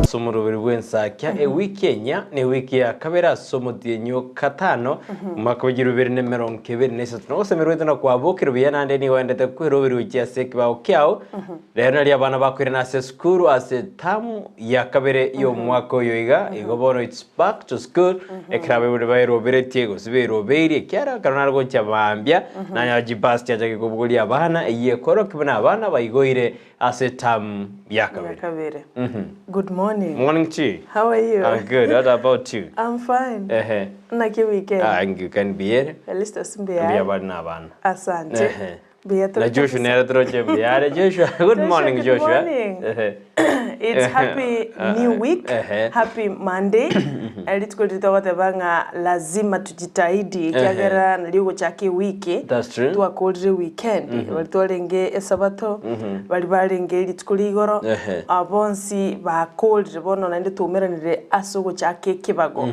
Ase omoroberi bw'ensakia, ewiki enyia newiki ya kabere ase omotienyi o gatano, omwaka bwa chilifu ibere na emerongo ebere na isato. Nogosemerwa gwaito na kwabokire buya naende nigo oendete kweroberi gochia ase ekebao kiao. Rero nario abana bakoirana ase esukuru ase etamu ya kabere y'omwaka oyo iga, igo bono it's back to school, ekero abaibori baeroberetie gose berobeirie, ekiagera ekero nare gochia mambia, nanyora chibus chiachakire kobogoria abana, eyio ekorokia buna abana baigoire Ase term ya kabere. Ya kabere. Good morning. Morning to you. How are you? I'm good. What about you? I'm fine. Ehe. Naki weekend? Ah, weekend mbiyere. Felistus mbiyare. Mbuya bari na abana. Asante. Ehe. Mbuya Na Joshua nere toroche mbiyare. Joshua, good morning good Joshua. morning. Ehe. It's happy new week. Ehe. Happy Monday. Rituko riri togoteba ng'a lazima tujitahidi ekiagera nario ogochaka ewiki. That's true. Twakorire weekend. Bari twarenge esabato, bari barenge rituko ria igoro, Ehe. bonsi bakorire bono naende twaumeranire ase ogochaka ekebago.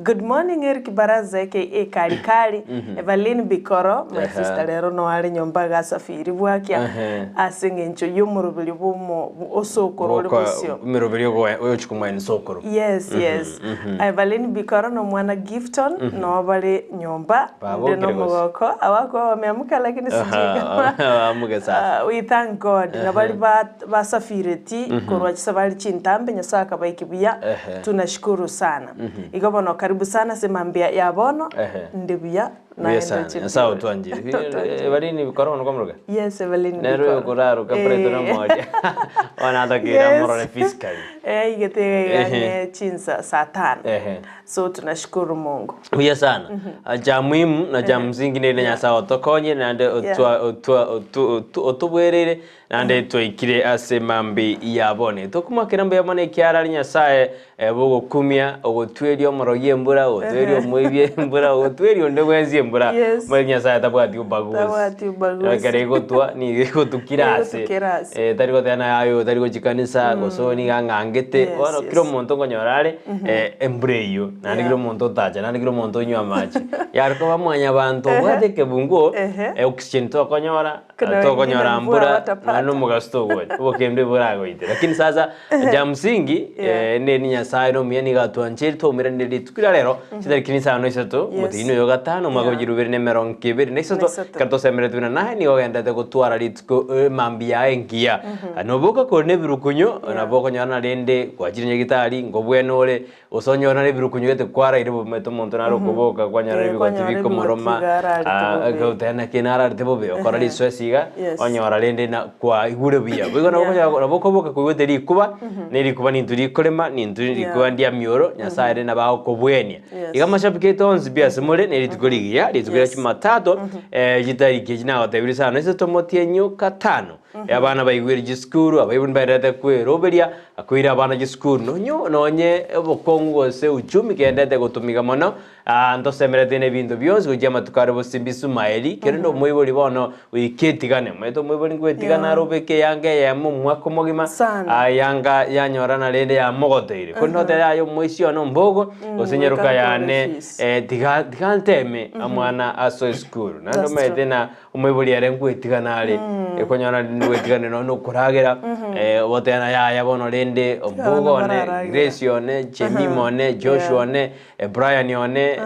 Good morning Eric Baraza aka Kali Kali, Evaline Bikoro, my Ehe. sister rero noare are nyomba agasafiri bwakia Ehe. ase eng'encho y'omoroberio bw'omo osokoro ore bosio. Emeroberio ogochia komoenia sokoro. Yes, yes. Evaline Bikoro na omwana Gifton noo bare nyomba Babokire nde gose? nomogoko abakoba wameamka lakini sijui kama Bamuke sasa. Ah, we thank God na bari ba basafireti korwa chisabari chintambe Nyasaye akabaiki buya Ehe. tunashukuru sana igo bono karibu sana ase mambia ya bono Ehe. nde buya Buya naende sana. oche Nyasaye buya. otwanchire. Otwanchire. Evaline Bikoro bono kwamoruka? Yes, Evelyn Nere Bikoro. oyokoraroka Brighton Eh. omoria. Bono atakeire Yes. amorore physically. Eh, igete iga Ehe. ng'e chinsa saa tano. Ehe. So tunashukuru Mungu. Buya sana. Cha muhimu na cha msingi nere Nyasaye otokonyire naende otwa otwa otu otu otobwereire naende twaikire ase mambi ya bono. Tokomoakera mbuya mono ekiara are Nyasaye bogokumia, ogotweria omorogi embura, ogotweria omoibi embura, ogotweria onde bwensi embura. Yes. Omanyete Nyasaye tabwati ubaguzi. Tabwati ubaguzi. Ekero egotwa nigo egotwa kera ase. Egotwa kera ase. Eh, tari goteba naye aye oyo tari gochia kanisa, gose oyo nigo ang'angete. Yes, Bono yes. kera omonto nkonyora are embura eyio, naende Yeah. kera omonto otacha, naende kera omonto onywa amache. Yare koba mwanyabanto obwate ekebunguo, Ehe. oxygen tokonyora, Kuna wengine tokonyora mvua mbura, hawatapata. naende omogaso togocha, obokendo boragoite. Lakini sasa ja msingi, Yeah. neri Nyasaye nomuya nigo atwanchire twaumeranire rituko ria rero, chitariki nisano na isato, Yes. omotienyi oyo o gatano, omwaka Yeah. bwa chilifu ibere na emerongo ebere na isato, Na isato. ekero tosemeretwe buna naye nigo ogenderete gotwara rituko mambia yaye engiya. Noboka kore na ebirukunyu, nabo okonyora narende gwachire nyagitari, nkobwena ore, gose onyore nare ebirukunyu gete kwaraire bomete omonto nare okoboka kwanyora Eh, ebigoti kwanyora bikomoroma, ebigoti iga ararete bobe. ekagoteba naki nararete bobe, okora risoesi iga, Yes. onyora rende na kwaigure buya. Boigo nabo Yeah. okonyora nabo okoboka koigwete rikuba, na erikuba nintwe rikorema, nintwe rikuba Yeah. ndia mioro, Nyasaye ere nabo agokobwenia. Yes. Iga amashabiki aito onsi pi ase more, ne rituko rigiya, rituko ria Yes. Jumatatu, chitariki echi nagotebirie sana, isato omotienyi o gatano, abana baigwere chisukuru, abaibori mbaenderete kweroberia, koira abana chisukuru, nonye nonye obokong'u gose uchumi kendete gotumiga mono, ntosemerete na ebinto bionsi gochia amatuko are bosimbi Isumaeli, kerende omoibori bono goika etigane, omanyete omoibori ngwetigana Yeah. are obeke eyanga eyemo omwaka omogima, Sana. eyanga yanyorana rende yamogoteire. Korende notebe yaya omoisia one ombogo, gose nyeroka goika yane ntore fees. tiga tiga nteme omwana asoe esukuru. Naende That's omanyete true. na omoibori ere ngwetigana are, ekonyora rende ngwetigane nonya na okoragera, ogoteba yaya bono rende ombogo Abana one, bararagera. Grace one, Jemima one, Joshua Yeah. one, Brian one,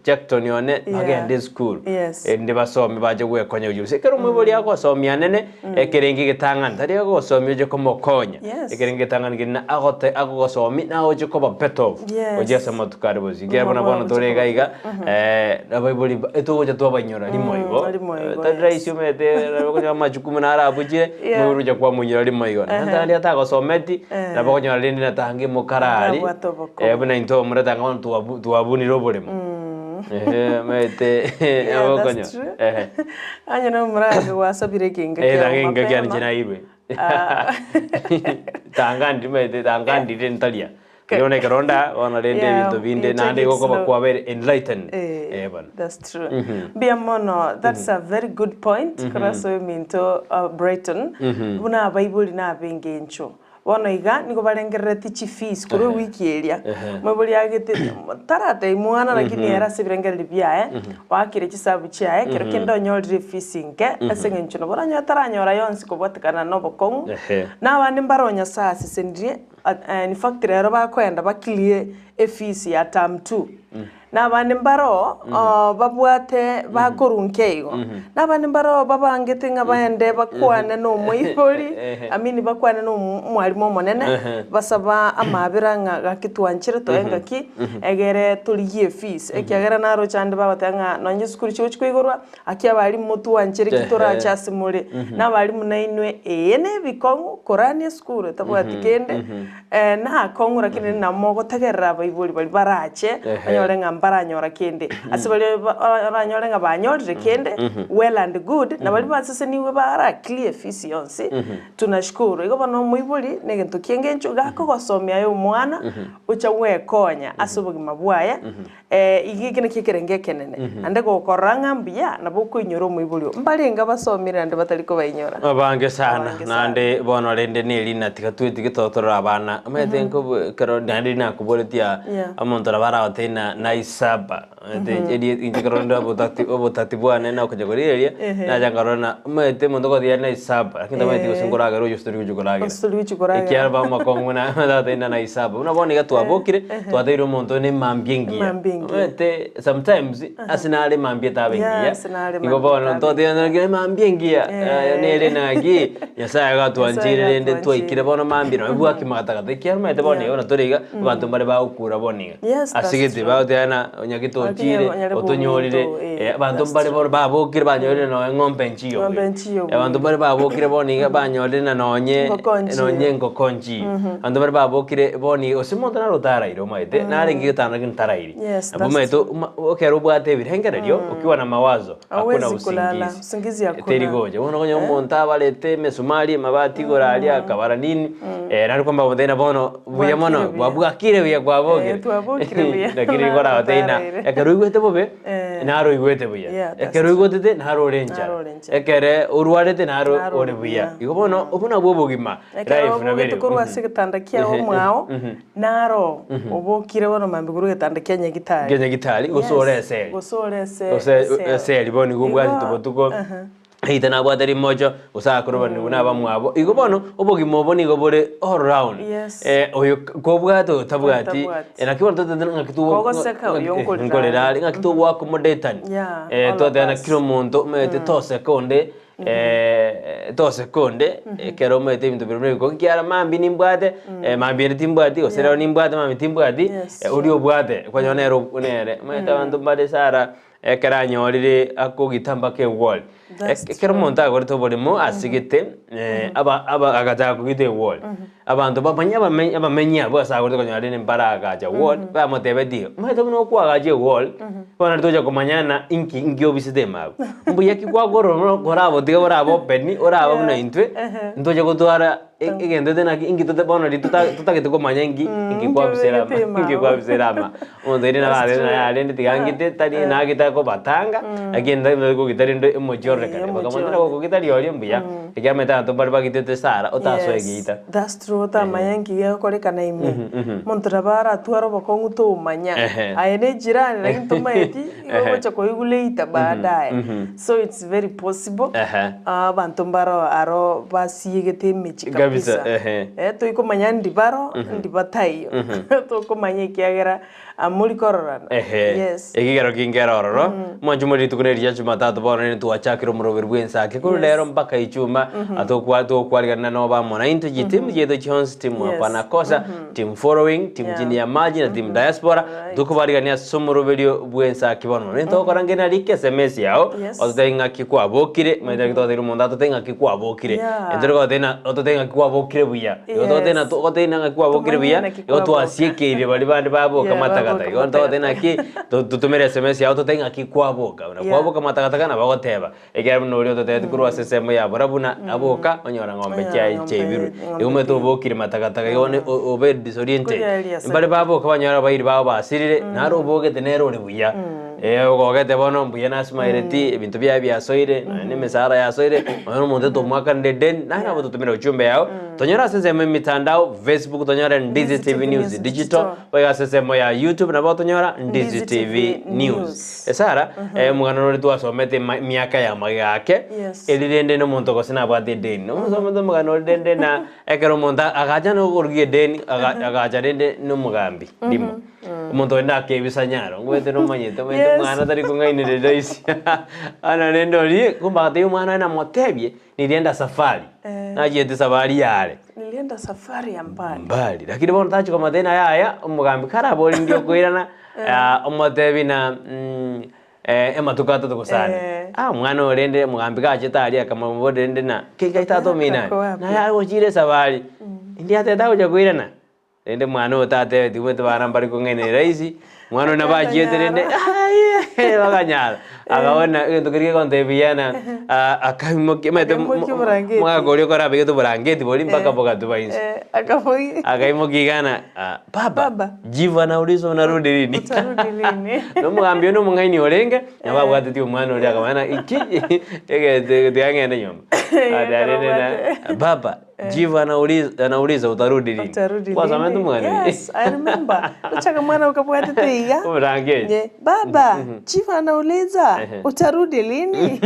Jackton one, bagende esukuru, Yes. erinde basome bache gwekonya gochia gose. Ekero omoibori agosomia nene, ekerenge egetang'ani, tari agosomia oche komokonya, Yes. ekerenge egetang'ani keri na agote agogosomia naye oche koba better off, Yes. gochia ase amatuko are bosio. Ekiagera buna Omobao bono gochia tore iga koba iga, abaibori ba etogocha twabainyora rimo igo, rimo igo, tari yes. rahisi omanyete okonyora amachukumu naro abuchire, Yeah. omoibori ocha kwamonyora rimo igo. Naende naende atagosometi, Nabo okonyora rende natange mokarari, Nabwate obokong'u. eh, buna intwe abamura tanga bono twabu- twabunire oboremo. Ehe, omanyete Yeah, nabo that's okonyora. true. Ehe. Onye na omura ake gwasabire ekenga Eh, kiao tanga enga kiane mapema. inche nairwe. Ah. Tanga ndi omanyete tanga ndire ntaria. Riria bono ekero nda, bono rende Yeah, ebinto binde you take naende it igo okoba slow. kwabeire enlightened. Eh, Eh, bono. that's true. Mbuya mono, that's a very good point korwa ase ominto Brighton, buna abaibori na abengencho. Bono iga nigo barengereretie chifees korwa ewiki eria. Moibori agete taratebia mwana lakini ere ase ebirengererio biaye oakire chisabu chiaye ekero kende onyorire efees nke ase eng'encho nabo oranyore taranyora yonsi kobwatekana na obokong'u. Na abande mbare o Nyasaye asesenirie in fact rero bakoenda ba clear efees ya term two. Na abande mbaroo babwate bakorwa nkeigo, na abande mbaroo babangete ng'a baende bakwane nomoibori, I mean bakwane na omwalimu omonene, basaba amaabera ng'a gaki twanchire toe ngaki, egere torigie efees, ekiagera naroche ande bagoteba ng'a nonye chisukuru chigochi koigorwa, aki abalimu motwanchere ki torache ase more, na abalimu nainwe eye na ebikong'u korania esukuru etabwati kende, Naakong'u lakini nabo mogotegerera abaibori baria barache, onyore ng'a mbaranyora kende. Ase baria oranyore ng'a banyorire kende, well and good, na baria basesenigwe bara clear efees yonsi, tunashukuru. Igo bono omoibori na egento kia engencho, gakogosomia aye omwana, ocha gwekonya ase obogima bwaye, Iga eke nakio ekerengo ekenene, naende gokorora ng'a mbuya, nabo okoinyora omoibori oo. Mbarenge abasomire naende batari kobainyora. Abange sana, Abange sana. naende bono rende nerina tiga twetige totorore abana omanyete nkobo ekero naende nakoboretie aa Yeah. omonto nabo aragotebie na naisaba omanyete erie inche ekero rende obotati obotati bwane nakonya korigereria Ehe. nacha nkarora na omanyete omonto ogotebia naisaba lakini tamanyeti gose Eh. nkoragera oyio gose tori gochia koragera. Gose tori gochia koragera. Ekiagera bamakong'u na agotebia na naisaba buna bono iga twabokire Twatebirie omonto one emambia engiya. Emambia engiya. Omanyete sometimes ase nare emambia etaba engiya. Yeah, ase nare Igo emambia bono etaba twateba engiya. ng'a emambia engiya Eh. nere naki Nyasaye agatwanchire Nyasaye rende agatwanchire. twaikire bono mambia nonye bwaki magatagata ekiagera omanyete bono Yeah. iga buna tore iga abanto mbare bagokura bono iga. Yes, that's Ase gete true. bagoteba ng'a onye getochire Lakini onyare otonyorire bominto, eh, eh, abanto that's mbare true. bono babokire banyorire nonye eng'ombe nchiyo Ng'ombe buya. nchiyo Abanto buya. mbare babokire bono iga banyorire na nonye Engoko nchiyo. nonye engoko nchiyo. Abanto baria babokire bono iga, gose omonto nare otaraire omanyete, narenge getanda lakini tarairi. Yes, Nabo that's omanyete true. oma ekero obwate ebirengererio, ukiwa na mawazo, hakuna Hauwezi kulala, usingizi. usingizi hakuna. Teri gocha. Bono onye omonto abarete emesumari, amabati igoro aria, akabara nini, nari kwamba goteba ng'a bono buya mono, Bwakire buya. bwakire buya kwabokire. Eh, twabokire buya. Lakini nigo oragotebie ng'a Taraire. ekero oigwete bobe, Eh. naro oigwete buya. Yeah, that's Ekero true. oigotete, naro ore enchara. Naro ore enchara. Ekere orwarete, naro Naro ore ore buya. buya. Igo bono, obwo nabwo obogima. Ekero Life obogete nabere. korwa ase egetanda kiao omwao, naro obokire bono mambia korwa egetanda kia nyagitari. Kia nyagitari, gose ore eseri. Gose ore ese Gose eseri. eseri bono igo obwatete Igo, botuko, aha. eita nabwate rimocho, gose akorobaniwa na abamwabo. Igo bono, obogima obo nigo bore all round. Yes. Oyo kobwate oyo tabwati, Oyo tabwati. naki bono totagete ng'aki togo Kogoseka oyo nkorera nkorera are. are, ng'aki togoakomodatani. Yeah, all of Twateba ng'a us. kera omonto omanyete toseka onde. Toseka onde, ekero omanyete ebinto biria buna ebiko, ekiagera mambia nimbwate, mambia ende timbwati, gose rero nimbwate mambia timbwati, Yes, oria obwate, kwanyora nere ob nere. Omanyete abanto mbare sana, ekero anyorire akogita mpaka ewall. That's Ekero true. omonto agorete oboremo asigete, aba aba agachaka kogita ewall, abanto bamanye abamenyi abamenyi abwo ase agorete konyora rende mbaragacha wall, bamotebetie, omanyete buna okoagacha ewall, bono tocha komanya ng'a inki inki obisete ime abwo. Mbuya ki kwakora oro korabotiga borabe open, orabe buna intwe, ntoche gotwara egento ete naki inki tote bono riria tota totagete komanya inki, inki kwabisera ama, obegete ime inki abwo. kwabisera ama. Omonto oria nabo That's arenge true. naye arende tiga ngite, tari nagete kobatanga, lakini ntari kogita rende omochie ororekane. Eh, omochie Bakamotera ore. gokogita rirorio mbuya, ekiagera omanyete abanto mbare bagitete Sara, otasoe Yes, geita. that's true otamanya nki gegokorekana ime. Omonto nabo aratware obokong'u tomanya. Ehe. Aye ne ejirani lakini tomaeti, igo Ehe. ogocha koigwa later baadaye. So it's very possible, Ehe. abanto mbaro aro basiegete emechie Kabisa, kabisa. ehe. Eh, toikomanya ndi baro, ndi bataiyo. Tokomanya ekiagera amori kororana. Ehe. Yes. Ekegero kingere ororo, mwanche more rituko neri ria Jumatatu bono rende twachakire omoroberi bw'ensake korwa Yes. rero mpaka Ijumaa, atokwa tokwarigana noba amo naintwe chitimu chiaito chionsi, timu Yes. hapana kosa, team following, team Yeah. chini ya maji na team diaspora, Right. tokobarigania ase omoroberio bw'ensake bono mono. Ntogokora ngena rika SMS yao, Yes. ototebie ng'aki kwabokire, omanyete naki togotebia omonto atotebie ng'aki kwabokire. Yeah. Intwe togotebia ng'a ototebie ng'aki kwabokire buya. Igo togotebia Yes. ogotebia ng'aki kwabokire Tomanye buya, naki igo kwaboka. twasiekeire baria bande baboka Yeah, matagata. baboka Igo togotebia matagata. naki, totomere SMS yao totebie ng'aki kwaboka. Buna Yeah. kwaboka matagataga nabo ogoteba, ekiagera buna oria ototebetie korwa ase ensemo ya barabwo buna aboka, onyora ng'ombe Onyora chiaye ng'ombe chiaibirwe. ng'ombe Igo omanyete tiga. obokire matagataga igo bono obe disoriented. Koria eria ase Mbare baboka banyora abairi babo basirire, naro obogete nere ore buya. Eh, ogogete bono mbuya nasimaireti, ebinto biaye biasoire, nonya na emesara yasoire, nonya na omonto otomwakanire edeni, naye nabo totomire ujumbe yao, tonyore ase ensemo ya emitandao, Facebook tonyore Ndizi TV News Digital, boigo ase ensemo ya YouTube nabo otonyora Ndizi TV News. Esara, omogano ore twasomete ma- emiaka ya magega ake, Yes. eri rende na omonto gose nabwate edeni. Nomosomete omogano ore rende na ekero omonto agacha na okorugia edeni, aga- agacha rende na omogambi rimo. Omonto onde akebisa nyaro, ngwete nomanyete omanyete Yes. omwana tari kong'ainereria isi. Bono rende oria, kumbe agatebia omwana oye namotebie, nirienda safari. Eh. Nachiete safari yare. Nilienda safari ya mbali. Mbali. Lakini bono tachia komotebia ng'a yaya, omogambi karabori ndi okoirana, omotebi na amatuko atato gose ane. Eh. Ah, omwana oyo rende omogambi gachete aria akamoboria rende na, ki ngai tata omino aye? Ako wapi? Naye agochire esafari, ndi atebete agocha koirana? Rende mwana oyo tatebetigwe omanyete bana mbare kong'aina rahisi, mwana oyo nabo achiete rende aye bakanyara, akabona egento keria kegontebia buya na akaimokia omanyete Akaimokia oborangeti. omogaka oria okorabegete oborangeti boria mpaka bogatuba inse. Eh, akabogia. Akaimokia iga na baba, Baba. jibu anauliza unarudi lini? Utarudi lini? Na omogambi oyo na omong'aini orenge, nabo abwatetie omwana oria akamanya ng'a iki egento tiga ng'ende nyomba. Agateba rende na baba. Jivu anauliza, anauliza utarudi lini? Utarudi Kwasomete lini? omogano oyo? Yes, I remember. Gochaka mwana okabwatete iga. Oborangeti. Ye, baba, chief anauliza Ehe. utarudi lini?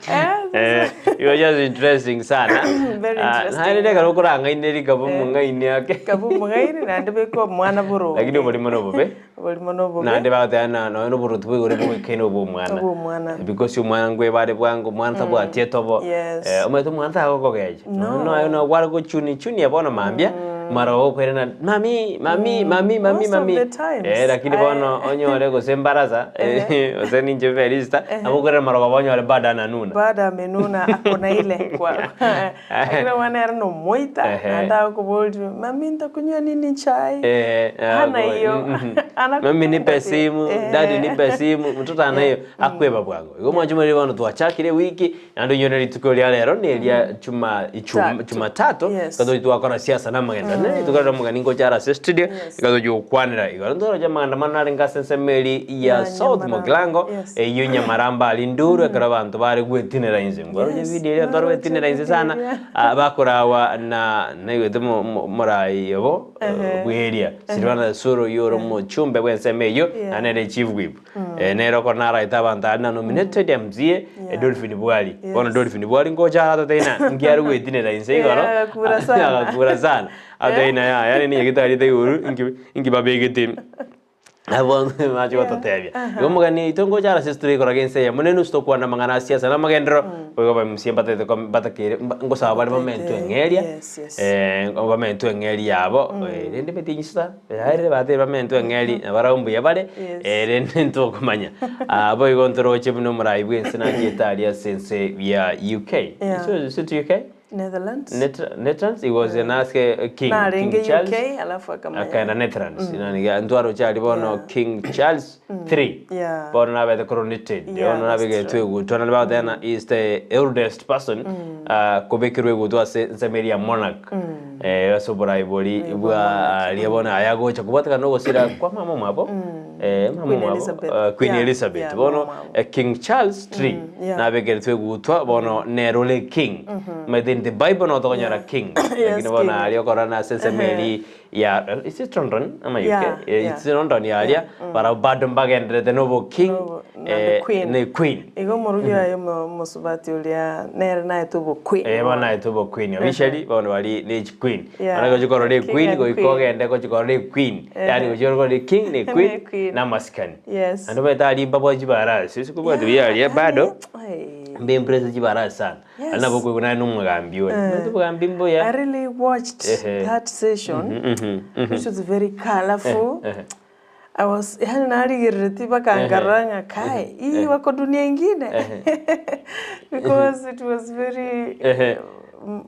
Eh, Eh, it was just interesting sana. Very Ah, interesting. naende ekero okorang'aina rikaba omong'aini ake. Kaba omong'aini naende beka omwana boronge. Lakini oborimo na obobe. Oborimo na obobe. Naende bagoteba ng'a nonya na oboruoti bwa igoro bogoikaine obwa omwana. Obwa omwana. Because omwana nkweba are bwango, omwana tabwati etobo. Yes. Omanyete omwana tagokogecha. No. Nonya nonya kware gochuni chunia bono mambia, mara okoirana mummy, mummy, mummy, mummy, Most of mummy. the times. Eh, lakini bono onyore gose embaraza, gose ninche Felista, nabo okoirana marogoba onyore bado ananuna. Bado amenuna ako na ile kwa lakini omwana ere nomoita naende agokoboria mummy ntakunywa nini chai Hana hiyo. Ana Mami nipe kupenda simu, eh. daddy nipe simu, mtoto ana hiyo akweba bwango. Igo mwanche more bono twachakire ewiki, naende onyore rituko ria rero na eria chuma ichuma Tatu. chumatatu, Yes. iga tochi twakora siasa na amagenda. Na rituko rero omogeni ngocha are ase estudio, Yes. iga tochi gokwanera igoro ntoroche amaandamano arenge ase ensemo eria ya Ya South Nyamaramba. Mugirango, Yes. eyio Nyamaramba aria nduru ekero abanto bare gwetinera inse. Nkwaroche Yes. video eria abanto bare Naroche gwetinera inse video sana, eria. ah, bakorawa na naigwete mo- mo- morai obo. Bw'eria Silvana Suro oyio ore omochumbe bw'ensemo eyio Yeah. naende nere chief whip. Nere okoro naraete abanto aria na nominated MCA Dolphin Bwari. Bono Yes. Dolphin Bwari ngocha ara atotebie ng'a nki are gwetinera inse igoro Yeah, agakura sana. agakura sana. Atotebie ng'a yaya yaani nigo etarete igoro inki inki babegete Abwo bache gototebia. Igo omogeni oito ngocha are ase estori ekoraga ense eye monene ase tokwana amang'ana a siasa na amagenderero, boigo aba MCA mbatagete kom mbatakeire mba ngosaba bare bamentwe eng'eria, Yes, yes. bamentwe eng'eria yabo, rende emeti enyisa yaerire batebire bamentwe eng'eria nabarabwo mbuya bare, Yes. rende ntokomanya. Boigo ntoroche buna omorai bwa ense nachiete aria ase ense ya UK. Yeah. Is it UK? Netherlands. Netherlands, he was an ask king, King Narenge Charles. UK alafu akamanya. Akaenda Netherlands. Mm. Ntwaroche aria bono Yeah. King Charles III. Yeah. Bono nabete coronated. Yeah, Bono that's nabegetwe true. egutwa naende bagoteba ng'a is the eldest person kobekerwa egutwa ase ensemo eria ya monarch. Ase oborai boria bwa aria bono aya agocha kobwatekana na ogosira kwa mama omwabo. Mama Queen omwabo, Elizabeth. Queen Yeah, Elizabeth. yeah, Bono mama omwabo. King Charles III yeah. nabekeretwe egutwa bono nere ore king. Omanyete in the Bible no tokonyora king. Yes, Lakini bono king. aria okorora nase ensemo eri ya is it London ama UK? Yeah, yeah. It's London yaria barabwo bado mbagendererete na obo king Nobo- na the queen. na queen. Igo omorugi oye omosubati oria nere naetwe oboqueen. Eh, bono naetwe oboqueen officially bono bari ne chiqueen. Yeah. Bono gochia korora King equeen and goika queen. ogende gochia korora equeen. Yaani gochia korora eking na equeen Ne queen. na amasikani. Yes. Naende omanyete aria mbabwate chibarasi ase kobwate buya aria bado Ai. mbe impressed chibarasi sana. Yes. Aria nabo okoigwa naye na omogambi ore. Omanyete obogambi mbuya. I really watched Ehe. that session which was very colorful. Ehe. I was yani narigereretie bakangarora ng'a kai hii wako dunia ingine because it was very Ehe.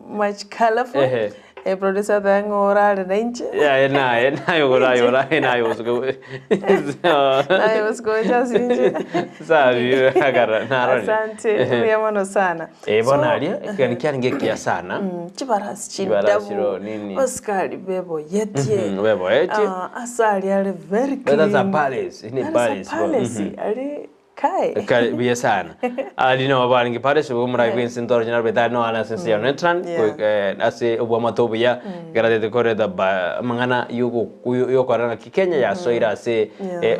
much colorful Ehe. Eh, producer ateba ng'a orare na inche. Yaye naye naye okoraye oraye naye osuke Naye bosuku gocha ase inche. Sabi akara narore. Asante, mbuya mono sana. Eh, bono So, aria ekegani kiarenge ekiya sana. Chibarasi Chibarasi chindabu, ro nini. abasikari beboyetie. Beboyetie. Ah, ase aria are very But that's a clean. palace, ini That is a palace bo. palace, ari kai. Kare buya sana. Ari no barenge palace bo morai bwensi ntoro china betari no ana sense ya netran ase obwamato obuya geratete koreta ba amang'ana yogo yokorana ki Kenya yasoire ase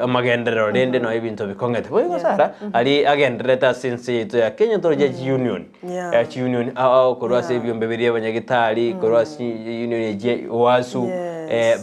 amagenderero rende no ebinto bikong'ete. Boigo Sarah ari agendererete ase ense yaito ya Kenya ntoro chi union. Chi union ao korwa ase ebiombe biria abanyagitari korwa ase union echi oasu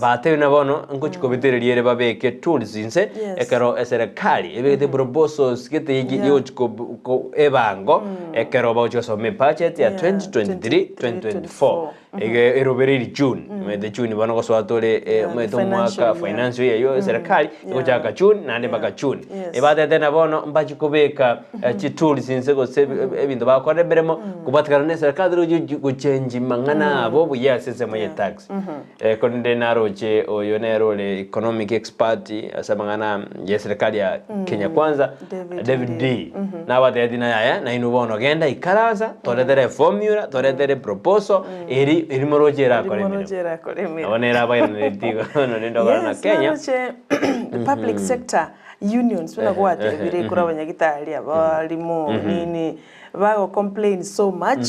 batebire buna bono ngochi kobitereria ere babeke tools inse ekero eserekari ebegete proposals gete yogochi ko ebango ekero bagochi gosoma ebudget ya 2023 2024 iga erobereiri June omanyete June bono gosoa tore omanyete omwaka financial year ya eserekari egochaka June naende mpaka June. Ebatete na bono mbachi kobeka chitools inse gose ebinto bagokora emeremo kobwatekana na eserekari tari gochengi mang'ana abo buya ase ensemo ye tax. Korende naroche oyo nere ore economic expert ase amang'ana ya eserekari ya Kenya Kwanza David Ndii nabatebetie na yaya nainwe bono genda ikaransa toretere eformula toretere eproposal eri eri moroche erakore Eri emeremo. moroche erakore emeremo. Nabo nere abairaneretie igo nonye ndogora na Yes, Kenya. naroche the public sector unions buna gwatebire korwa abanyagitari abarimu nini bago complain so much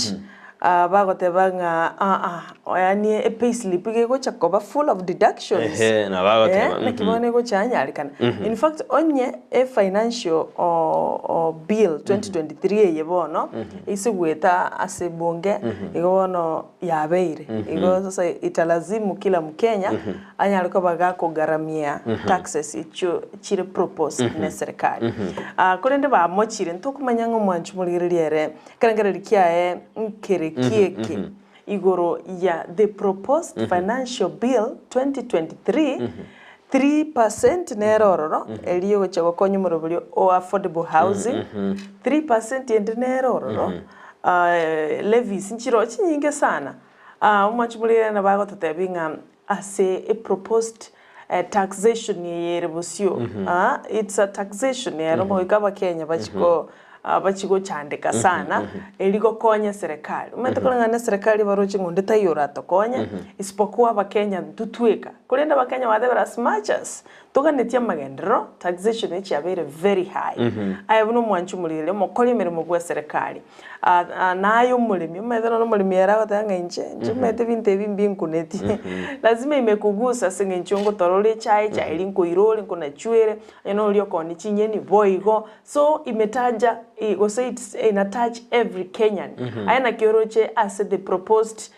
ah, bagoteba ng'a aa yaani epayslip iga egocha koba full of deductions. Ehe, nabo bagoteba, Eh, naki bono egocha yanyarekana. In fact onye e financial o bill 2023 eye bono ase goeta ase ebunge igo bono yabeire. Igo sasa italazimu kila mkenya anyare koba gakogaramia taxes echio chire proposed ne serikali. Ah, korende bamochire ntokomanya ng'a omwanchi morigereria ere ekerengererio kiaye nkere ki eke igoro ya the proposed financial bill 2023 3% nere ororo erio ogochia gokonya omoroberio o affordable housing 3% ende nere ororo levies nchiroo chinyinge sana. Omwanchi morigereria nabo agototebia ng'a ase e proposed taxation eye ere bosio, it's a taxation ero goika abakenya bachie ko bachie gochandeka sana eri gokonya eserekari. Omanyete koreng'ana na eserekari baroche ng'a onde taiyo oratokonye isipokuwa abakenya intwe tweka. Korende abakenya batebire as much as toganetie amagenderero, taxation echi yabeire very high. Aye buna omwanchi omorigereria omokori emeremo bwa eserekari, Naye omoremi, omanyete nonye omoremi ere agoteba ng'a inche, inche omanyete ebinto ebi mbinkunetie. Lazima imekugusa ase eng'encho ngotora ore echae, echae eria nkoira ore, nkonachwere, onye noria okoonia chinyeni boigo. So imetaja gose it's ina touch every Kenyan. Aye naki oroche ase the proposed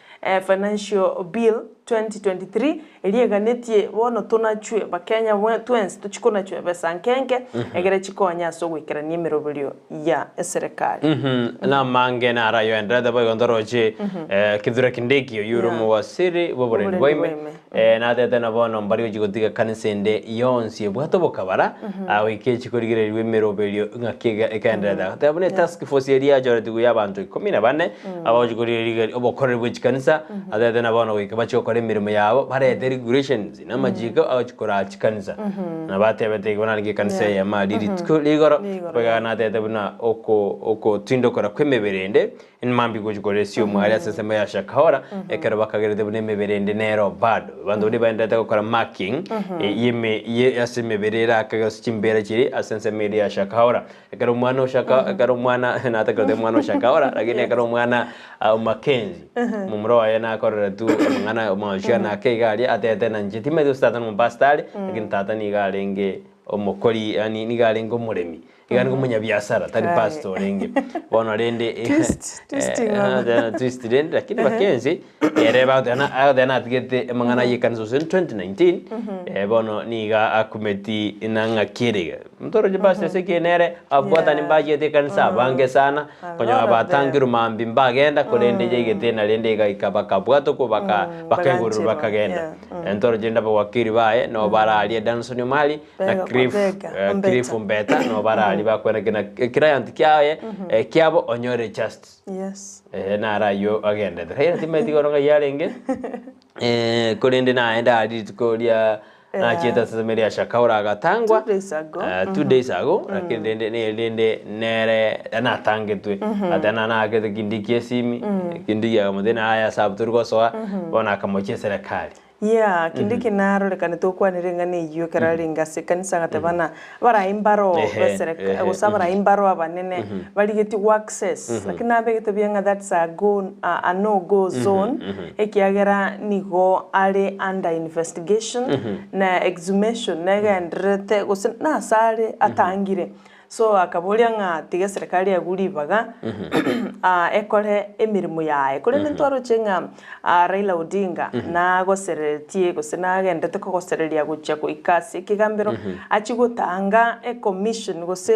Financial Bill 2023 eria eganetie bono tonachwe Bakenya twensi tochie konachwa ebesa nkenke egere chikonye ase ogoikerania emeroberio ya eserekari. Namange naro ayoenderete boigo ntoroche Kithure Kindiki oyio ore omowasiri bw'oborendi bwa ime natete na bono mbari gochia gotiga kanisa ende yonsi ebwate obokabara goika echi korigereriwa emeroberio ng'aki egendererete. Agoteba buna etask force eria yachoretigwe ya abanto ikomi na bane abagochia korigereria obokoreri bwe chikanisa atebete na bono goika bachie gokora emeremo yabo barete regulations na amachiko agochia koraa chikanisa. Na batebete igo narenge ekanisa eyemo aria rituko rigoro boigo natebete buna oko okotindokora kwa emebere ende Mambia gochia korera esiomo aria ase ensemo ya Shakahola, ekero bakagerete buna emebere ende nero bado. Abanto baria baenderete gokora marking yeme ye ase emebere erakage gose chimbera chiria ase ensemo eria ya Shakahola. Ekero omwana o Shaka ekero omwana natakerete omwana o Shakahola, lakini ekero omwana o Mackenzie, momura oye nakorera tu amang'ana omwachia nake iga aria atebete na inche timanyeti gose tata nomopastor are, lakini tata nigo arenge omokori yaani nigo arenge omoremi. Iga nigo omonyabiasara tari pastor orenge. Bono rende Twist, twisting of. twist rende lakini Mackenzie ere bagoteba agoteba natigete amang'ana ya ekanisa gose 2019 bono niga akumeti na ng'aki ere iga. Ntoroche pastor ase ekeene ere ababwatani mbachiete ekanisa abange sana konyora batangirwe mambia mbagenda korende yaigete na rende igaika bakabwatokwa baka bakaigorerwa bakagenda. Ntoroche rende abawakili baye nabo bararia Danson Omari na Bega, Cliff Bega, eh, Ombeta. Cliff Ombeta nabo bararia. Bari bakweneke na client kiaye kiabo onyore justice. Yes. Eeh naro aywo agendete. Raila timanyeti kono ng'ai arenge, korende naende aria rituko ria nachiete ase ensemo eria ya Shakahola agatangwa, 2 days ago. 2 days ago, lakini rende ne rende nere natangetwe, ati na naakete Kindiki esimi, Kindiki akamotebia naye ase abwo tori gosoa, bono akamochia eserekari. Yeah, Kindiki narorekanete okwanire eng'ana eyio ekero arenge ase ekanisa agateba ng'a abarai mbaro b'esereka gose abarai mbaro abanene barigetie go access, lakini nabegete buya ng'a that's a go a no go zone ekiagera nigo are under investigation na exhumation negendererete gose nase are atangire. So akaboria ng'a tiga eserekari agwo ribaga ekore emeremo yaye. Korende ntwaroche ng'a Raila Odinga nagosereretie gose nagenderete kogosereria gochia goika ase ekegambero achie gotanga ecommission gose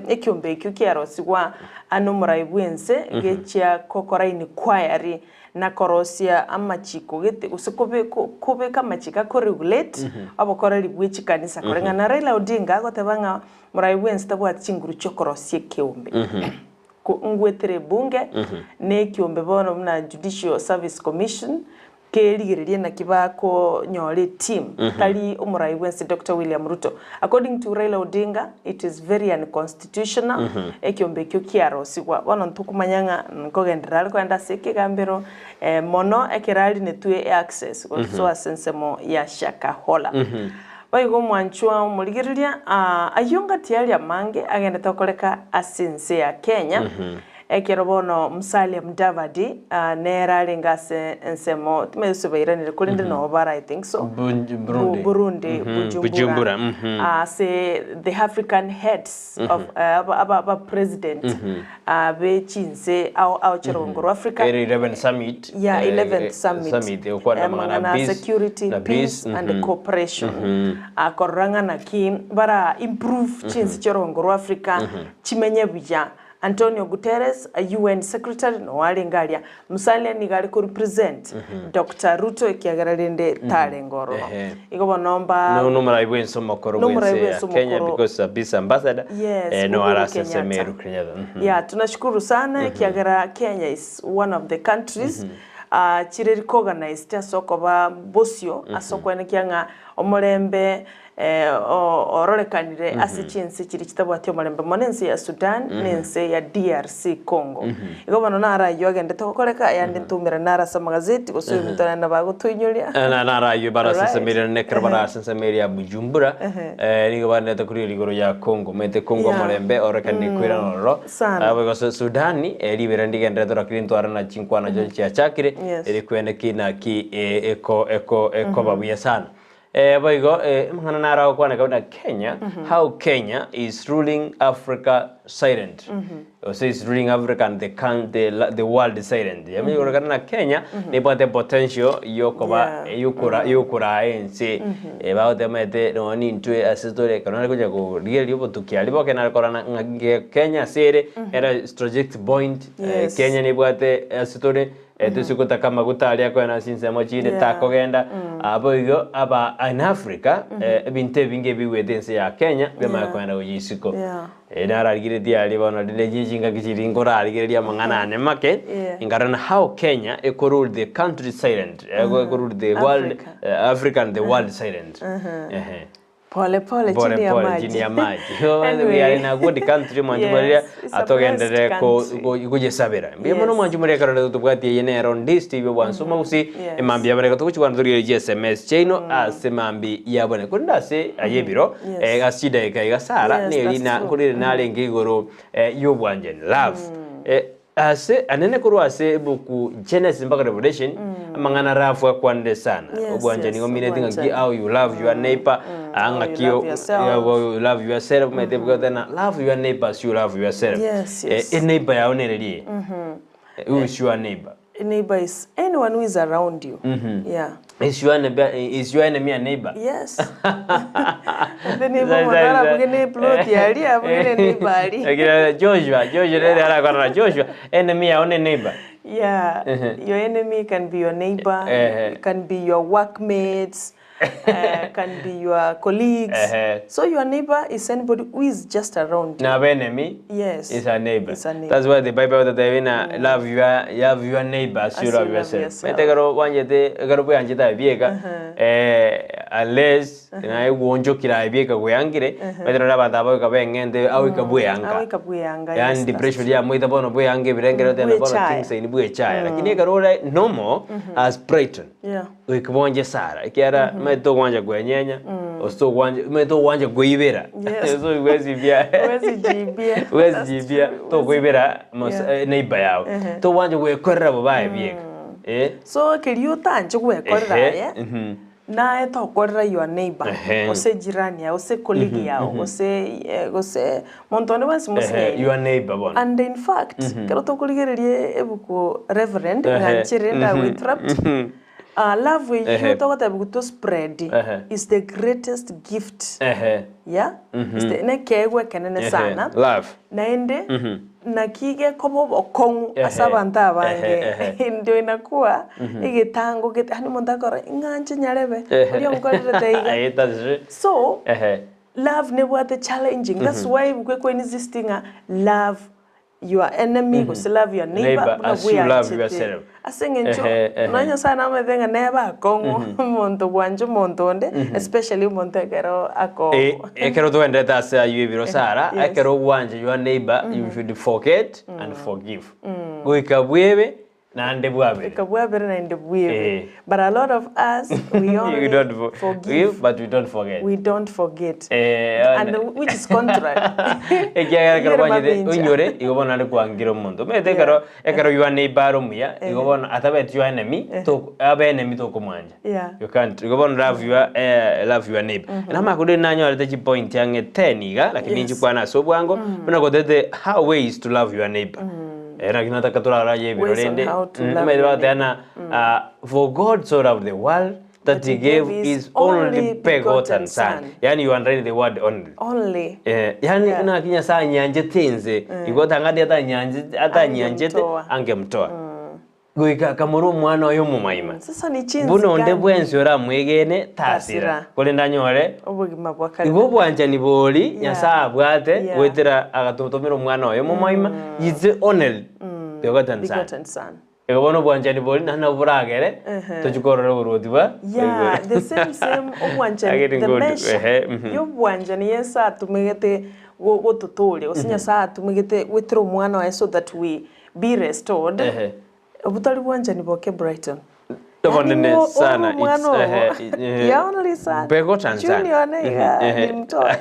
ekiombe ekio kiarosigwa nomorai bwense gechia gokora inquiry na korosia amachiko gete gose kobe kobeka amachiko ako regulate obokoreri bwe chikanisa koreng'ana na Raila Odinga agoteba ng'a morai bwensi tabwati chinguru chiokorosia ekeombe ko ngwetere ebunge na ekeombe bono buna Judicial Service Commission kerigererie naki bakonyora eteam tari omorai bwensi Doctor William Ruto. According to Raila Odinga it is very unconstitutional ekiombe ekio kiarosigwa. Bono ntokomanya ng'a nkogenderera are kogenda ase ekegambero mono ekero arinetwe eaccess gosoa ase ensemo ya Shakahola. Boigo omwanchwa omorigereria ayio ngati aria amange agendete gokoreka ase ense ya Kenya. Ekero bono Musalia Mudavadi nere arenge ase ensemo, timanyeti gose bairanire korende noo bare I think so, Burundi. Burundi, Bujumbura, Bujumbura, ase the African heads of aba aba president be chinse ao ao chirogongo rwa Africa. Ere 11 summit. Yeah, 11th summit. Summit egokwana amang'ana Amang'ana a peace, security, na peace and cooperation. Akorora ng'a naki bara improve chinse chi'orogongo rwa Africa chimenye buya. Antonio Guterres, UN Secretary, noo arenge aria. Musalia nigo are korepresent Doctor Ruto ekiagera rende tarenge ororo. Igo bono mba No nomorai bwense omokoro Nomorai bwense ya bwense Kenya omokoro. because a peace ambassador Yes, eh, no Uhuru arase Kenyatta. Meru Kenyatta. Yeah, tunashukuru sana ekiagera Kenya is one of the countries chire recognized ase okoba bosio ase okwenekia ng'a omorembe ororekanire ase chinse chiria chitabwati omorembe mono, ense ya Sudan na ense ya DRC Congo. Igo bono naro ayio agendete gokoreka, ayande ntoumera naro ase amagazeti, gose oyominto naende nabo agotoinyoria. Naro ayio barasensemeria nekero barasensemeria ya Bujumbura, nigo barendete korieria igoro ya Congo. Omanyete Congo omorembe ororekanire koirana ororo. Sana. Naboigo ase Sudani, ribera ndigenderete rakini ntware na chinkwana chiaye chiachakire, eri kwene ki naki eko eko ekoba buya sana. Boigo amang'ana naro agokwaneka buna Kenya, how Kenya is ruling Africa silent. Gose is ruling Africa and the coun the la the world silent. Yamanya kororekana na Kenya nebwate potential yokoba yokora yokoraa ense. Bagoteba omanyete nonya nintwe ase tore ekero nare gocha korigereria obotuki aria boke nare korora ng'a ng'a Kenya ase ere ere strategic point, Kenya nebwate ase tore Toise gotaka amaguta aria akoenda ase chinsemo chinde takogenda. Boigo aba in Africa ebinto ebinge ebigwete ense ya Kenya biamanya kogenda gochia isiko. Nararigeretie aria bono rinde chingaki chiria nkorarigereria amang'ana ane make, nkarora how Kenya eko rule the country silent, eko rule the world, Africa and the world silent. Pole pole Pole chini ya pole maji. chini ya maji. We Anyway. are in a good country mwanchi Yes, moriria it's a atogenderere blessed ko country. ko- koyesabera. Mbuya mono Yes. mwanchi moria ekero rero tobwati eye nero ndist ibe bwanso mogusi Yes. emambia yabone igo togochikwana torigereria chi SMS chiaino ase mambi yabone. Korende ase aye ebiro Yes. ase chidakika iga Sarah Yes, neri that's na true. nkorire narenge igoro yobwanchani love. Ase anene korwa ase ebuku Genesis mpaka Revelation, amang'ana rafu akwanire sana. Obwanchani omineti ng'aki Obwanchani. how you love your neighbor, How you ng'aki love yourself. how you love yourself, omanyete bwate na love your neighbor as you love yourself. E neighbor yao nere rie? Who is your neighbor? A neighbor is anyone who is around you. Yeah. Is your neighbor, is your enemy a neighbor? Yes. The neighbor mwana abugene plot yali abugene neighbor ali. Lakini Joshua, Joshua rere arakora na Joshua, enemy yao ne neighbor. Yeah. Your enemy can be your neighbor, Eh. it can be your workmates. can be your colleagues. Ehe. So your neighbor is anybody who is just around you. Naba enemy Yes. is a neighbor. Is a neighbor. That's why the Bible that na love your love your neighbor as you As you love love yourself. yourself. Mete kero wanjete kero bwanjete abieka eh unless naye gwonchokira abieka gweyangire mete rora abanto abo kabeng'ente awika bweyanga. Awika bweyanga, yes, Yani that's depression ya mwita bono bweyanga ebirengero tena bono Bwechaya. things ini bwechaya. Lakini ekero ore normal as Brighton. Yeah. Wikibonje sara ikiara mete ogwanja kwenyenya ose ogwanja mete ogwanja kweibera Yes. so wezibia Huwezi jibia. That's wezijibia true. tokoibera Yeah. neighbor yawe togwanja gwekorera bobaye bieka eh So keria otanche gwekorera Ehe, aye mhm. naye tokorera your neighbor Ehe. gose jirani yao gose colleague yao gose eh, gose monto onde bwensi Ehe, mosinyaine your neighbor bono and in fact kero tokorigereria ebuku reverend Ehe, ng'anchire mhm, ndagointerrupt mhm. love Ehe. eyo togoteba to spread Ehe. is the greatest gift Ehe. yeah Is the- nekeegwa ekenene Ehe. sana Love. naende naki gekoba obokong'u ase Ehe. abanto abange Ehe, ehe. ndio inakuwa egetango gete yaani omonto akora ng'anche nyarebe Ehe. oria onkorerete iga Eh, that's true. so Ehe. love nebwate challenging that's why bwekwa ng'a love your enemy gose love your neighbor Neighbor buna as you love bweanchete. yourself. ase eng'encho Ehe, ehe. nonya nyasaye namanyete ng'a nebe akong'u omonto bwancha omonto onde especially omonto ekero ako Eh, ekero twendete ase aywo ebiro sara Yes. ekero ogwancha your neighbor you should forget and forgive goika bwebe naende bwabere Kabwabere naende bwebe Eh. but a lot of us we only you don't for- forgive but we don't forget we don't forget Eh, and which is contrary ekiagera ekero Inyore kwanyete mabincha. oinyore igo bono are kwangira omonto omanyete ekero ekero your neighbor are omuya igo bono atabeti your enemy to abe enemy tokomwanja Yeah. you can't igo bono love your eh, love your neighbor namakure nanyorete chipoint ang'e 10 iga lakini Yes. nchikwana ase obwango buna gotete how ways to love your neighbor eh lakini nataka turara yebiro Ways on rende how to Mm, love omanyete your bagoteana ah, for God so loved the world that he gave his only begotten son yani you underline the word only only Eh, yani Yeah. naki nyasaye anyanchete inse igo tang'ani atanyanchete atanyanchete Angemtoa. angemtoa goika akamora omwana oyo omomaima sasa ni chinsi buna onde gani bwensi oramwegene tasira Tasira. korende anyore obogima bwa kare igo obwanchani bori nyasaye abwate Yeah. goetera agatotomera omwana oyo omomaima his only begotten son begotten son igo bono obwanchani bori naende nabo boragere tochikorora oborwoti bwa yeah the same same obwanchani Agere the good. measure Ehe, mhm. yobwanchani yesu atumigete gototoria gose nyasaye atumigete gwetera omwana waye so that we be restored Ehe. obutari bwanchani boke brighton Tobonene Yaani sana, oru mwana it's, obo. ehe, ehe. The only son. Begotten son. Junior neiga, nimtoe.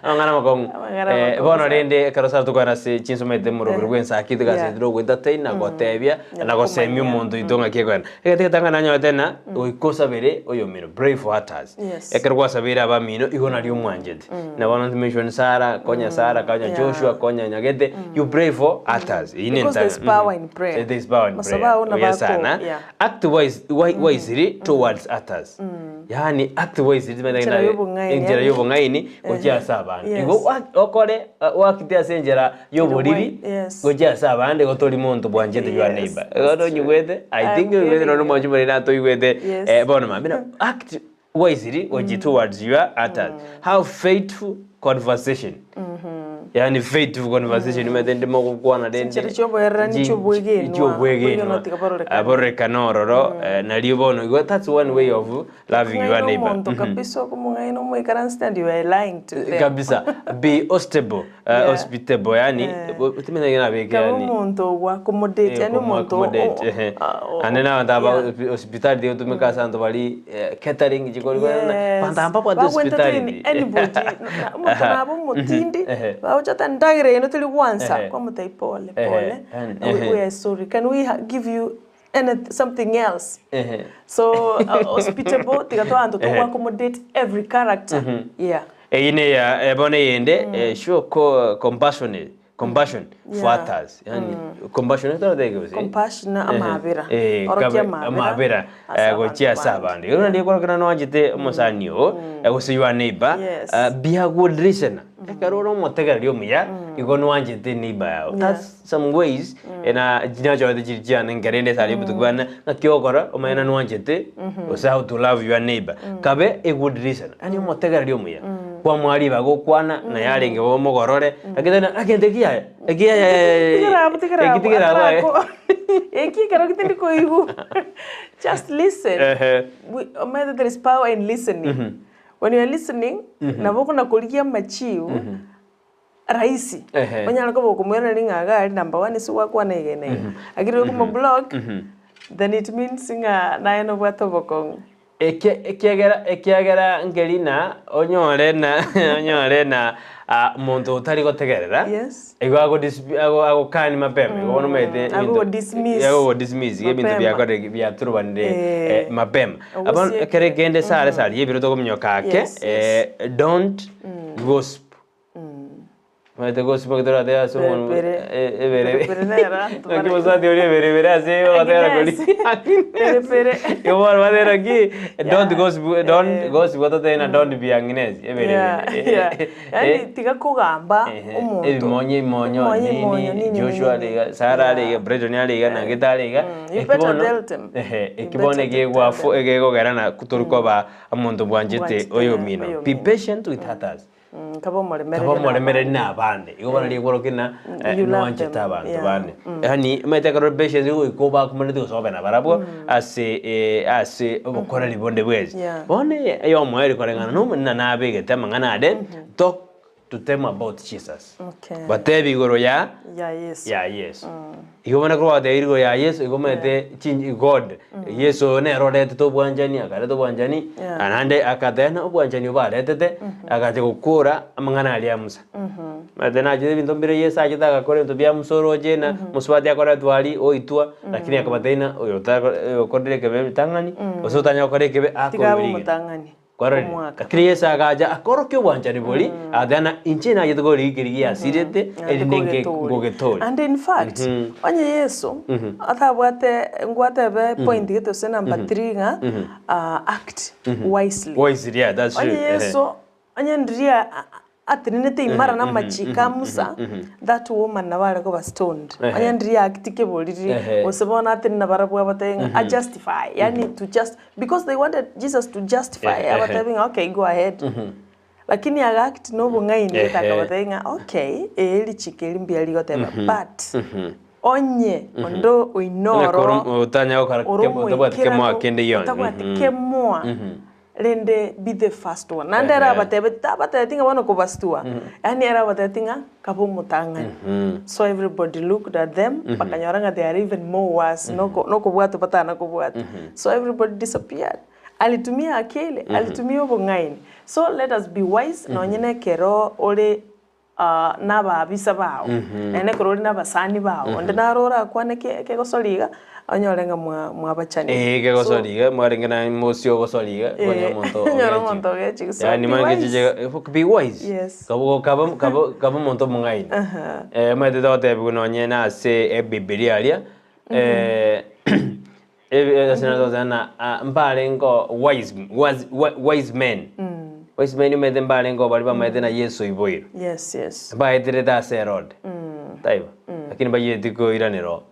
amang'ana makong'u Amang'ana Eh, makong'u bono sana. rende ekero sara tokwana ase chinsomete moroberi bwa ensaki Yeah. tigasete ogoentertain na gotebia na gosemia komanya. omonto oito ng'aki ekoenda egete getanga nanyorete na goika osabere oyomino pray for others Yes. ekero gwasabere abamino igo nario omwanchete na bono ntimention Sarah konya Sarah konya Yeah. Joshua konya nyagete you pray for others Iyi ni Because there's entang- power Mhm. in prayer. There is power in Masaba prayer. una Yes, bako, sana. yeah. Act wise, wisely towards others. Yani act wisely Enchera y'obong'aini, enchera yani. y'obong'aini gochia ase abande. Yes. Igo okore wakite ase enchera y'oboriri Yes. gochia ase abande igo tori monto bwanchete your Yes, neighbor. that's Igo tonyigwete I I'm think oigwete getting nonya you. omwanchi monene atoigwete Yes. eh, bono mambia act wisely gochia towards your others. Have faithful conversation. Yani faithful conversation imete ndimo gokwana rende Chinchera chi'oboererani chi'obwegenwa. chi'obwegenwa Obwegenwa tiga bororekane. abororekana ororo eh, nario bono igo that's one way of loving your Ng'aina neighbor omonto kabisa okomong'aina omoikaranse and you are lying to them. kabisa be hospitable uh, Yeah. hospitable yani timene nabeke Kaba yani omonto ogwaccommodate yani omonto accommodate ehe ane na abantu aba hospitality otumika ase abanto bari eh, catering chikori Yes. bantu amba bwate Bagwentertain hospitality anybody omonto nabo omotindi Ehe. bagochata ndagera eno teri gwansa Ehe. kwamotebia pole Ehe. pole And- we, ehe. we are sorry can we give you anyth something else Ehe. so hospitable tiga twabantu togwa accommodate every character yeah Eyi neya bono eyende eh, show co compassionate Compassion for Yeah. others. Yani compassion ekero totebe gose. Compassion na amabera. Eh, Orokia kabe- amabera amabera ase eh, abanto gochia ase bande. abande. Igo naende ekorokera noanchete omosani oo, eh, gose your neighbor, Yes. eh, be a good listener. Ekero ore omotegereri omuya, igo noanchete neighbor yago. That's some ways, eh, na chinachorete chiri chiane nkere inde esare obotuko bwane, ng'aki ogokora omanye na noanchete, gose how to love your neighbor. Kabe a good listener, yaani omotegereri omuya. Kwamoa ribaga gokwana, naye arenge bobe omogorore, lakini tari ng'a egento ekiya ekiya Tigera abwo, tigera eki abwo, tigera abwo aye. atarako eki ekero tindi koigwa just listen Ehe. We omanyete there is power in listening. When you are listening, nabo okona korigia amachiu rahisi. Ehe. Onyare koba okomoiraneria ng'a iga aria number one ase gwakwana iga na iga. Lakini okomoblock, then it means ng'a naye nobwate obokong'u. Eke ekiagera ekiagera nkeri na onyore na onyore na omonto otari gotegerera, Yes. igo agodisp ago agokani mapema, igo bono omanyete ebinto Agogodismiss. agogodismiss iga ebinto Mapema. biakorire biaturubanire Eh. mapema. Bono Ogosiekire. ekere kende sare sare ya ebiro tokominyoka ake, Yes, yes. don't gossip. Omanyete gossip ekero toratebe ase omonwe Pere, ebere pere, pere nero abanto naki bare- mosubati oria eberebere ase ogotera Agnes. koria Pere, pere. Igo bono bateba naki don't Yeah. gossip don't Eh. gossip ototebe ng'a don't be Agnes Yeah, yeah. eberebere Yaani tiga kogamba omonto. ebimonyo ebimonyo Ebimonyo, ebimonyo, nini nini, Joshua nini. are iga Sarah are iga Yeah. Brighton are iga Nagete are iga Mm, you eki better bono tell them. ehe You eki bono better tell egegwafo them. egegogera na tori koba omonto bwanchete Bwanchete, oyomino be oyomino. patient with others Kaba omoremereri Kaba omoremereri na na abande. Igo bono rikworokia ng'a eh, You love noanchete them, abanto yeah. bande. Yaani omanyete ekero ore patient goika obakumaneti gose obe nabarabwo ase eh, ase obokoreri bonde bwensi. Yeah. Bono eye eyomoerio koreng'ana na omonene nabegete amang'ana ade, talk to them about Jesus. Okay. Batebi igoro ya Ya Yesu. ya Yesu. Igo bono ekero gwatebirie igoro ya Yeso, igo omanyete chin God, Yeso oyo nere oretete obwanchani, akareta obwanchani, Yeah. naende akatena obwanchani obo aretete, agacha gokora amang'ana aria a Musa. Omanyete nachete ebinto mbire Yeso achete agakora ebinto bia Musa oroche na mosubati akoretwa aria oitwa, lakini akabatebia ng'a oyo otako oyo okorire ekebe ritang'ani, gose otanya gokora ekebe Tiga abe akoigwa rigena. omotang'ani. Kwarorire? Omwaka. Lakini Yeso agacha akorokia obwanchani boria, agateba ng'a inche nachete korigia keria giasirete, erinde nke ngogetooria. And in fact, onye Yeso atabwate ngwatebe point gete gose number 3 ng'a ah, act wisely. Wisely, yeah, that's true. Onye Yeso onye ndiria atenenete imara na amachiko a Musa, that woman nabo are koba stoned. Onye ndiria act keboriri, gose bono atenene barabwo abatebie ng'a a justify, yaani to just because they wanted Jesus to justify, abatebie ng'a okay go ahead. Lakini aga act na obong'aini gete akabatebia ng'a okay, ee richiko eri mbuya rigoteba but onye onde oino Onye oro koro otanya gokora ore otabwati kemoa omoikeranu, kende gionsi. otabwati kemoa. Rende be the first one. Naende ere abatebeti, tabatebeti ng'a bono kobastua, yaani ere abatebeti ng'a kabe omotang'ani. So everybody looked at them, bakanyora ng'a they are even more worse, noko nokobwatwa batana kobwatwa. So everybody disappeared. Alitumia akili, alitumia obong'aini. So let us be wise, nonye na ekero ore nababisa bao, naende ekero ore nabasani bao, onde naro orakwane ke kegosori iga, onyore ng'a mwa mwabachanire. Ee, kegosori iga, mwarenge na mosio ogosori iga, okonyora omonto Onyore ogechigwe. omonto ogechigwe. So Yaani be mani wise. gechiche be wise. Yes. Kabo kaba kaba kaba omonto omong'aini. Eh, omanyete togotebiwa nonye na ase ebibilia aria, Ase natotebi ng'a mbarengeo wise wise wise men, wise men omanyete mbarengeo baria bamaete na Yeso oiboirwe. Yes, yes. Mbaeterete ase Herode, taibo? Lakini mbayeti koiranera oo.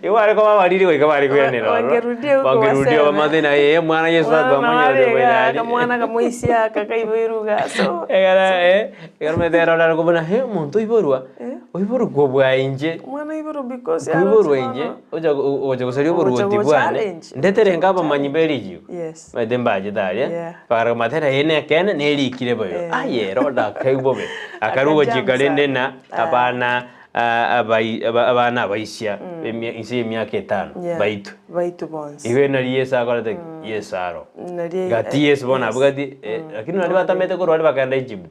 Igo bare koba abariri goika bare koiranera ororo. Bangerudia huko Bangerudia waseme. bamate na ee mwana Yeso Mwana twamonyore nare iga, oboirari. akamwana kamoisia aka kaiboirwe iga, so Ekero ekero omanyete Herode are kobuna he omonto oiborwa, oiborwa kobua inche. Omwana oiborwa because Koiborwa aroche inche, bono. ocha ogocha gosaria Ogocha oboruoti go bwane, challenge. ndetere inga abamanyi be richiiko. Yes. Omanyete mbachete aria, Yeah. bagara komatera eye nekeene, nerikire boigo. Eh. Aye Herode akaigwa bobe, akarua Akajam ogochika rende sana. ng'a abana abai abana abaisia emia inse y'emiaka etano Yeah. baitwe. Baitwe bonsi. Igo nari Yeso akorete ki? Yeso aro. Nari Gati Yeso bono yes. abwo gati eh, lakini nari batamete korwa aria bakaenda Egypt.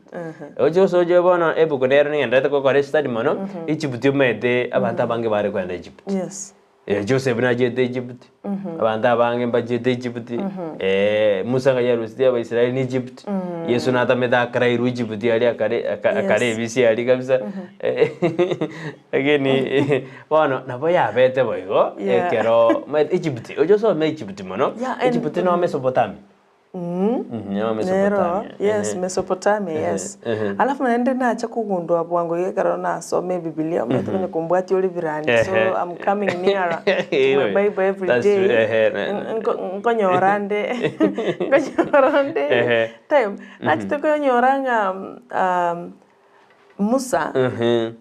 Oche osoche bono ebuku nero nigenderete gokora estudy mono, Egypt omanyete abanto abange bare kogenda Egypt. Yes. Joseph nachiete Egypt, abanto abange mbachiete Egypt, Musa ng'ai arusetie Abaisraeli ni Egypt, Yeso natamete akarairwe Egypt aria akare aka akare Yes. ebisi aria kabisa lakini bono nabo yabete boigo Yeah. ekero omanyete Egypt, oche osome Egypt mono, Yeah, and- Egypt no Mesopotamia. Nero Nero, Mesopotamia. yes, Ehe. Mesopotamia, yes. Ehe. Alafu naende nacha kogundua bwango iga ekero nasoma ebibilia, omanyete onye kombwatia ore birani, so Ehe. I'm coming nearer to my Bible every That's day. true, ehe, ne- Nkonyora nde, nkonyora nde Ehe. time. Nachete konyora ng'a Musa, Mhm.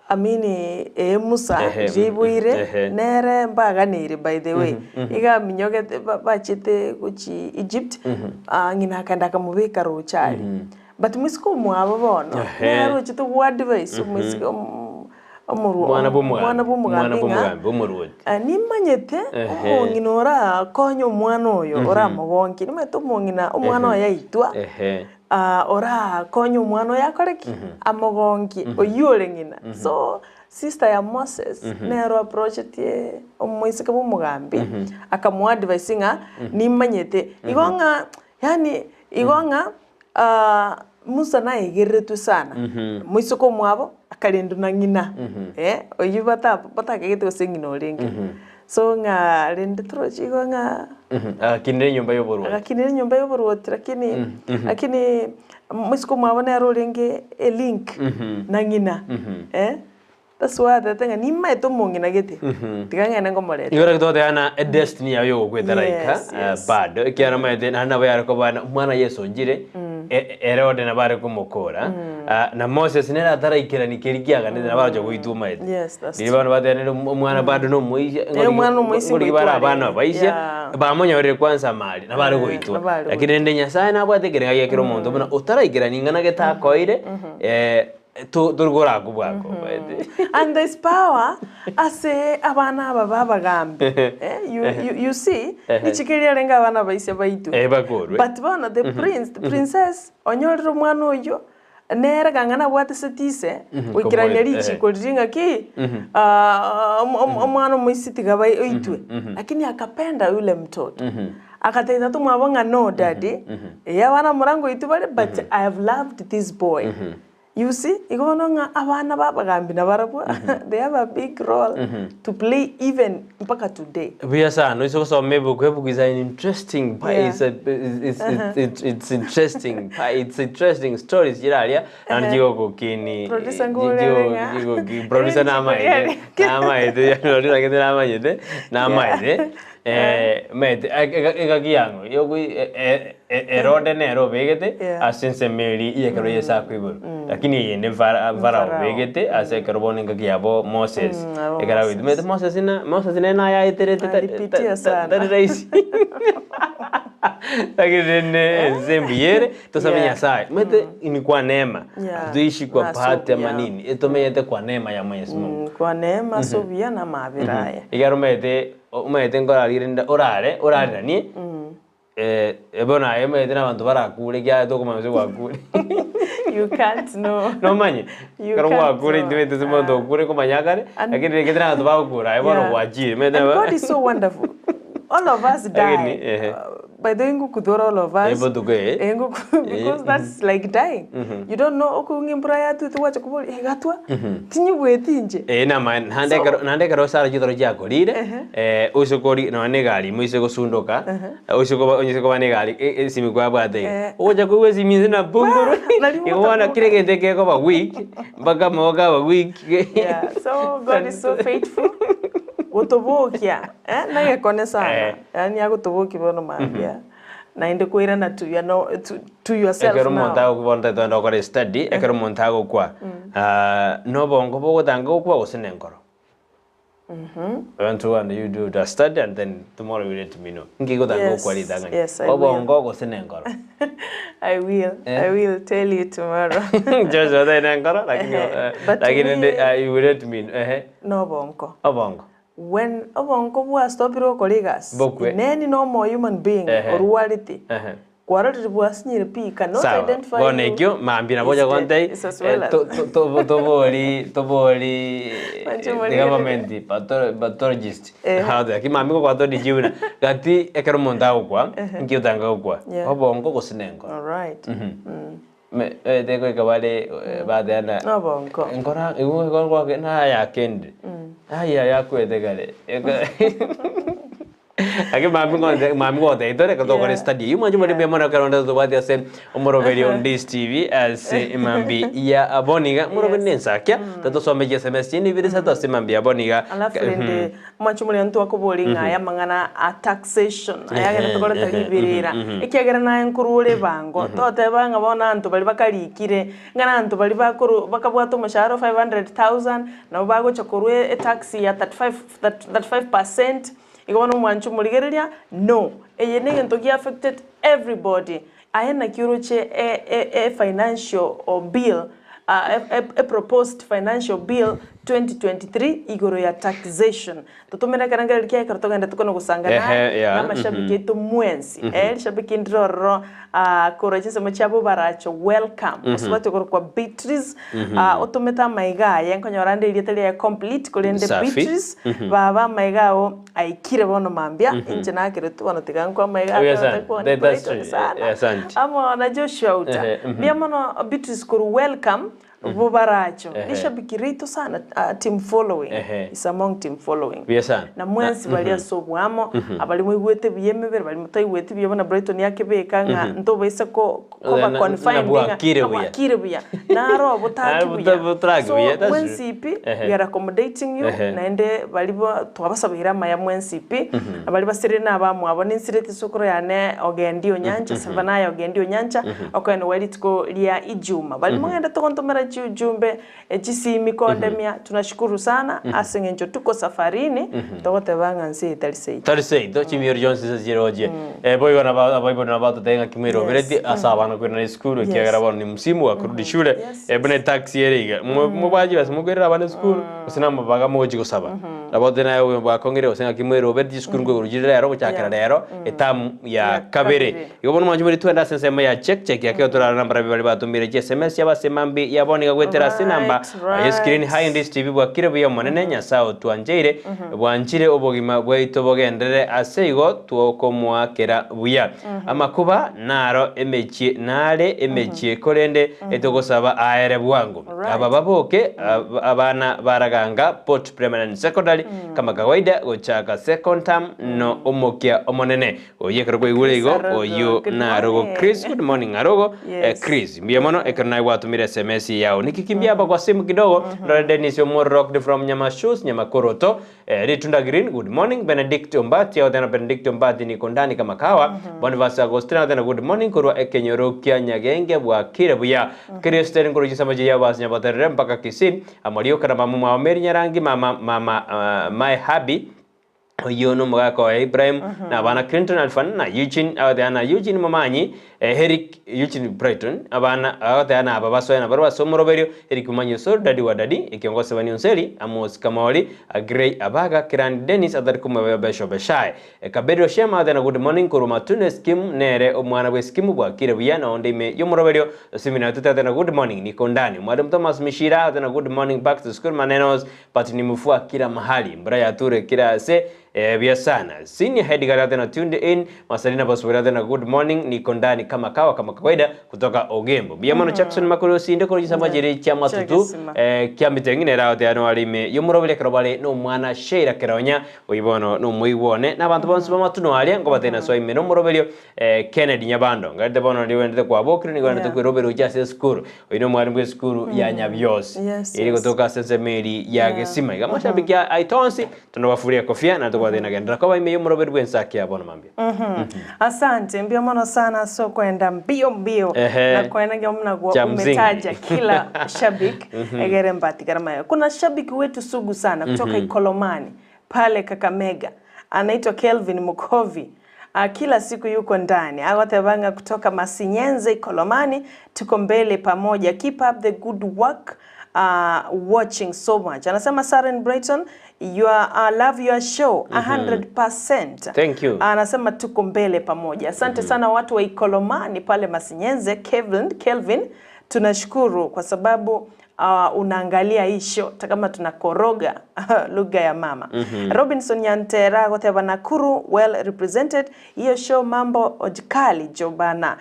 Amini ee Musa Ehe, riaiboire, ehe. nere mbaganeire by the way, iga aminyogete ba- bachete gochia Egypt, ah, ng'ina akaenda akamobeka roche aria. But moiseke omwabo bono, Ehe. nere ochete goadvise omoiseke om- omorwa Omwana bw'omogambi, omwana bw'omogambi omwana ng'a, bw'omogambi, omorwoti. "Ah, nimanyete Ehe. omong'ina orakonye omwana oyo, oramogonkie, nimanyete omong'ina omwana oyo aitwa, Ehe. Ah, orakonye omwana oyo akore ki? Amogonkie, oyio ore ng'ina. So, sister ya Moses nero approachetie omoiseke bw'omogambi, akamoadvise ng'a nimanyete, igo ng'a yaani igo ng'a ah, Musa naegereretwe sana, moiseke omwabo akarendwa na ng'ina, eh, oyio bata batakegete gose ng'ina orenge. So ng'a rende toroche igo ng'a. Agakinera enyomba y'oborwoti. Agakinera enyomba y'oborwoti lakini lakini moiseke omwabo nere orenge elink na ng'ina eh, that's why atebete ng'a nimaete omong'ina gete, tiga ng'ende ngomorete. Igo naki togoteba ng'a edestiny yao yogokweta raika Yes, yes. bado, ekiagera omanyete naende nabo yare koba ng'a omwana Yeso onchire, ere onde nabo are komokora, na Moses nere ataraikerani keria kiaganete nabo aroche goitwa omanyete. Yes, that's Riria bono batebanire omwana bado nomoisia, Eh, omwana omoisia ngorigi ngoitwa bare abana arenge. abaisia, Yeah. bamonyorire kwanza amari, nabo are Eh, goitwa. nabo are Lakini rende Nyasaye nabwate ekerenga gia kera omonto buna otaraikerani ing'ana gete akoire, to- tori korakwa bwango omanyete. And there's power ase abana aba ba abagambi. Eh, you, you, you see, richiko eria riarenge abana abaisia baitwe. Eh, bakorwe. But bono the prince, the princess, onyorire omwana oyio, nere kang'a nabwate ase ise, goikerania komoe- eh. richiko riria ng'a ki, omwana omoisia tiga bai- oitwe. Lakini akapenda yule mtoto. Agatebia tata omwabo ng'a no daddy, eh abana mbora ngoitwa bare but I have loved this boy. You see, igo bono ng'a abana ba abagambi nabarabwo they have a big role to play even mpaka today. Buya sana, oise gosoma ebuku, ebuku is an interesting pa Yeah. it's a, it's, it's, it's, it's interesting pa it's interesting stories chire aria naende chigogokini Producer ngorere ng'a. producer namaete namaete producer gete namanyete namaete Omanyete egaki yang'o Herode nere obegete ase ensemo eria y'ekero Yeso akoiborwa, lakini eyende Farao obegete ase ekero bono engaki yabo Moses ekero agoitwa. Omanyete Moses na Moses nere nayaeterete tari rahisi lakini rende ense mbuya ere tosabe Nyasaye. Omanyete ni kwa neema, hatuishi kwa bahati ama nini, tomenyete kwa neema ya Mwenyezi Mungu. Kwa neema ase obuya na amaabera aye. Ekero omanyete Omanyete nkorarire rende orare orareranie bono aye omanyete na abanto barakure ekiagera tokomanya gose gwakure. You can't know. Nomanye? You Ekero can't gwakure know. intwe omanyete ase omonto okure komanya akare, And- lakini renge tari abanto bagokura aye bono Yeah. gwachire omanyete And nabo God is so wonderful. All of us Lakini, die. ehe. By the way, ngokuthora all of us. Ebotuko eye. Eh, because that's like dying. You don't know okong'a embura yatwete gwacha koboria, eh gatwa, tinyigweti inche. Eh, namaene. Naende So- ekero naende ekero osara chitoro chiakorire, eh, oise kori nonya na egari ime oise gosundoka, oise koba onye koba na egari e- esimi kwabwate iga, Eh. ogocha koigwa esimi inse na bunguru, Nari igo bono gotaboka. kera egento ekekoba weak, mpaka amaboko aba weak. Yeah, so God is so faithful. Gotobokia, eh, nagekone sana. Eh. Yaani agotobokia bono mambia. Naende koirana to your no, to, to yourself Ekero omonto now. agokwa bono tari togenda gokora estudy, ekero omonto agokwa, nobongo bogotanga gokwa gose nenkoro? I want to and you do the study and then tomorrow you let me know. Nki gotanga Yes, gokwa ritang'ani? yes, I will. Obongo gose nenkoro? I will, Eh. I will tell you tomorrow. Joshua tari nenkoro, lakini, Ehe, but to lakini me- ndi- you will let me know. Ehe. Nobongo. Obongo. When obongo bwastopire gokora egasi, Bokwe. neni nomo human being Ehe. orwarete, Ehe. Kwarorire bwasinyire pi cannot Sawa, identify bono you ekio mambia nabo ocha is dead. gontebia Is as eh, well as to- to- to- tobori tobori Manche the morigereria. government patho- pathologist Eh. Goteba ki mambia ngokwata odijibu na gati ekero omonto agokwa nki otanga gokwa Yeah. obongo gose na enkoro Alright. Me omanyete goika bare bateana Nobongo. enkoro igo igo ngoake nayakendire aye yakwete kare Lakini mambia ngonte mambia ngotebia tore ekero togokora Yeah. estudy eywo mwanche more mbuya mono ekero onde tobwate ase omoroberio on Ndisi TV ase emambia ya bono iga omoroberio Yes. na ensakia totosome chiSMS chinde ibere isato ase emambia ya bono iga Alafu rende mwanche more ntwakoboria ng'a aya amang'ana a taxation ayagenda tokoreta riberera ekiagera naye nkorwa ore ebango toteba ng'a bono abanto baria bakarikire ng'a na abanto baria bakoru bakabwata omoshahara o 500,000 nabo bagocha korwa etax ya 35 35%. Igo bono omwanche omorigereria, no, eye negento gia affected everybody, aye naki oroche e e e financial bill e e proposed financial bill 2023 igoro ya taxation. Totomere ekerengererio kiaye ekero togendete kona gosanga naye, Ehe, yeah, na amashabiki aito mwensi, eh, rishabiki ndire ororo korwa chinsemo chiabo baracho welcome, osubati okorokwa Beatrice, otomete amaiga aye, nkonyora ande erieta riaye complete korende Safi. Beatrice, baba amaiga ao aikire bono mambia, inche nakeretwe bono tiga nkwe amaiga Oya atote sana. kwani That- that's Brighton true. sana. Eh, asante. Amo na Joshua Uta. Ehe, mhm. Mbuya mono Beatrice korwa welcome, Bobaracho Ehe. rishabiki riaito sana ah, team following Ehe. is among team following Buya sana. na mwensi baria ase oboamo abari moigwete buya emebere bari motaigweti buya buna Brighton yakebeka ng'a ntobaisa ko koba Na- confined na bwakire ng'a buya. bwakire buya naro botaki Naro buya botaraki so buya, that's true. mwensi pi Ehe. we are accommodating you Ehe. naende bari bo twabasabeire amaya mwensi pi abari basirire na abamwabo ninsireti sokoro yane Ogendi Onyancha Zephaniah Ogendi Onyancha Okoenigwa rituko ria Ijuma. Baria mogendete gontomera chiujumbe, chisimi kondemia, tunashukuru sana ase eng'encho tuko safarini, togoteba ng'a nse eye tari seito. Tari seito, chimioro chionsi ase chirochie. Boigo nabo abaibori nabo batotebia ng'a kimweroberetie ase abana koirana esukuru ekiagera bono ni msimu wa kurudi shule, buna etaxi ere iga, mobwaye chibesa mokoirera abana esukuru, gose namabaga mogochia gosaba. Nabo tari naye obogima bwakong'ire gose ng'aki mweroberetie chisukuru nkoigoro chire rero gochakera rero etamu ya kabere. Igo bono mwanche moria twende ase ensemo ya check check ekero torarore nambarabi baria batomire chi sms chiabo ase mambia ya bono iga goetera ase enamba aye screen hi Ndisi TV bwakire buya omonene Nyasae otwancheire bwanchire obogima bwaito bogenderere ase igo twokomoakera buya amakuba naro emechie nare emechie korende etogosaba aere bwango aba baboke abana baraganga Port Primary and Secondary kama kawaida gochaka second term no omokia omonene Oyio ekero kwaigure igo, Chris Arogo, oyio good narogo morning. Chris, good morning Arogo. Eh, Yes. Chris, mbuya mono ekero naye gwatumire SMS yao. Nikikimbia hapa kwa simu kidogo. Ndore Dennis Omoro from Nyamashus, Nyamakoroto. Eh, Ritunda Green, good morning. Benedict Ombati, au tena Benedict Ombati niko ndani kama kawa. Boniface Agostina, tena good morning korwa ekenyoro kia Nyagenge bwakire buya. Christine nkuru chisama chiya basi nyabaterere mpaka Kisii. Amorio kana mamu mwao Mary Nyarangi mama mama uh, my hubby Oyio nomogaka oye Ibrahim, na abana Clinton, Alfan, na Eugene, agoteana na Eugene Momanyi, eh, Eric Eugene Brighton, abana agoteana na aba basoe nabarabwo ase omoroberio, Eric Momanyi Osoro, Daddy wa Daddy, ekiongosi Bani Onseri, Amos Kamori, Agrey Abaga, Kirandi Dennis, atari komwebea Besho Beshai. Kaberi Oshema agoteana good morning korwa Matune Skimu, nere omwana bw'eskimu bwakire buya na onde ime y'omoroberio, Simina Atute agoteana good morning niko ndani. Mwalimu Thomas Mishira agoteana good morning back to school manenos But nimefua kila mahali mbura yature kila ase eh, buya sana senior head girl tena tuned in Masalina Basubira tena good morning niko ndani kama kawa kama kawaida kutoka Ogembo buya mono Jackson Makori osinde koro chisamba chiri chia matutu Chiagesima. eh, kia miteng'ine erao teano arime yomorobire ekero bare na omwana Sheila Keronya oyio bono nomoigwa one na abanto bonsi b'amatuno aria ngobatebia soa ime nomoroberio eh, Kennedy Nyabando ngarete bono riwendete kwabokire nigo rendete Yeah. kwerobera gochia ase esukuru Oyo nomwalimu bw'esukuru ya Nyabiosi Yes, eri yes. gotoka ase ensemo eri ya Gesima. Iga amashabiki a- aito onsi tonabafurie ekofia na tobwate nagenderera koba ime y'omoroberi bw'ensaki ya bono mambia. Asante mbio mono sana so kwenda mbio mbio Ehe. na kwenda ngia mna gwa Cha mzingi. umetaja kila shabik egere mbati garama yao. Kuna shabiki wetu sugu sana kutoka Ikolomani pale Kakamega anaitwa Kelvin Mukovi. Ah, kila siku yuko ndani agotebanga kutoka Masinyenze Ikolomani, tuko mbele pamoja, keep up the good work. watching so much. Anasema Sarah in Brighton, your, love your show 100%. Thank you. Anasema tuko mbele pamoja. Asante sana watu wa Ikolomani pale Masinyenze, Kelvin, Kelvin tunashukuru kwa sababu unaangalia hii show hata kama tunakoroga lugha ya mama. Robinson Nyantera goteba Nakuru well represented hiyo show mambo ojikali jobana.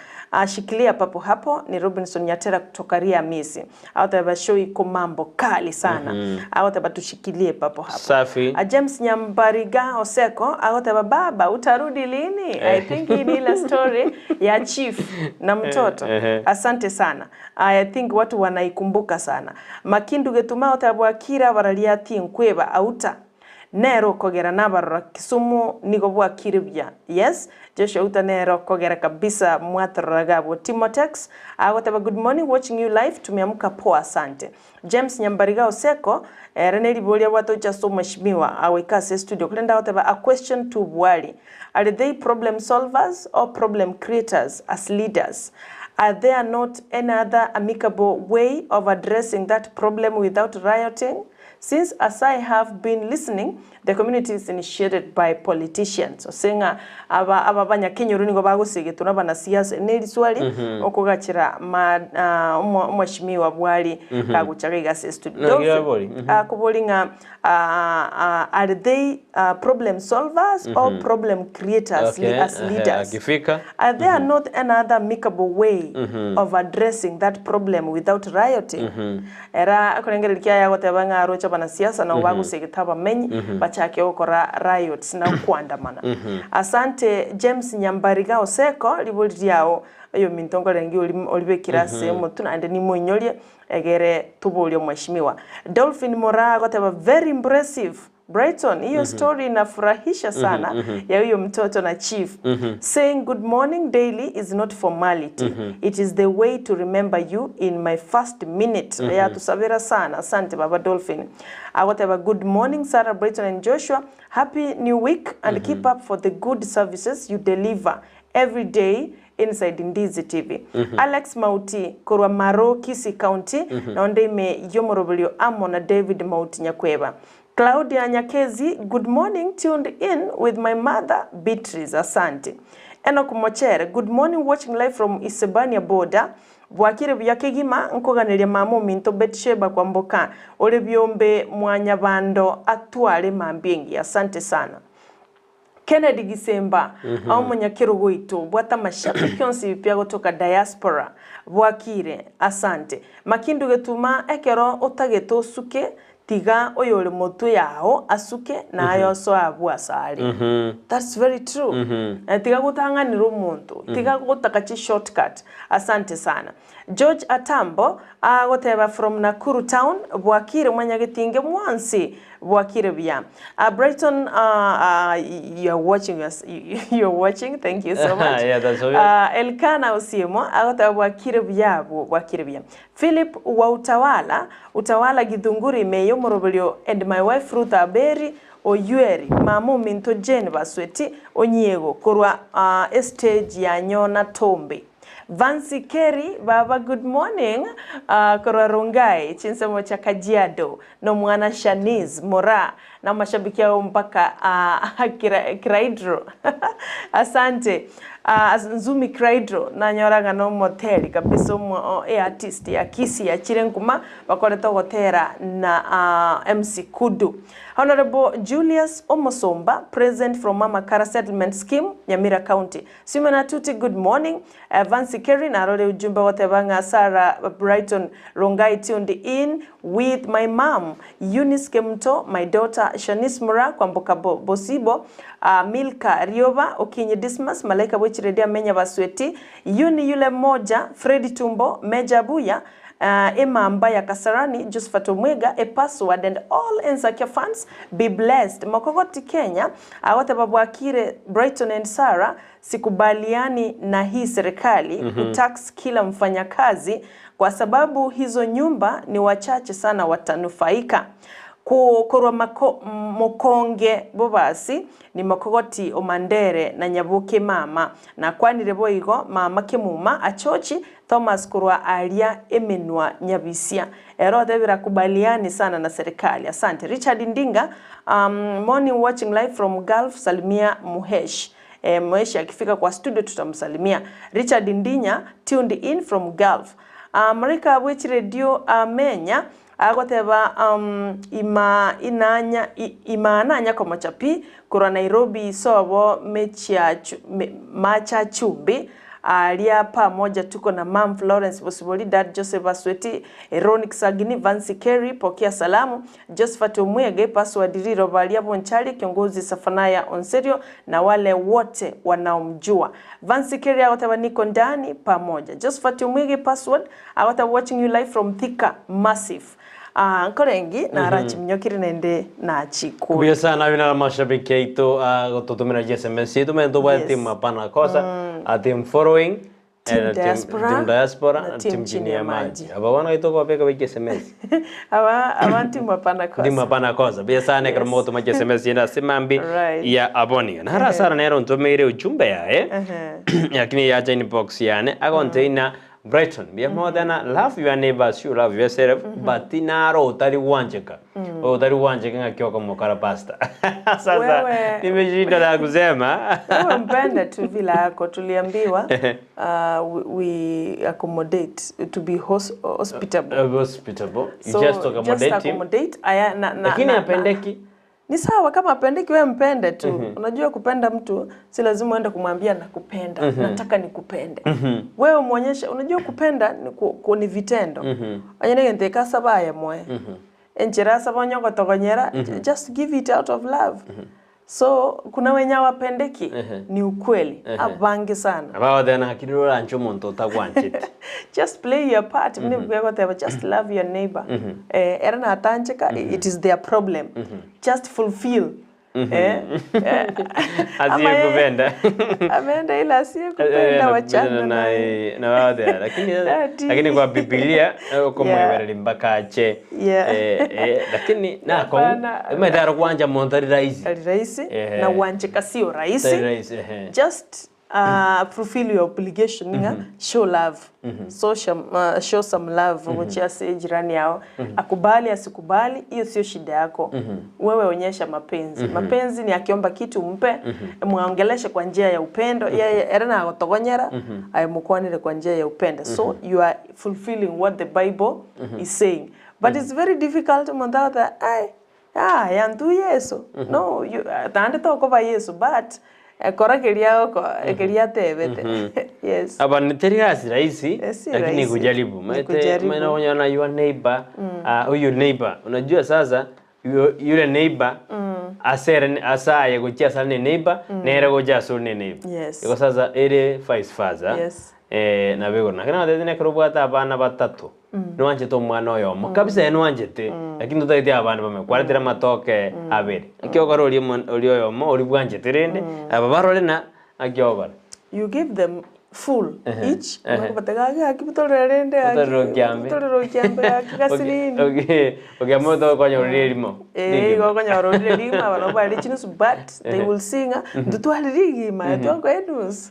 Shikilia papo hapo ni Robinson Nyatera kutoka Ria Misi. Agoteba show iko mambo kali sana. Agoteba tushikilie papo hapo. Safi. James Nyambariga Oseko agoteba baba utarudi lini? I think hii ni ile story ya chief na mtoto. Asante sana. I think watu wanaikumbuka sana. Makindu getuma otabwakira bararia tinkweba auta nero kogera nabarora Kisumu nigo bwakire buya. Yes, Joshua Uta nero kogera kabisa mwatororagabo. Timotex agoteba good morning watching you live tumeamka poa asante. James Nyambariga Oseko ere neriboria bwatocha so mheshimiwa aweka studio kulenda agoteba a question to Bwali. Are they problem solvers or problem creators as leaders? Are there not any other amicable way of addressing that problem without rioting? Since as I have been listening, the community is initiated by politicians. Osenga aba aba banyakenyoro nigo bagosegetwa na banasiasa neriswali okogachera ma omweshimiwa Bwali kaguchaga igase studio. No, gira bori. Akobori ng'a are they problem solvers or problem creators as leaders? Akifika Are there not another amicable way of addressing that problem without rioting? Era akorengereria ya goteba ng'a aroche banasiasa nabo bagosegeta abamenyi bachake gokora riots na kuandamana. Asante James Nyambariga Oseko ribori riao oyo minto nkorengi oribekire ase omotu naende nimoinyorie egere tuborie mheshimiwa. Dolphin Moraa goteba very impressive Brighton, hiyo story inafurahisha sana ya huyo mtoto na chief. Saying good morning daily is not formality. It is the way to remember you in my first minute. Ya tusabira sana. Asante Baba Dolphin. Agoteba good morning Sarah Brighton and Joshua. Happy new week and keep up for the good services you deliver every day inside Ndizi TV. Alex Mauti korwa Maro Kisii County naonde ime yomorobilio amo na David Mauti Nyakweba. Claudia Nyakezi, good morning, tuned in with my mother Beatrice, asante. Enoch Mochere, good morning, watching live from Isebania border. Bwakire buya kegima nkoganeria mama ominto Betsheba kwamboka ore byombe mwanyabando atware mambingi, asante sana. Kennedy Gisemba au munyakiro gwitu bwata mashabiki onsi pia kutoka diaspora bwakire asante makindu getuma ekero otagete osuke tiga oyo ori motwe yao asuke nayo so abu asare that's very true tiga gutang'anira omonto tiga gotaka chi shortcut asante sana George Atambo agoteba from Nakuru town bwakire mwanyagetinge mwansi bwakire buya Brighton you're watching us you're watching thank you so much Yeah, that's obvious. Elkana Osiemo agoteba bwakire buya bwakire buya Philip wa Utawala Utawala Githunguri meyo Morobilio and my wife Ruth Aberi Oyueri mama ominto Jane Basweti Onyiego korwa stage ya Nyona Tombe Vansi Kerry, baba good morning. Korwa Rongai, chinsemo cha Kajiado, no mwana Shaniz Mora na mashabiki yao mpaka Kraidro. Asante. Nzumi Kraidro nanyoraga no moteli kabisa omo e artist ya Kisi ya Chirenkuma bakoreta gotera na MC Kudu. Honorable Julius Omosomba, present from Mama Kara Settlement Scheme, Nyamira County. Simon Atuti, good morning. Vansi Kerry, narore ujumbe wote banga Sarah Brighton Rongai tuned in with my mom, Eunice Kemto, my daughter Shanice Mura, Kwamboka Bosibo, Milka Rioba, Okinyi Dismas, Malaika Wichiredia Menya Basweti, Yuni yule moja, Freddy Tumbo, Meja Buya, Emma Mbaya Kasarani, Josephat Omwega, a password and all Ensakia fans be blessed. Makogoti Kenya, awate babu Akire, Brighton and Sarah, sikubaliani na hii serikali kutax kila mfanyakazi kwa sababu hizo nyumba ni wachache sana watanufaika. Korwa Mokonge Bobasi, ni Mokogoti o Mandere na Nyaboke mama. Nakwanire boigo mama Kemuma Achochi Thomas korwa aria Emenwa Nyabisia. Ere otebire akubaliani sana na serikali. Asante. Richard Ndinga, um, morning watching live from Gulf, salimia Muhesh. Eh, Muhesh akifika kwa studio tutamsalimia. Richard Ndinya, tuned in from Gulf. Uh, Marika bwe chiredio amenya Agoteba, Ima inanya, ima nanya komocha pi, korwa Nairobi sobo Machachumbi, aaria pamoja tuko na Mum Florence Bosibori, Dad Joseph Asweti, Eroni Kisagini, Vancy Kerry, pokea salamu, Josephat Omwege, Password riroba ria Bonchari, Kiongozi Safanaya Onserio na wale wote wanaomjua. Vancy Kerry agoteba niko ndani pamoja. Josephat Omwege, Password Agoteba watching you live from Thika massive. Ah, nkorengi narachiminyokire naende nachikure. Mbuya sana abwo naro amashabiki aito agototomera chi SMS chiaito manyete tobwate team hapana kosa, team following, Team team diaspora, team diaspora na na team team chini chini ya ya maji. maji. Aba bono gaitu okobeka baike SMS. Aba aba team hapana kosa. Team hapana kosa. Mbuya sana ekero Yes. mogotoma chi SMS chiaito ase mambi Right. ya abwo niga. Naro ase aro nere ontomeire ujumbe yaye, lakini yacha inbox yane, agonteina Brighton, mbuya mogoteba love your neighbor as you love yourself, but naro otari gwancheka. Oyo otari gwancheka ng'aki okomokora pastor. Sasa Wewe nimeshinda la kusema. Wewe mpende tu vile ako tuliambiwa we, we accommodate to be hospitable. Hospitable. You So just just accommodate him. accommodate aya na, na, Lakini na, na, apendeki. Ni sawa kama apendeki, wewe mpende tu. Unajua kupenda mtu si lazima uende kumwambia nakupenda, nataka nikupende. Wewe muonyeshe, unajua kupenda ni, ku, ku, ni vitendo. Onye negento ekasaba aye moe. Enchera asaba onye ogotogonyera, just give it out of love. So kuna wenye hawapendeki, ni ukweli, abange sana. Abagoteba naki rirorio oranche omonto otagwancheti. Just play your part. Mune buya goteba just love your neighbor. Eh, ere natancheka, it is their problem. Just fulfill. Eh, eh, ama yeye Asiyekupenda. ameenda ila asiyekupenda wachana naye. naye lakini Daddy. lakini kwa Biblia okomwebereri mpaka ache Yeah. eh, eh, lakini nako Hapana. maitaro kwanja muntu ari rahisi Ari rahisi Ehe. na uancheka sio rahisi. Tari rahisi ehe. Just fulfill your obligation ng'a show love so show some love gochia ase jirani yao akubali asikubali hiyo sio shida yako wewe onyesha mapenzi mapenzi ni akiomba kitu mpe muongeleshe kwa njia ya upendo yeye ere nagotogonyera aye mukwanire kwa njia ya upendo so you are fulfilling what the bible is saying but it's very difficult omonto ai ah yantu yesu no you tande tokoba yesu but ekora keria oko keria atebete yes Aba ni teri gasi rahisi Eh, si lakini rahisi. kujaribu Ni maana kujaribu. maana unaona your neighbor ah, huyu neighbor unajua sasa yule neighbor asere asaye gochia asare ne neighbor nere gochia asore ne neighbor Yes. igo sasa ere vice versa Yes. eh nabo igo lakini natete nekero obwate abana batato nwanchete omwana oyomo kabisa ere nwanchete lakini totagete abana bamwe kwaretire amatoke abere naki okora oria oria oyomo oria bwanchete rende aba barore na naki ogokora. You give them full each bakobata gaki gaki butorere rende gaki Butorere okiambe. butorere okiambe gaki gasirini Okiambe tokonya orire erimo. Eh, igo okonyora orire rigima aba nabo bare chinusu but they will sing ng'a ntitware rigima twakoa enusu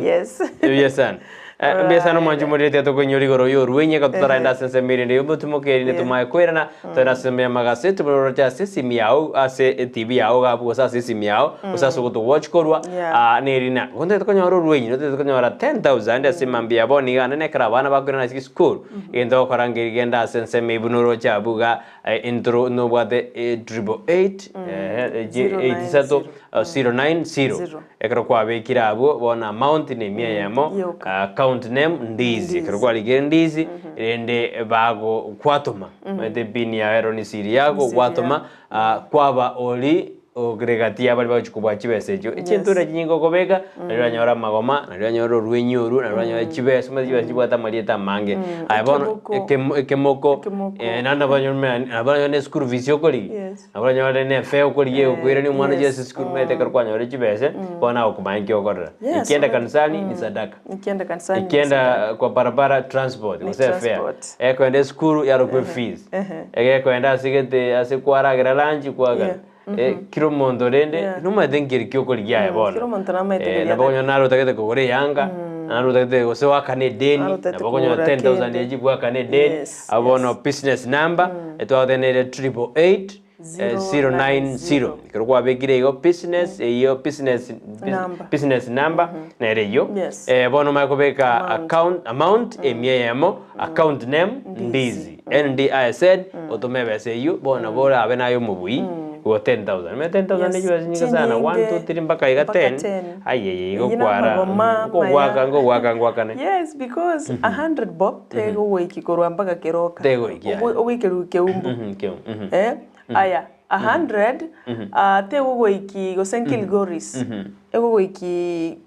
yes Mbuya sana. Eh, mbuya sana omwanchi omorereti atokoinyora igoro ya orwenyi ekero totaragenda ase ensemo erinde ya obotumoka erinde tomae koirana togende ase ensemo ya amagaseti buna oroche ase esimi yao ase etv yao iga abwo gose ase esimi yao gose ase ogoto watch korwa Yeah. ah, neri na gontagete konyora orwenyi notagete konyora 10000 ase mambia bono iga naende ekero abana bakoirana ase chisukuru egento ogokora nkeri genda ase ensemo eywo buna oroche abwo iga eh, intro nobwate eh, triple eight eh, eh, Zero eight nine isato zero. zero nine zero Zero. Ekero kwabekire abwo bono amount ne emia eyemo, Yoka. account name ndizi. Ekero kwarikire ndizi rende bago kwatoma omanyete pin yao ero ni siri yako Siri gwatoma ah, kwaba ori. Ogokire gati y'abaria bagochia kobua chibesa echio, echintura chinyinge okobeka, nario oranyore amagoma, nario oranyore orwenyi orwo, nario oranyore chibesa, omanyete chibesa chibwate amarieta amange. Aye bono, Ekemoko. ekemo ekemoko, Ekemoko. naende nabo oranyore muna nabo oranyore na eschool fees okorigia, Yes. nabo oranyore na efare okorigia egokoirania omwana ochie yes. ase esukuru omanyete ekero kwanyorire chibesa, bono nagokomanya nki ogokorera. Yes, Ekienda already. kanisani ni sadaka. Ekienda kanisani ni Ekienda sadaka. kwa barabara transport Ni gose efare. transport. Ekoenda esukuru yarokwa efees. Egekoenda ase gete ase kwaragera lunch kwagana. Yeah. Kira omonto rende Yeah. nomanyete nkeri ki okorigia aye bono. Kira omonto namaete keria Nabo okonyora naro otagete kogora eyanga, naro otagete gose goakana edeni, Naro otagete nabo okonyora kogora 10,000 kende. echi bwakane edeni, Yes, abwo bono yes. business number, etwagotenenere 888 090. Ekero kwabekire igo business eyio business Number. business number nere eyio. Yes. Bono omanye kobeka Amount. account amount emia eyemo, account name Ndizi, NDIZ, otome ebesa eyio bono nabo orabe naye omobui igo 10,000. Omanyete 10,000 Yes, ne chibesa chinyinge sana, 1, chinyinge, 2, 3 mpaka iga mpaka 10, 10. ayeye igo Eyio kwara namagoma nkogwaka maya. nkogwaka ngwakane. Yes, because 100 bob tegogoiki korwa mpaka keroka. Tegoiki, aye. Ogoikerwa keumbu. Keumbu, Eh, aya, 100 ah, tegogoiki gose Kilgoris, egogoiki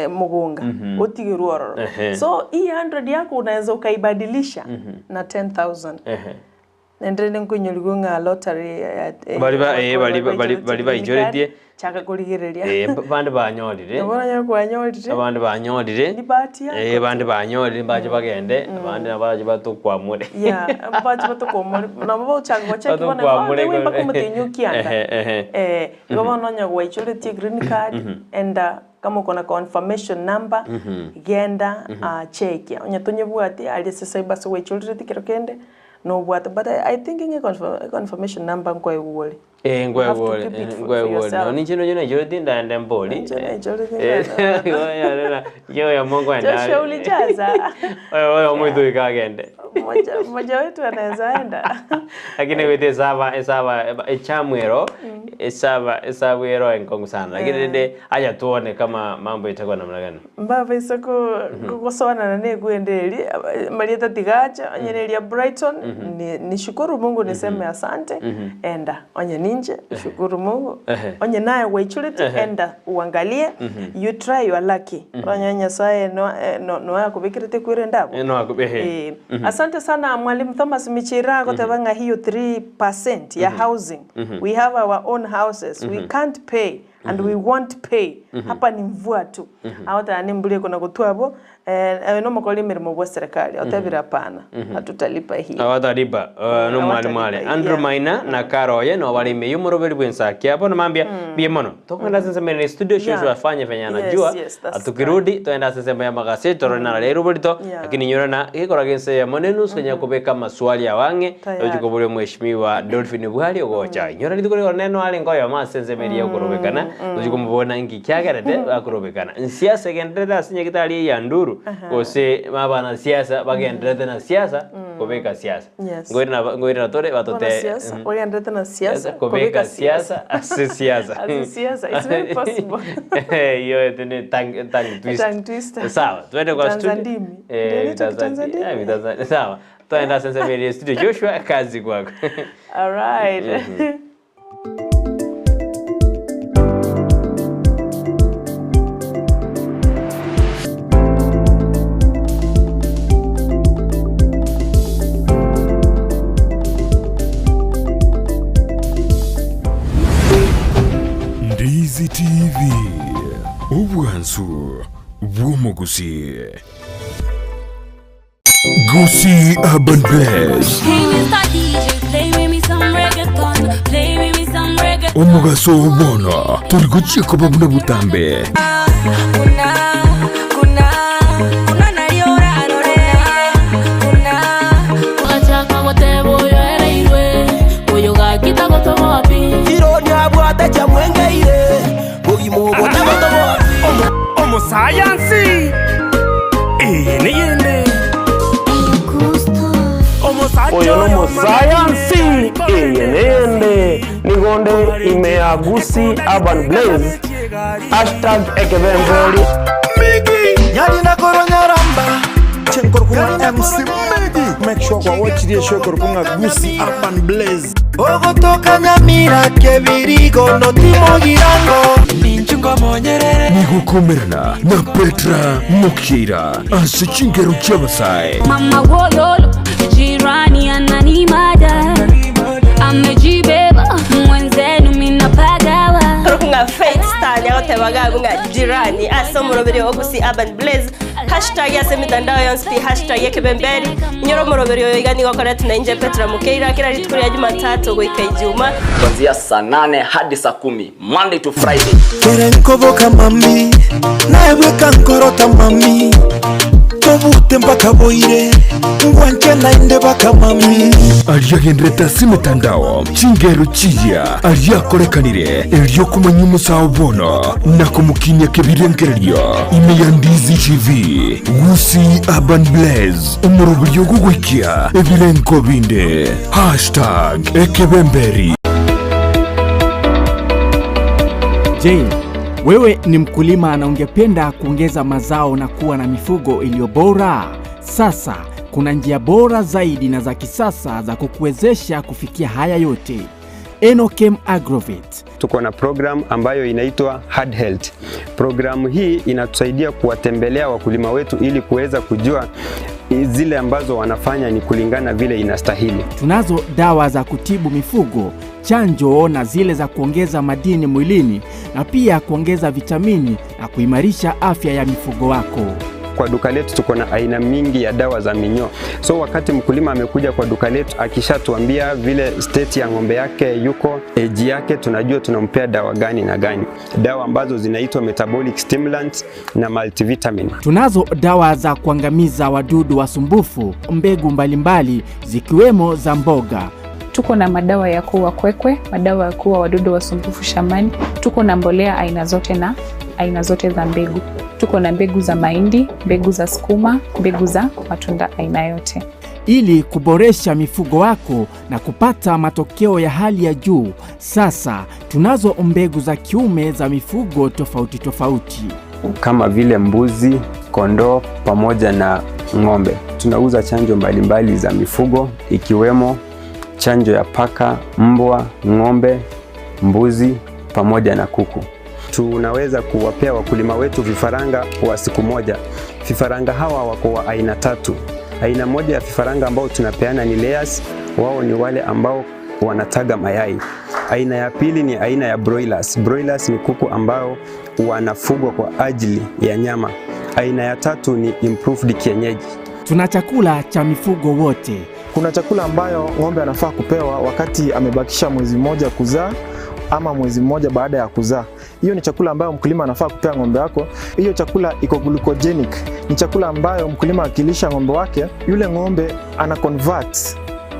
mogonga, otigerwe ororo. So hii 100 yako unaweza ukaibadilisha na 10,000. Naende rende nkoinyorigwe ng'a lottery Bari ba- eh, bari ba- bari- bari baichoretie. Chaka korigereria. Eh, bande banyorire. Nabo oranyore kwanyorire. Abande banyorire. Ni bahati yako. Eh, abande banyorire mbache bagende, abande nabo barache batokwamore. Yeah, mbache batokwamore. Nabo bagochaka gocheki bono Batokwamore ebe mpaka kore. omotenyi okianda. Ehe, ehe. Eh, igo bono onye gwaichoretie green card, enda kama uko na confirmation number, genda ah, chekia. Onye tonyebwati aria ase cyber ase gwaichoretie kero kende, nobwate. But I think ng'a confirmation number nkoegwa ore. Eh, You have to nkwegore, keep it for nkwegore. yourself. No ninche nonya naichoreti ndaende mbori. Ninche naichoreti Eh, ndaende. igo oyomo nkoenda are. Joshua ulijaza. Oyo oyomo oito iga agende. Mmoja mmoja wetu anaweza enda. Lakini goita esaba esaba echamu ero esaba esabu ero enkong'u sana. Lakini rende acha tuone kama mambo itakuwa namna gani. Mbabaisa gosoanana na egwende eria, marieta tigacha, onye neria Brighton, nishukuru Mungu niseme asante, enda. Onye ninche, shukuru Mungu. Onye naye gwaichoreti, enda uangalie, you try your lucky. Oranyore Nyasaye noe akobekerete kwerende abwo. Noe akobe- ehe. Asante sana Mwalimu Thomas Michira agoteba ng'a hiyo 3% ya housing, we have our own houses, we can't pay. And we won't pay hapa ni mvua tu agoteba nembura ekona gotwa abwo eh, oyo nomokori emeremo bwa serikali otebire hapana hatutalipa hii Abataripa nomwalimu are Abataripa, Andrew yeah. Maina na Karo oye no bare ime y'omoroberi bw'ensaki abo mambia mbuya mono tokogenda ase ensemo ere ne studio Yeah. Joshua afanye venye Yes, anajua yes, that's tukirudi toende ase ensemo ya magaseti torore nara rero borito Yeah. lakini nyora na gekora gense eyemo nenusu kenya kobeka amaswali ao ang'e Tayari. Tochi koboria omweshimiwa Dolphin Bwari ogocha. Inyora rituko rigoro nere noarenge oyomo ase ensemo eria yokorobekana, tochi komobona nki kiagerete bakorobekana. Nsiasa egendererete ase nyagitari eye ya Nduru, gose abana siasa bagendererete na siasa kobeka siasa. Yes. Ngoirana ngoirana tore batote Wanasiasa wagenderete na siasa kobeka siasa ase siasa. Ase siasa, it's very possible. Hiyo eti ni tongue tongue twist. Tongue twister. Sawa, twende kwa studio. Kitanzandimi. Eh, Ndio inaitwa kitanzandimi. kitanzandimi? Eh, kitanzandimi. Sawa. Twende ase ensemo studio Joshua kazi kwako. All right. Ndizi TV, obwansu bw'omogusii. Gusii Urban Blaze. Omogaso oo bono tori gochia koba buna botambe. Omosayansi eye neyende Oyo nomosayansi eye neyende nigo nde ime ya Gusii Urban Blaze hashtag ekebembori. Nyarina korwa nyaramba. Ekorokwa ng'a MC Medi. Make sure kwawachirie eshow ekorokwa ng'a Gusii Urban Blaze. Ogotoka Nyamira kebirigo notimogirango. Nigokomerana na Petra Mokeira ase chingero chi'abasae. Mama wololo, jirani ananimada, amejibeba mwenzenu minapagawa. Ng'a Faith Star niagoteba gabu ng'a jirani ase omoroberi o Gusii Urban Blaze hashtag ase emitandao yonsi pi hashtag ekebemberi inyore omoroberi oyo iga nigo okoretwe na inche Petra Mokeira kera rituko ria Jumatatu goika Ijuma. Kuanzia saa nane hadi saa kumi Monday to Friday. Kere nkoboka mami, naye bweka nkorota mami, tobute mpaka boire, ngwanche naende baka mami. Aria agenderete ase emetandao, chingero chiya aria akorekanire, erio komanya omosao bono na komokinia kebirengererio ime ya Ndizi TV, Gusii Urban Blaze, omoroberio ogogoikia ebirengo binde. Hashtag Ekebemberi. Je, wewe ni mkulima na ungependa kuongeza mazao na kuwa na mifugo iliyo bora? Sasa kuna njia bora zaidi na za kisasa za kukuwezesha kufikia haya yote. Enokem Agrovet. Tuko na program ambayo inaitwa Hard Health. Programu hii inatusaidia kuwatembelea wakulima wetu ili kuweza kujua zile ambazo wanafanya ni kulingana vile inastahili. Tunazo dawa za kutibu mifugo, chanjo na zile za kuongeza madini mwilini na pia kuongeza vitamini na kuimarisha afya ya mifugo wako. Kwa duka letu tuko na aina mingi ya dawa za minyoo. So wakati mkulima amekuja kwa duka letu akishatuambia vile state ya ng'ombe yake yuko, age yake, tunajua tunampea dawa gani na gani, dawa ambazo zinaitwa metabolic stimulants na multivitamin. Tunazo dawa za kuangamiza wadudu wasumbufu, mbegu mbalimbali zikiwemo za mboga. Tuko na madawa ya kuua kwekwe, madawa ya kuua wadudu wasumbufu shambani. Tuko na mbolea aina zote na aina zote za mbegu. Tuko na mbegu za mahindi, mbegu za sukuma, mbegu za matunda aina yote. Ili kuboresha mifugo wako na kupata matokeo ya hali ya juu, sasa tunazo mbegu za kiume za mifugo tofauti tofauti. Kama vile mbuzi, kondoo pamoja na ng'ombe. Tunauza chanjo mbalimbali za mifugo ikiwemo chanjo ya paka, mbwa, ng'ombe, mbuzi pamoja na kuku. Tunaweza kuwapea wakulima wetu vifaranga wa siku moja. Vifaranga hawa wako wa aina tatu. Aina moja ya vifaranga ambao tunapeana ni layers, wao ni wale ambao wanataga mayai. Aina ya pili ni aina ya broilers. Broilers ni kuku ambao wanafugwa kwa ajili ya nyama. Aina ya tatu ni improved kienyeji. Tuna chakula cha mifugo wote. Kuna chakula ambayo ng'ombe anafaa kupewa wakati amebakisha mwezi mmoja kuzaa ama mwezi mmoja baada ya kuzaa. Hiyo ni chakula ambayo mkulima anafaa kupea ng'ombe wako. Hiyo chakula iko glucogenic, ni chakula ambayo mkulima akilisha ng'ombe wake, yule ng'ombe ana convert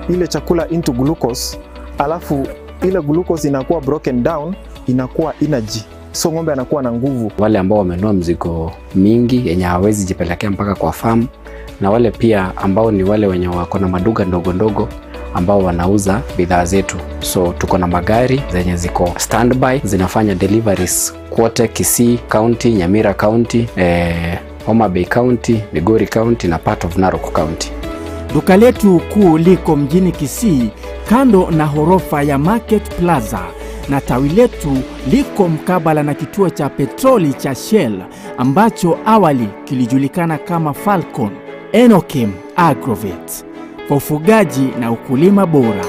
ile chakula into glucose, alafu ile glucose inakuwa broken down, inakuwa energy, so ng'ombe anakuwa na nguvu. Wale ambao wamenunua mzigo mingi yenye hawawezi jipelekea mpaka kwa farm, na wale pia ambao ni wale wenye wako na maduka ndogo ndogo ambao wanauza bidhaa zetu. So tuko na magari zenye ziko standby zinafanya deliveries kote Kisii County, Nyamira County, Homa Bay County, Migori County na part of Narok County. Duka letu kuu liko mjini Kisii kando na horofa ya Market Plaza na tawi letu liko mkabala na kituo cha petroli cha Shell ambacho awali kilijulikana kama Falcon. Enokim Agrovet kwa ufugaji na ukulima bora.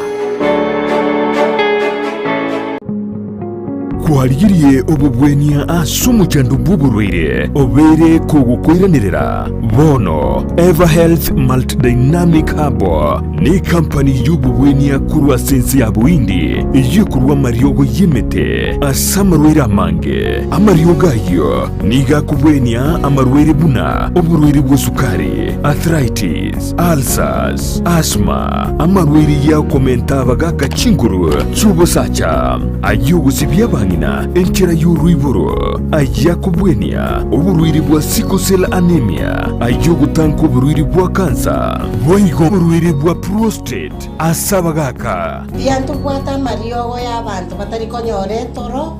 Kwarigirie obobwenia ase omochando bw'oborwaire obeire kogokoiranerera bono Everhealth Multidynamic Herbal ni company y'obobwenia korwa ase ense ya Bohindi eyio ekorwa amariogo y'emete ase amarwaire amange. Amariogo ayio nigo akobwenia amarwaire buna oborwaire bwa sukari, arthritis, ulcers, asthma, amarwaire ya okomenta abagaka chinguru chi'obosacha, ayio ogosibia abang'ina enchera y'oroiboro, ayio akobwenia oborwaire bwa sickle cell anemia, ayio ogotanka oborwaire bwa cancer, boigo oborwaire bwa prostate ase abagaka. Mbuya ntobwate amariogo y'abanto batari konyora etoro,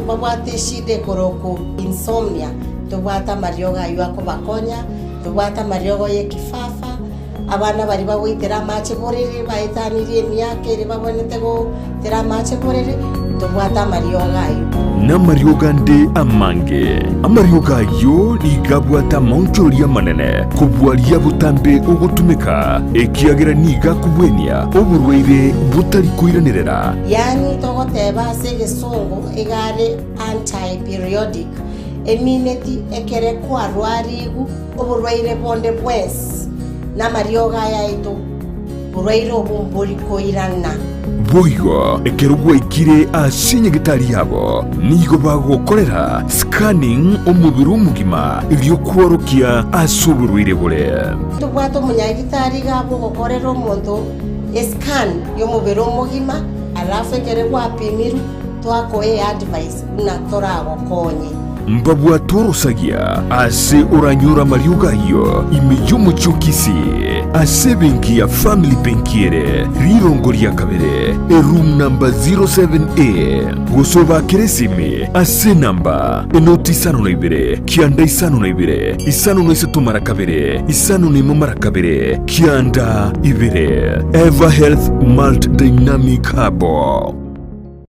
babwate eshida ekorokwa insomnia, ntobwate amariogo ayio akobakonya. Tobwate amariogo y'ekifafa, abana baria bagoitera amache borere baetanirie emiaka ere babwenerete goitera amache borere, tobwate amariogo ayio. Namariogo ande amange. Amariogo ayio nigo abwate amaonchoreri amanene kobua aria botambe ogotumeka, ekiagera nigo akobwenia oborwaire botari koiranerera. Yaani togoteba ase egesongo iga are anti-periodic, emineti ekere kwarwarigu oborwaire bonde bwensi namariogo aya aito, borwaire obo mbori koirana. Boigo ekero gwaikire ase nyagetari yabo, nigo bagokorera scanning omobere omogima erio kworokia ase oborwaire bore. Tobwate omonyagitari iga abwo ogokorera omonto escan yomobere omogima alafu ekere gwapimirwe twakoa eadvice buna toragokonye. Mbabwate orosagia ase oranyore amariogo ayio ime y'omochie o Kisii, ase ebenki ya Family Benki ere rirongo ria kabere, eroom number 07A, gose obakere esimi ase enamba enoti isano na ibere, kianda isano na ibere, isano na isato mara kabere, isano na emo mara kabere, kianda ibere. Ever Health Malt Dynamic Herbal.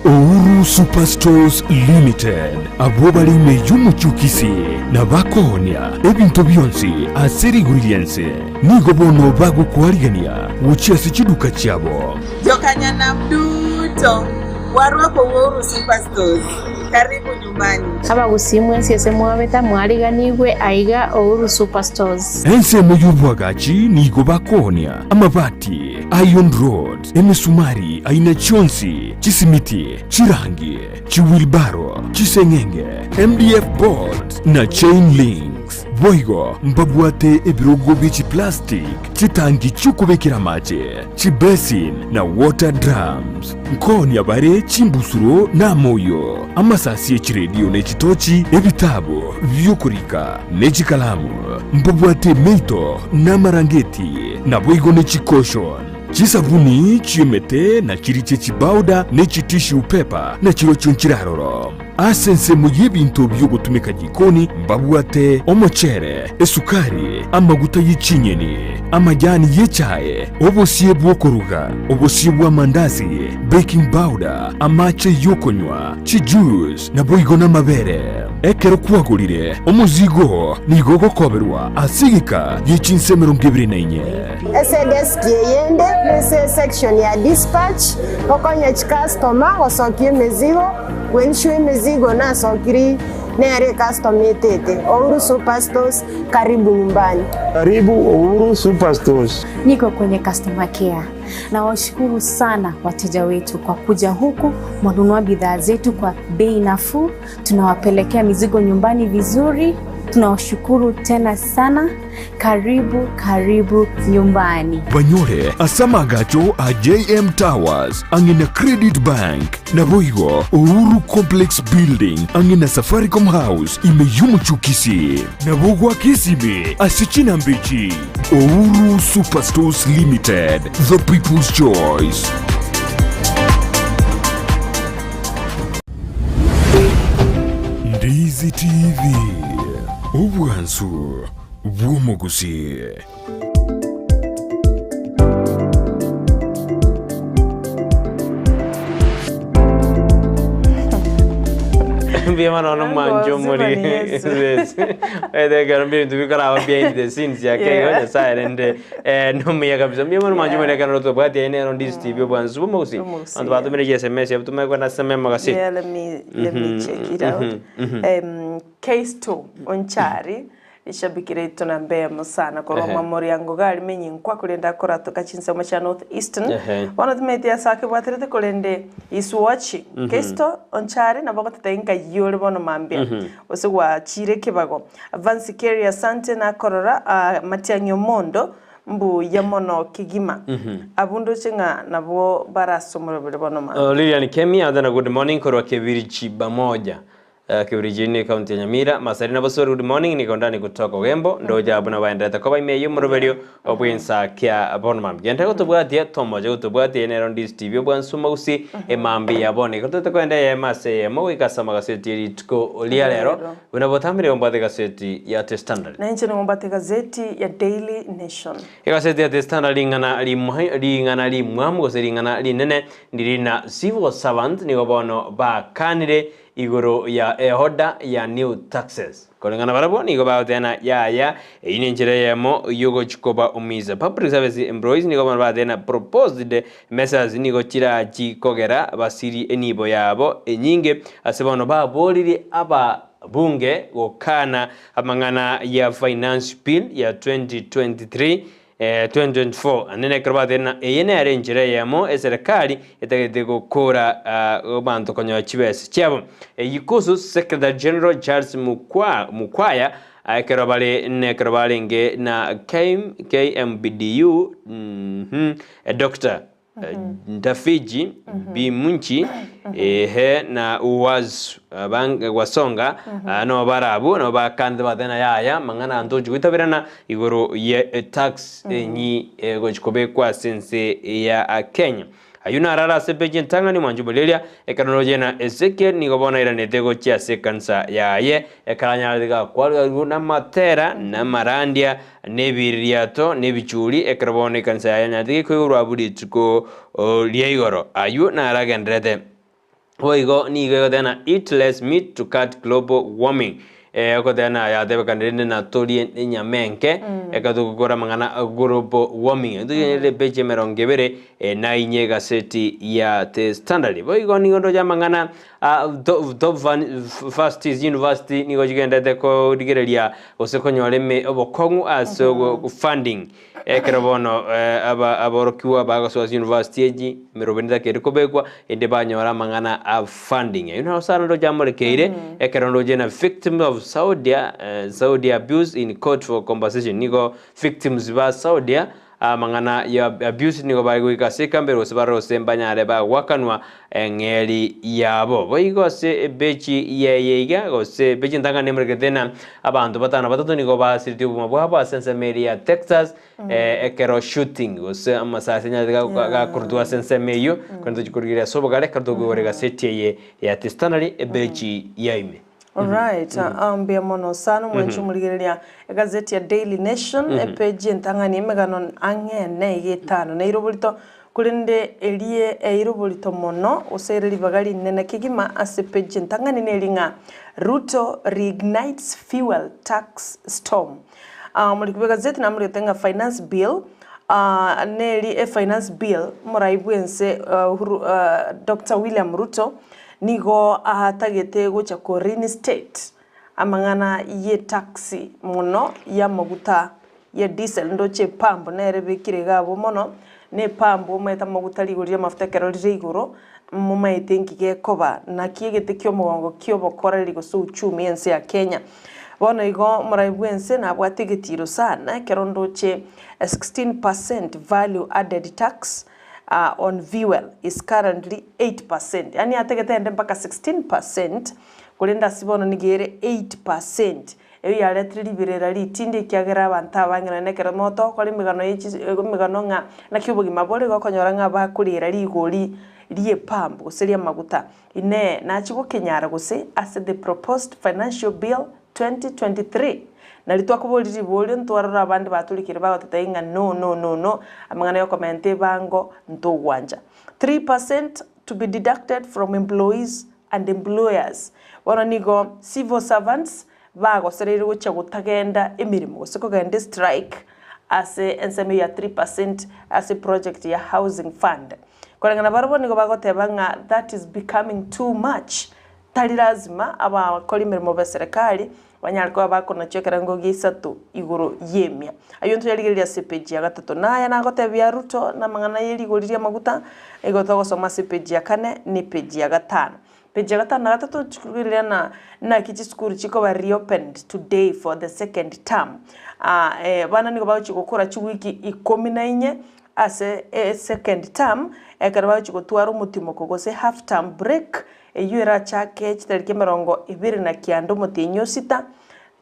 Uhuru Superstores Limited, abwo bare ime y'omochie o Kisii na bakoonia ebinto bionsi ase rigori ri'ense, nigo bono bagokwarigania gochia ase chiduka chiabo. Jokanyanam duto, warwako Uhuru Superstores, karibu nyumbani. Abagusii mwensi ase mwabeta mwariganigwe aiga Uhuru Superstores. Ensemo y'oboagachi nigo bakoonia amabati, iron rods, Emesumari aina chionsi, chisimiti, chirangi, chiwilbaro, chiseng'enge, MDF boards, na chain links. Boigo mbabwate ebirogo bie chiplastic, chitangi chi'okobekera amache, chibasin, na water drums. Nkoonia bare chimbusuro na amoyo, amasasi e chiredio ne chitochi, ebitabu bi'okorika, ne chikalamu. Mbabwate emeito na amarangeti, naboigo ne chicushion. Chisabuni chi'emete na chiriche chibauda ne chitissue paper na chirochio nchire aroro. Ase ensemo y'ebinto bi'ogotumeka jikoni mbabwate omochere, esukari, amaguta ye chinyeni, amajani y'echae, obosie bw'okoruga, obosie bw'amandasi, baking powder, amache y'okonywa, chijuice, naboigo namabere. Ekero kwagorire omozigo oo nigo ogokoberwa ase egeka gie chinsa 24. Ase edeski eyende nese esection ya dispatch, gokonya chikastoma gosokia emizigo, goensure emizigo nasokiri nere ekastoma etete. Uhuru Superstores, karibu nyumbani. Karibu Uhuru Superstores. Niko kwenye customer care. Nawashukuru sana wateja wetu kwa kuja huku, mwanunua bidhaa zetu kwa bei nafuu, tunawapelekea mizigo nyumbani vizuri. Tunawashukuru tena sana. Karibu karibu nyumbani. Banyore ase amagacho a JM Towers ang'e na Credit Bank, naboigo Uhuru Complex Building ang'e na Safaricom House ime y'omochie o Kisii. Nabo goaka esimi ase chinamba echi. Uhuru Superstores Limited, the people's choice. Ndizi TV, obwansu bw'omogusi. Mbuya mono no mwancho Ngozi muri bani Yesu. Yes. Ekero mbia ebinto bikoraba behind the scenes yake igo Yeah. Nyasaye rende eh, nomuya kabisa. Mbuya mono mwancho muri ekero tobwati aye nero Ndizi TV obwansu bw'omogusi. Bw'omogusi, Abanto batomire chi SMS yabo tumanye na seme omogasi. Yeah, let me check it out. Case 2 Onchari Rishabiki riaito na mbemo sana korwa mwamoriango gari menyinkwa korende akoratoka chinsemo chia North Eastern. Bono timanyeti ase akebwaterete korende is watching. Kesto Onchari nabo agototebia nkai ore bono mambia gose gwachire ekebago. Vansi Kerry asante nakorora Matiang'i Omondo mbuya mono kegima. Abwo ndoche ng'a nabwo barasomorobere bono mambia. Lilian Kemi, Adhana good morning korwa Kebirichi Bamoja. Kibirichini county ya Nyamira Masari na Bosori good morning niko ndani kutoka Ogembo ndoja buna baenderete koba ime y'omoroberio obwensa kia bono mambia genda gotobwatia tomoche gotobwatia nero Ndisi TV obwansuma gusii emambia ya bono igo tote koenda eyemo ase eyemo goika ase amagaseti ye rituko ria rero buna botamire ombwate egaseti ya The Standard. Na inche nigo mbwate egazeti ya Daily Nation. Egaseti ya The Standard ring'ana rimwa ring'ana rimwamu gose ring'ana rinene ndiri na civil servant nigo bono bakanire Igoro ya eoda ya new taxes. Koreng'ana barabwo nigo bagotena yaya, eyio nenchera eyemo yogochi koba omisa. Public service employees nigo bono bagotena proposed measures nigo chirachi kogera basiri enibo yabo enyinge ase bono baboririe aba bunge gokana amang'ana ya finance bill ya 2023 2024 Naende nekero batebire ng'a eye nere enchera eyemo eserekari etagete gokora abanto konyora chibesa chiabo. Eyio kuhusu Secretary General Charles Mukwa Mukwaya ekero bare nekero barenge na KMPDU Doctor Ntafiji Bimunchi ehe na Uwazu Wasonga nabo barabwo nabo bakante bateba yaya mang'ana ntochi goitaberana igoro ye tax enyi egochi kobekwa ase ense ya Kenya. Ayio narare ase epeji entang'ani mwanche omoreria ekero roche na Ezekiel nigo bono airanete gochia ase ekanisa yaye ekero anyarete gakwarigwe namatera na amarandia na ebiririato, na ebichuri, ekero bono ekanisa yaye yanyarete gekoigorwa abwo rituko ria igoro. Ayio naro agendererete. Boigo nigo egoteba ng'a eat less meat to cut global warming. Egoteba ng'a yatebekanire rende na torie enyama enke ekero togokora amang'ana a global warming. Ntogenderere epeji emerongo ebere na inye egaseti ya The Standard. Boigo nigo ndoche amang'ana Top Universities University nigo chigenderete korigereria gose konyora eme obokong'u ase funding ekero bono aba aborokigwa bagosoa ase university echi emeroberi ntakeri kobekwa ende banyora amang'ana a funding. Eyio naro sana ndoche amorekeire ekero ndoche na victims of Saudia Saudi abuse in court for compensation nigo victims ba Saudia Amang'ana ya abuse nigo bare goika ase ekambero gose barore gose mbanyare bagoakanwa eng'eri yabo. Boigo ase ebechi yeye iga gose ebechi entang'ani emorekete ng'a abanto batano na batato nigo basiritie obogima bwabo ase ensemo eria ya Texas ekero shooting gose amasasi anyarete gakorutwa ase ensemo eyio korende tochia korigereria ase obogare ekero tokoigora egaseti eye ya The Standard ebechi ya ime. Alright, mbuya mono sana omwanchi omorigereria egazeti ya Daily Nation epeji entang'ani emegano ang'e ne iga etano neire oborito korende erie eire oborito mono gose ere ribaga rinene kegima ase epeji entang'ani neri ng'a Ruto reignites fuel tax storm. Omoriki bw'egazeti namoriete ng'a finance bill neri efinance bill omorai bwense Uhuru Doctor William Ruto Nigo atagete gocha ko reinstate amang'ana ye tax mono y'amaguta ye diesel ndoche epump nere ebekire iga abwo mono, na epump omanyete amaguta rigori ri'amafuta ekero rire igoro, momaete nki gekoba, naki egete ki'omogongo ki'obokoreri gose uchumi ense ya Kenya. Bono igo omorai bw'ense nabwate egetiro sana ekero ndoche 16% value added tax, on fuel is currently 8%, yaani atagete ende mpaka 16%, korende ase bono nigo ere 8%. Eyio yaretire riberera ritindi ekiagera abanto abange nonye na ekero motokora emegano ye chis emegano ng'a naki obogima bore igo okonyora ng'a bakorera rigori ri'epump gose ri'amaguta. Inee, nachie gokenyara gose ase the proposed financial bill 2023? Nario twakoboria riborio ntwarora abande batorikire bagototebia ng'a no no no no, amang'ana yokomenta ebango ntogwancha. 3% to be deducted from employees and employers. Bono nigo civil servants bagosereire gochia gotagenda emeremo gose kogenda estrike ase ensemo ya 3% ase project ya housing fund. Koreng'ana barobwo nigo bagoteba ng'a that is becoming too much Tari lazima abakori emeremo b'eserekari banyare koba bakonachwa ekerengo gia isato igoro y'emia. Ayio ntoyarigereria ase epeji ya gatato. Na aya nagotebia Ruto namang'ana ye rigori ri'amaguta, igo togosoma ase epeji ya kane na epeji ya gatano. Peji ya gatano na gatato chikorigereria ng'a naki chisukuru chikoba reopened today for the second term. Abana nigo bagochia gokora chiwiki ikomi na inye ase esecond term, ekero bagochia gotwara omotimoko gose half term break. Eyio erachake chitariki emerongo ebere na kianda omotienyi o sita,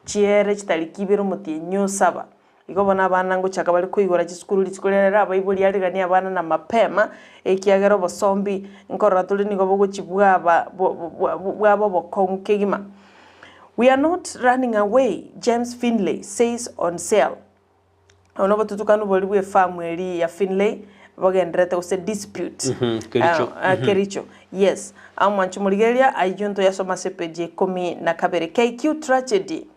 chiere chitariki ibere omotienyi o saba. Igo bono abana ngochaka bare koigora chisukuru rituko riria rero abaibori ariganie abana na mapema, ekiagera obosombi nkorora tore nigo bogochi bwaba bwaba obokong'u kegima. We are not running away, James Finlay says on sale. Obo nobotutukanu boria bw'efamu eria ya Finlay bogendererete gose dispute. Kericho. Kericho, yes. Omwancho morigereria ayio ntoyasome ase epeji ya ikomi na kabere. KQ tragedy,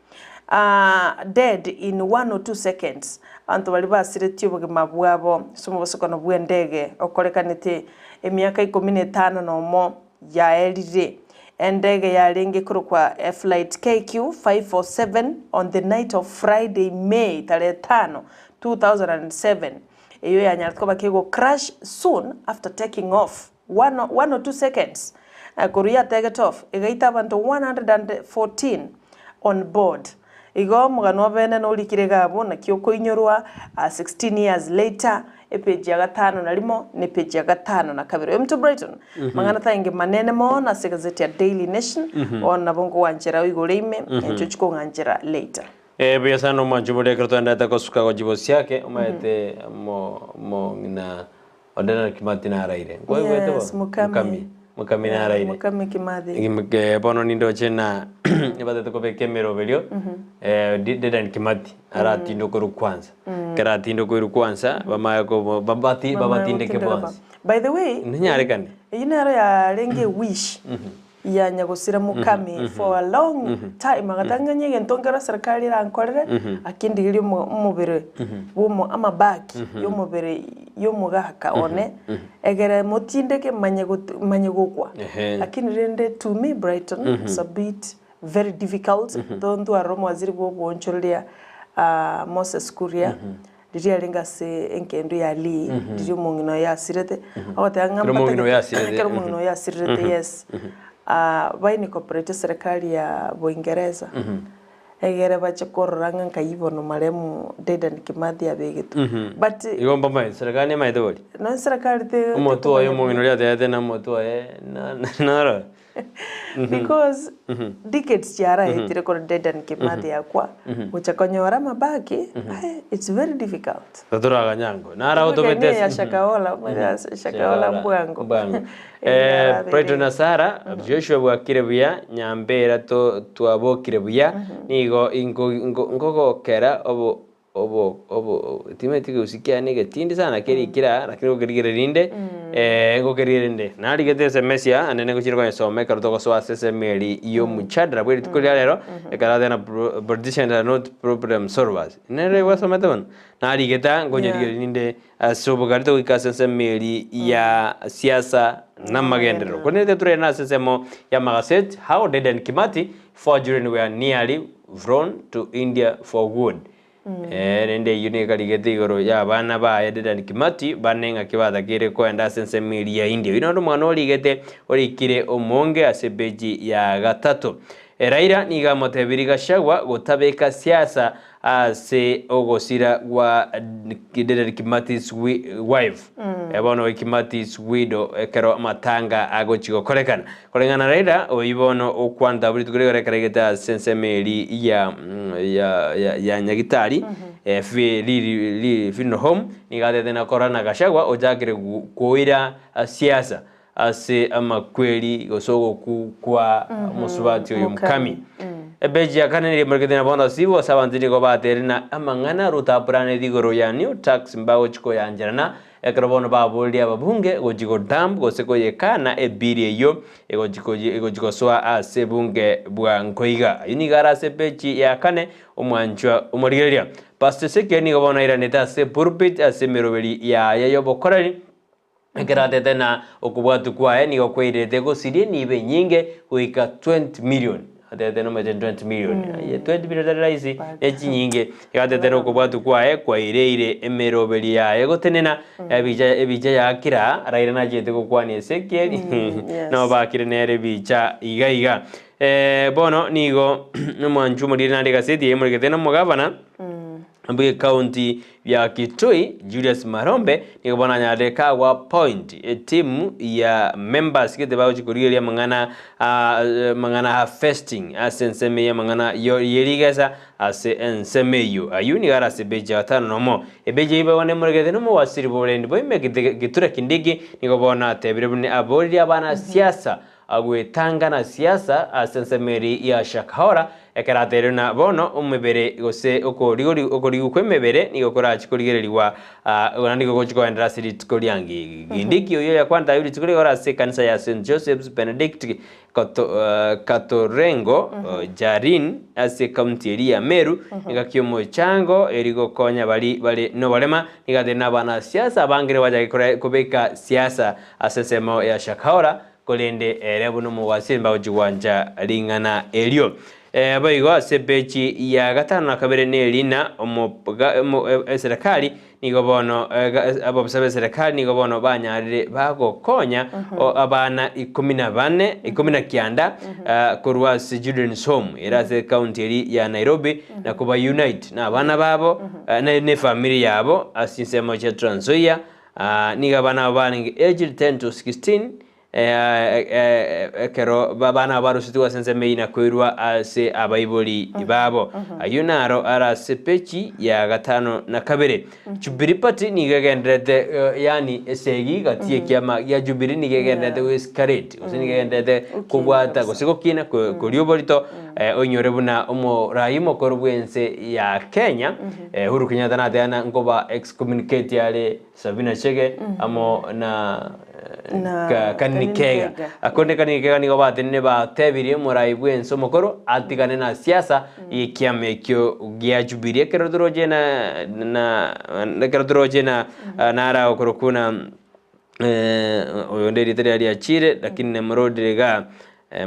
dead in one or two seconds. Abanto baria basiretie obogima bwabo ase omobosokano bw'endege okorekanete emiaka ikomi na etano na omo yaerire. Endege yarenge korokwa Flight KQ547 on the night of Friday May tarehe tano, 2007, eyio yanyarete koba kego crash soon after taking off, one or two seconds korwa ya taket off egaita abanto 114 on board. Igo omogano obene norikire iga abwo naki okoinyorwa 16 years later epeji ya gatano na rimo na epeji ya gatano na kabere. Oyo Mto Brighton mang'ana taenge manene mono ase egazeti ya Daily Nation bono nabo nkogwanchera oigore ime inche ochie kong'anchera later. Eh, buya sana omwancho boria ekero twaenderete gosuka gochia bosiake omanyete mo mong'ina onde na Kimathi naraire. Nkwaigwete Yes, bono? Mukami. Mukami. Mukami naraire. Mukami Kimathi. Ngim- bono nindoche na nibatete kobeka emeroberio Dedan Kimathi aratindokwe kwanza. Ekero atindokwe kwanza bamanye ko babati babatindeke bonsi. By the way, Nenyarekane. eyio nero yarenge ewish ya nyagosira Mukami for a long time agatang'anya egento nkero serikali erankorere akindigerie omobere bwomo amabaki yomobere yomogaka one egere motindeke manye manye gokwa. Lakini rende to me Brighton it's a bit very difficult though ntwarora omowaziri bwa obwoonchoreria Moses Kuria riria arenge ase enkendo ya Lee riria omong'ina oye asirete agoteba ng'a Ekero omong'ina oye asirete, ekero omong'ina oye asirete yes bainicorporate eserekari ya Boingeresa egere bache korora ng'a nkai bono marehemu Dedan Kimathi abegetwe but Igo mbamaete, serikali nemaete bori? Nonya serikali te Omotwe oye omong'ina oria atebete na omotwe oye noro. Because decades chiaraetire korwa Dedan Kimathi akwa gocha konyora amabaki aye it's very difficult. Totoraganya ango. Nara Omogeni otobete ya Shakahola, Shakahola mbwango. Mbwango. Erio arabeire Brighton na Sarah, Joshua bwakire buya, Nyambera to twabokire buya, nigo ingo ingo nkogokera obo obo obo timanyeti gose kiane egetindi sana keri kera lakini ngokerigereria rinde ngokerigereria rinde. Narigete esemesi aa naende ngochire koyesoma ekero togosoa ase esemo eri ya omochadara bwe rituko ria rero, ekero ateba na politicians are not problem solvers. Nere gwasomete bono? Narigete aa nkonyerigereria rinde ase obogari togoika ase ensemo eri ya siasa na amagenderero. Korende tore ase ensemo ya amagaseti, How Dedan Kimathi four children were nearly flown to India for good. Rende eyio nigo ekarigete igoro y'abana baye Dedan Kimathi bane ng'aki batakeire koenda ase ensemo eria ya India. Oyio noro omwana origete orikire omonge ase epeji ya gatato. Raila nigo amotebirie Gachagua gotabeka siasa ase ogosira gwa Dedan Kimathi's wife. Bono Kimathi's widow ekero amatanga agochi gokorekana. Koreng'ana na Raila, oyio bono okwanta buna rituko rigoro ekero aigete ase ensemo eri ya ya ya ya Nyagitari, fi riri ri funeral home, nigo atete na korora na Gachagua ochakire koira siasa ase amakweri gose ogokwa kwa omosubati oyo Mukami. Epeji ya kane nigo emorekete na bono ase ase abanto nigo baterire na amang'ana Ruto apuraneti igoro ya new tax mbagochi koyancherana Ekero bono baboririe ababunge gochia godump gose koyekana ebiri eyio egochia gosoa ase ebunge bwango iga. Ayio nigo are ase epeji ya kane omwanchwa omorigereria. Pastor Ezekiel nigo bono airanete ase pulpit ase emeroberi yaye y'obokoreri ekero atete na okobwatwa kwaye nigo kwairete gosiria enibo enyinge goika 20 million. Atete nomanyete 20 million. Aye 20 million tari rahisi, ne chinyinge. Iga atete na okobwatwa kwaye kwaireire emeroberi yaye gotenena, ebicha ebicha yakira, Raila nachete gokwania Ezekiel, nabo bakire nere ebicha iga iga. Bono nigo omwanchi omoriri naende egaseti eye emoregete na omogavana. Bw'ekaunti ya Kitui Julius Marombe nigo bono anyarire kagwa point etimu ya members gete bagochi korigereria amang'ana amang'ana harvesting ase ensemo eye amang'ana yerigesa ase ensemo eyio. Ayio nigo are ase ebeji ya gatano nomo. Ebeji eyio bono emoregete nomowasiri bw'oborendi bwa ime Kithure Kindiki nigo bono atebire buna aboririe abana siasa Agwetanga na siasa ase ensemo eria ya Shakahola, ekero ateirwe na bono omobere gose okorigwa kw'emebere nigo korachi korigererigwa naende nigo gochi kogenderera ase rituko riange. Kindiki oyio oyakwanete ayio rituko rigoro ase ekanisa ya St Joseph's Benedict Katorengo Jarin ase ekaunti eria ya Meru engaki y'omochango eri gokonya baria bare noborema nigo ateire na abanasiasa abange nigo bachake kobeka siasa ase ensemo ya Shakahola Korende ere buna omogwasiri mbagochia gwancha ring'ana erio. Boigo ase epeji ya gatano na kabere nerina eserekari nigo bono abobisa b'eserekari nigo bono banyarire bagokonya abana ikomi na bane ikomi na kianda korwa ase Children's Home ere ase ekaunti eria ya Nairobi na koba unite na abana babo na efamiri yabo ase chinsemo chia Trans Nzoia. Nigo abana aba barenge aged 10 to 16, ekero abana aba barusetigwe ase ensemo eyio na koirwa ase abaibori babo. Ayio naro are ase peji ya gatano na kabere. Jubilee Party nigo egendererete yaani esegi gati y'ekiama gia Jubilee nigo egendererete go escalate gose nigo egendererete kobwata gose gokina koria oborito oinyore buna omorai omokoro bw'ense ya Kenya Uhuru Kenyatta nateba ng'a nkoba excommunicate are Sabina Chege amo na Kanini Kega. Akonde Kanini Kega nigo batenene batebirie omorai bw'ense omokoro atigane na siasa y'ekiama ekio gia Jubilee ekero toroche na na ekero toroche na nara okorokwa na oyonde erieta riaye riachire lakini nemororire igaa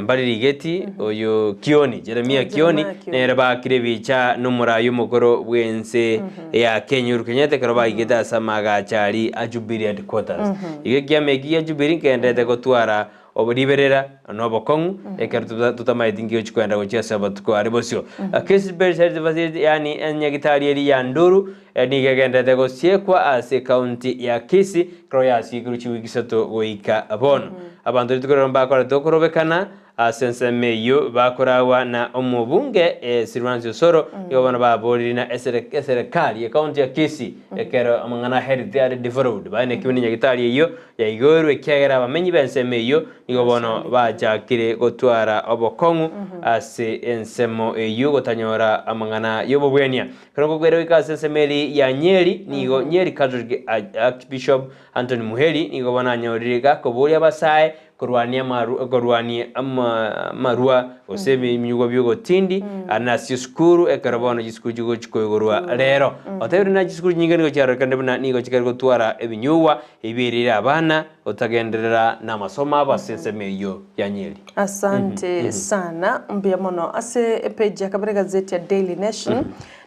Mbare rigeti oyo Kioni, Jeremia Kioni, nere baakire ebicha nomoraai omokoro bw'ense ya Kenya Uhuru Kenyatta ekero baigete ase amaagacho aria a Jubilee Headquarters. Igo ekiama eki gia Jubilee nkegendererete gotwara riberera na obokong'u ekero totamaeti nki gochia koenda gochia ase amatuko are bosio. Kisii Base Health Facility yaani enyagitari eria ya Nduru nigo egendererete gosiekwa ase ekaunti ya Kisii ekero yasiekirwe chiwiki isato goika bono. Abanto rituko riria mbakorete okorobekana ase ensemo eyio bakoragwa na omobunge Silvanus Osoro, nigo bono baboririe na eserekari ye county ya Kisii ekero amang'ana a health are devolved baenekiwe ne nyagitari eyio yaigoirwe ekiagera abamenyi b'ensemo eyio nigo bono bachakire gotwara obokong'u ase ensemo eyio gotanyora amang'ana y'obobwenia. Ekero ngokwera goika ase ensemo eria ya Nyeri nigo Nyeri Catholic Archbishop Anthony Muheri nigo bono anyorire gakoboria abasae korwania amaru korwania amarwa gose ebinyugwa bi'ogotindi ande ase chisukuru ekero bono chisukuru chigochi koigorwa rero. Otebire buna chisukuru chinyinge nigo chiarorekanire buna nigo chikare gotwara ebinyugwa ebi erire abana gotagenderera namasomo abo ase ensemo eyio ya Nyeri. Asante sana, mbuya mono. Ase epage ya kabere egazeti ya Daily Nation,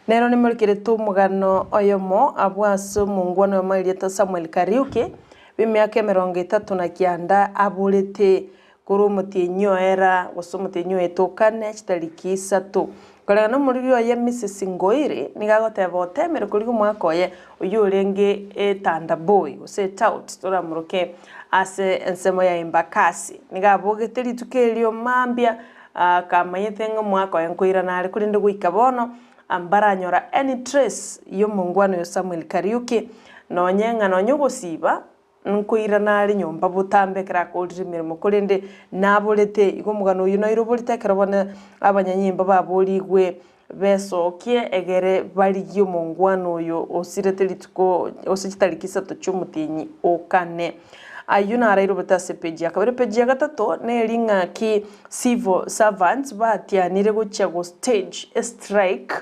Nero nimorikerete omogano oyomo abwo ase omongwana oyomo erieta Samuel Kariuki, bw'emiaka emerongo etato na kianda, aborete korwa omotienyi o Era gose omotienyi o Etokane chitariki isato. Koreng'ana nomoriri oye Mrs Ngoiri nigo agoteba otemire korigia omwaka oye oyio orenge etandaboi gose etout toramoroke ase ensemo ya Embakasi. Nigo abogete rituko erio mambia Akamanyete ng'a omwaka oye nkoirana are, korende goika bono mbaranyora any trace y'omongwana oyo Samuel Kariuki, nonye ng'a nonye ogosiba nkoirana are nyomba botambe ekero akorire emeremo, korende naborete. Igo omogano oyio noiro oborete ekero bono abanyanyimbo baborigwe besokie egere barigie omongwana oyo osirete rituko gose chitariki isato chi'omotienyi o kane. Ayio narairobete ase epeji ya kabere. Epeji ya gatato neri ng'aki civil servants batianire gochia go stage estrike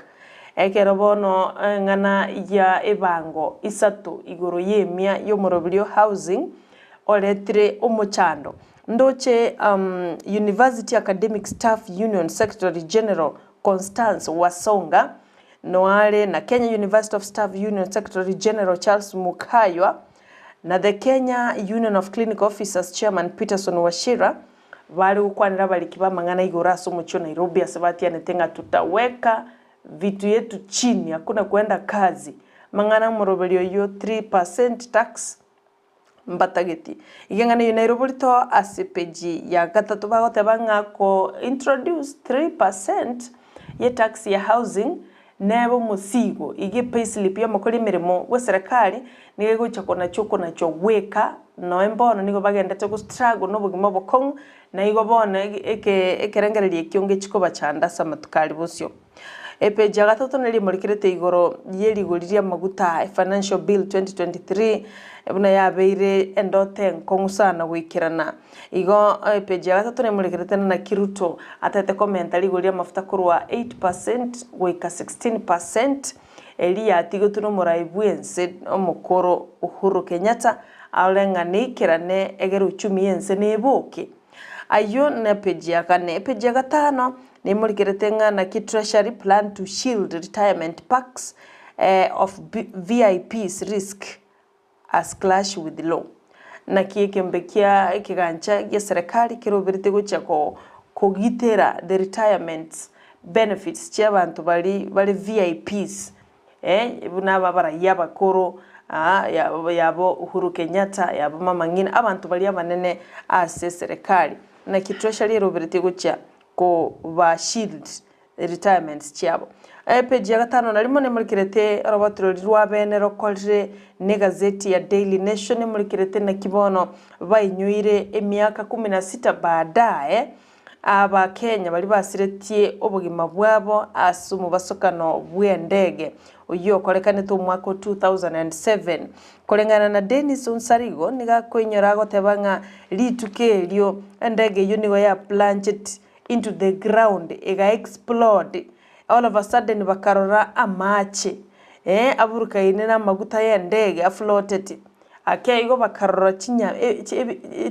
ekero bono eng'ana ya ebango isato igoro y'emia y'omoroberio housing oretire omochando. Ndoche University Academic Staff Union Secretary General Constance Wasonga, noare na Kenya University of Staff Union Secretary General Charles Mukaywa, na The Kenya Union of Clinical Officers Chairman Peterson Wachira, bare gokwanera abariki b'amang'ana igoro ase omochie o Nairobi ase batianete ng'a tutaweka. vitu yetu chini hakuna kwenda kazi mang'ana omoroberi oyio 3% tax mbatageti. Iga eng'ana eyio Nairobi to ase page ya gatato bagoteba ng'a ko introduce 3% ye tax ya housing nebe omosigo iga epayslip ya omokori emeremo bwe serikali nigo egocha konachwa okonachwa gweka noe mbono nigo bagendete go struggle na obogima obokong'u na igo bono eke ekerengererio ekio ngechi kobachanda ase amatuko aria bosio. Epeji ya gatato neri emorikerete igoro ye rigori ri'amaguta, Financial Bill 2023, buna yabeire endoto enkong'u sana goikerana. Igo epeji ya gatato nemorikerete na naki Ruto atete komenta rigori ri'amafuta korwa 8% goika 16% eri yatigetwe nomorai bw'ense omokoro Uhuru Kenyatta arore ng'a neikerane egere uchumi y'ense neboke. Ayio nepeji ya kane. Epeji ya gatano Nemorikerete ng'a naki Treasury plan to shield retirement perks of VIPs risk as clash with law. Naki ekeombe kia ekegancha gia serikali keroberete gochia kogitera the retirement benefits chia abanto bari bare VIPs buna aba abaraiya abakoro yabo Uhuru Kenyatta, yabo Mama Ngina, abanto baria abanene ase eserekari. Naki Treasury eroberetie gochia koba shield retirements chiabo. Epeji ya gatano na rimo nemorikerete oroboti roria rwa bene rokorire ne egazeti ya Daily Nation emorikerete naki bono bainyoire emiaka kumi na sita baadaye Abakenya baria basiretie obogima bwabo ase omobasokano bw'endege oyio okorekanete omwaka o 2007. Koreng'ana na Dennis Onsarigo nigo akoinyora agoteba ng'a rituko erio endege eyio nigo ya plunged into the ground ega explode all of a sudden bakarora amache eh aburukaine na amaguta y'endege afloteti ake igo bakarora chinya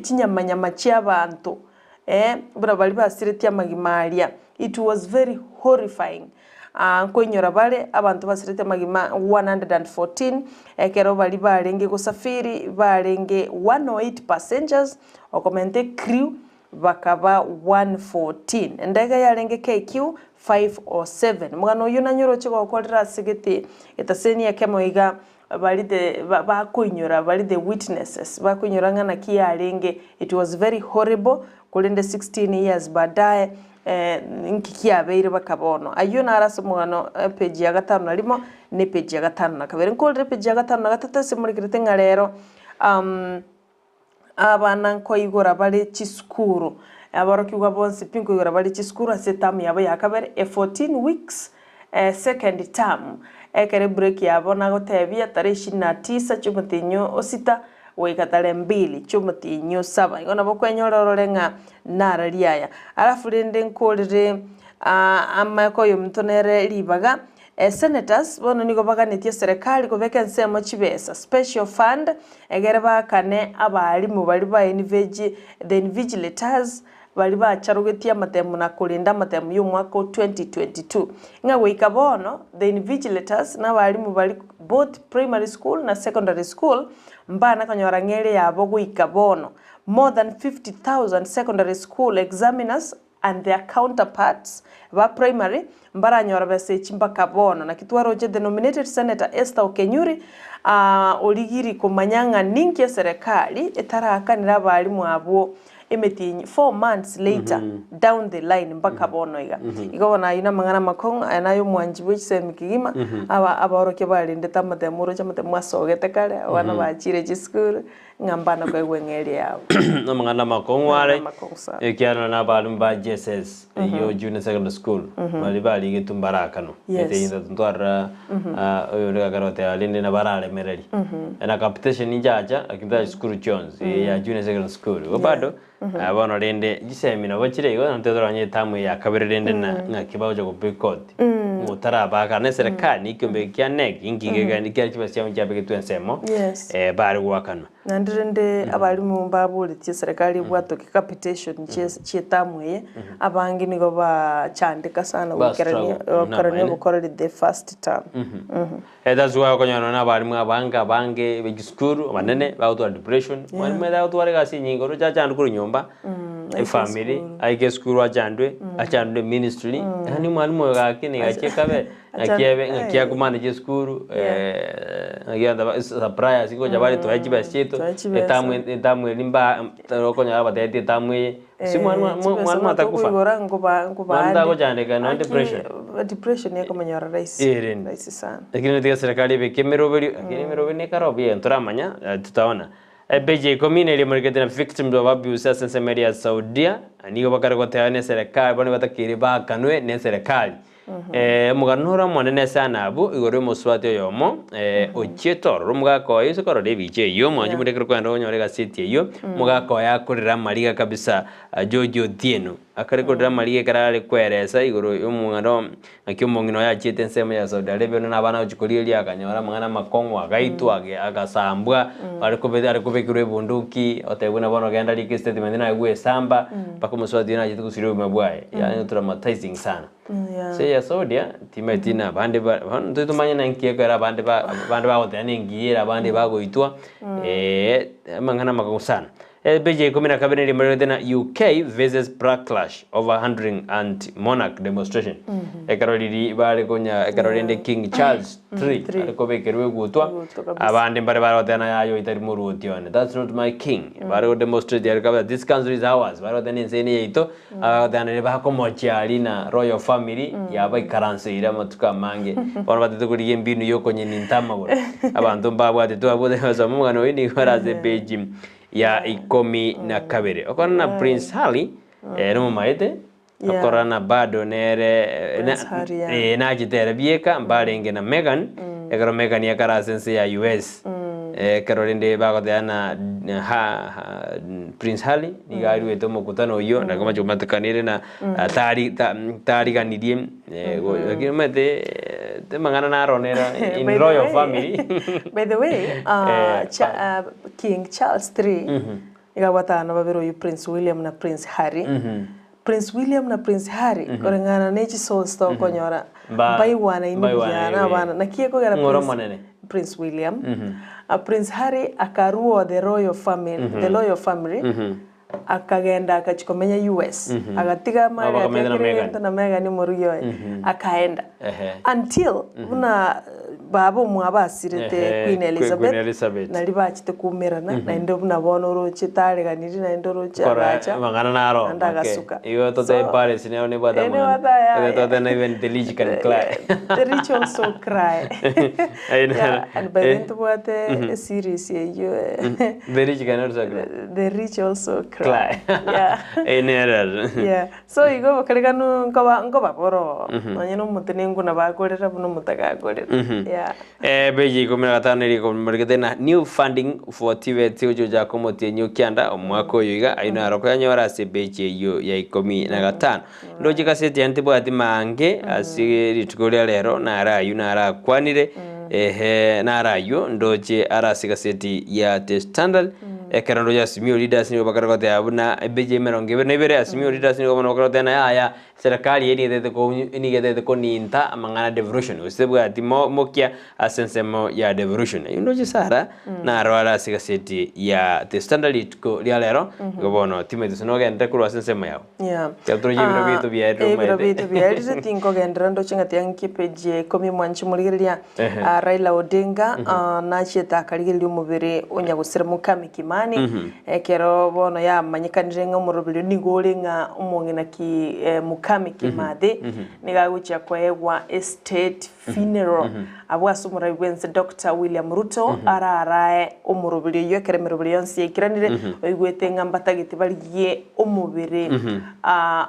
chinyamanyama chi'abanto. Eh, buna baria basiretie amagima aria. It was very horrifying. Ah, nkoinyora bare abanto basirete amagima 114 ekero baria barenge gosafiri barenge 108 passengers okomenta ecrew bakaba 114. Endege yarenge KQ 507. Omogano oyio nanyore oche gokorera ase gete etaseni ekemo iga Bari the bakoinyora bari the witnesses bakoinyora ng'a naki yarenge it was very horrible korende 16 years baadaye nki kiabeire baka bono. Ayio naro ase omogano epage ya gatano na rimo na epage ya gatano na kabere. Nkorire epage ya gatano na gatato ase morekerete ng'a rero abana nkoigora bare chisukuru aborokigwa bonsi pi nkoigora bare chisukuru ase eterm yabo ya kabere e 14 weeks second term ekero ebreak yabo nagotebia tarehe ishirini na tisa chiomotienyi o sita goika tarehe mbili chiomotienyi o saba. Igo nabo okwenyora orore ng'a narari aya. Alafu rende nkorire amaeko oyominto nere ribaga Senators bono nigo baganetie eserekari kobeka ensemo chibesa, special fund, egere baakane abalimu baria ba inveji the invigilators baria bacharogetie amatemu na korenda amatemu y'omwaka o 2022. Ng'a goika bono the invigilators na abalimu baria both primary school na secondary school mbana konyora ng'ere yabo goika bono. More than 50,000 secondary school examiners and their counterparts ba primary mbaranyora besa echi mpaka bono. Naki twaroche the nominated senator Esther Okenyuri origiri komanya ng'a ninki eserekari etarakanera abalimu abwo emetienyi 4 months later down the line mpaka bono iga. Igo bono ayio namang'ana amakong'u aya naye omwanchi bwe chisemi kegima aba abaorokia barendete amatemo oroche amatemo asogete kare abana bachire chisukuru. Ng'a mbana koegwa eng'eria yabo. Amang'ana amakong'u are Amang'ana amakong'u sana. ekiagera nabalimu ba JSS eyio Junior Secondary School baria barigetwe mbarakanwa. Yes. Ete into ntwarora oyo ore gakera goteba rende nabo araremereri. Na capitation inchacha lakini tari chisukuru chionsi eye ya Junior Secondary School. Igo bado bono rende chisemi nabo chire igo nabo toranye etamu eye ya kabere rende na ng'aki bagocha goboycott. Ng'a otarabaka na eserekari na ekiombe eke kia KNEC inki gekogenda ekiagera chibesa chiabo nchiabegetwe ensemo Yes. bare goakanwa. Naende rende abalimu mbaboretie eserekari ebwatoke capitation chi'etamu eye, abange nigo bachandeka sana Ba goikerania struggle, goikerania namaene. obokoreri the first term. That's why okonyora nonye na abalimu abange abange be chisukuru abanene bagotwara depression, mwalimu ere agotwara egasi enyinge oroche achandwe korwa nyomba. Efamiri, aike esukuru achandwe, achandwe eministry, yaani omwalimu oyo gaki niga kabe, ng'aki ebe, ng'aki akomanage esukuru, ng'aki abanto ba suppliers ngocha bare twae chibesa chiaito, Twae chibesa. etamu etamu eri mba okonyora abatebetie etamu eye, gose omwana omwana atakufa, Koigora nkoba omwana nkobande. tagochandeka nonye depression. Depression ekomonyora rahisi. Erende. Rahisi sana. Lakini tiga serikali ebeke emeroberio, lakini emeroberio nekare obuya ntoramanya, tutaona. Epeji ya ikomi neria emorekete na victims of abuse ase ensemo eria ya Saudia, nigo bakare goteba ne eserekari bono batakeire baakanwe ne eserekari. Omogano noro omonene sana abwo igoro y'omosubati oyomo ochiete ororo omogaka oye ase korora ebicha eyio mwanche more ekero kwagenda onyore egaseti eyio, omogaka oye akorera amariga kabisa George Otieno, akare korera amariga ekero are koeresa igoro y'omong'ina Naki omong'ina oye achiete ensemo ya Saudi Arabia onye nabana agochia korigereria akanyora amang'ana amakong'u agaitwa agasambwa are kobe are kobekerwa ebunduki otebwa buna bono genda rika estatement naye gwesamba mpaka omosubati oyio nachete gosiria obogima bwaye yaani traumatizing sana. So eya Saudia timanyeti na abande ba bono intwe tomanye na nki ekero abande ba abande bagoteba nengiya ere abande bagoitwa amang'ana amakong'u sana. Epeji ya ikomi na kabere nigo emererete na UK versus Backlash over Handling Anti-Monarch Demonstration. Ekero riri bare konya ekero rende King Charles III are kobekerwa egutwa Egutwa kabisa. abande mbare bare goteba naye aye oitari moruoti one that's not my king bare go demonstrate are kabisa this country is ours bare goteba nense eye neyaito abagoteba nere bakomochia aria na royal family yabaikaranseire amatuko amange bono batete korigia embinu yokonyeninta amagoro abanto mbabwatete abwo basoma omogano oyio nigo ore ase epeji ya ikomi na kabere. Okora na Prince Harry, ere omomaete, okora na bado nere Prince Harry, yeah. eh, nachete ere bieka, mbarenge na Meghan, ekero Meghan akare ase ense ya US. Ekero rende bagoteba na ha, ha, Prince Harry nigo aruete omokutano oyio, naki amache komatukanire na tari ta tariganirie lakini omanyete amang'ana naro nere in By the royal way- family. By the way, Cha, King Charles III nigo abwate abana babere oyio Prince William na Prince Harry. Prince William na Prince Harry koreng'ana ne chisource tokonyora mbaigwanaini buya na abana naki ekogera Ng'ora Prince, omonene. Prince William Prince Harry akarua the royal family, the royal family akagenda akachia komenya US agatiga Nabo amari ake bakamenyete na kera Meghan. egento na Meghan omorugi oye akaenda until buna baba omwabo asirete Ehe, Queen Queen Elizabeth Elizabeth. nari bachete koumerana naende buna bono oroche tareganirie naende oroche Kora agacha amang'ana naro naende agasuka. Igo tote Paris nero nebwate Eh, amang'ana. nebwate aya, Igo tote na even the rich can cry. The rich also cry. Aye naro. Yeah, and by Eh. then tobwate eseries eyio eh, The rich can also cry. The rich also cry. Cry. Yeah. Eh, nero. Yeah. So igo obokarekanu nkoba nkobabora oo, nonye na omotenenku nabo akorera buna omotagakorera. Yeah. Eh, peji ikomi na gatano eri ekomorekete na new funding for TVET ochochaka omotienyi o kianda omwaka oyo iga ayio naro koyanyora ase epeji eyio ya ikomi na gatano. Ndoche gaseti yane tebwati maange ase rituko ria rero naro ayio narakwanire ehe naro ayio ndoche are ase egaseti ya The Standard ekero ndoche Azimio leaders nigo bakare goteba buna epeji ya emerongo ebere na ibere Azimio leaders nigo bono bakare goteba ng'a yaya Serikali eye nigo etagete ko nigo etagete koninta amang'ana devolution gose tebwati mo mokia ase ensemo ya devolution. Eyio ndoche Sarah naro are ase egaseti ya The Standard rituko ria rero, igo bono timanyeti gose nogenderere korwa ase ensemo yao. Yeah. Ekero toroche ebiro biaito biaerire Ebiro omanyete. biaito biaerire tinkogenderera ndoche ng'a tiga ng'ike page ya ikomi mwanche morigereria Ehe. ah, Raila Odinga ah, nachiete akarigereria omobere o nyagusira Mukami Kimani Ekero bono yamanyekanire ng'a omoroberio nigo ore ng'a omong'ina ki Mukami Kimathi nigo agochia koegwa estate funeral abwo ase omorai bw'ense Doctor William Ruto ararae omoroberio oyio ekero emeroberio yonsi yaikiranire oigwete ng'a mbatagete barigie omobere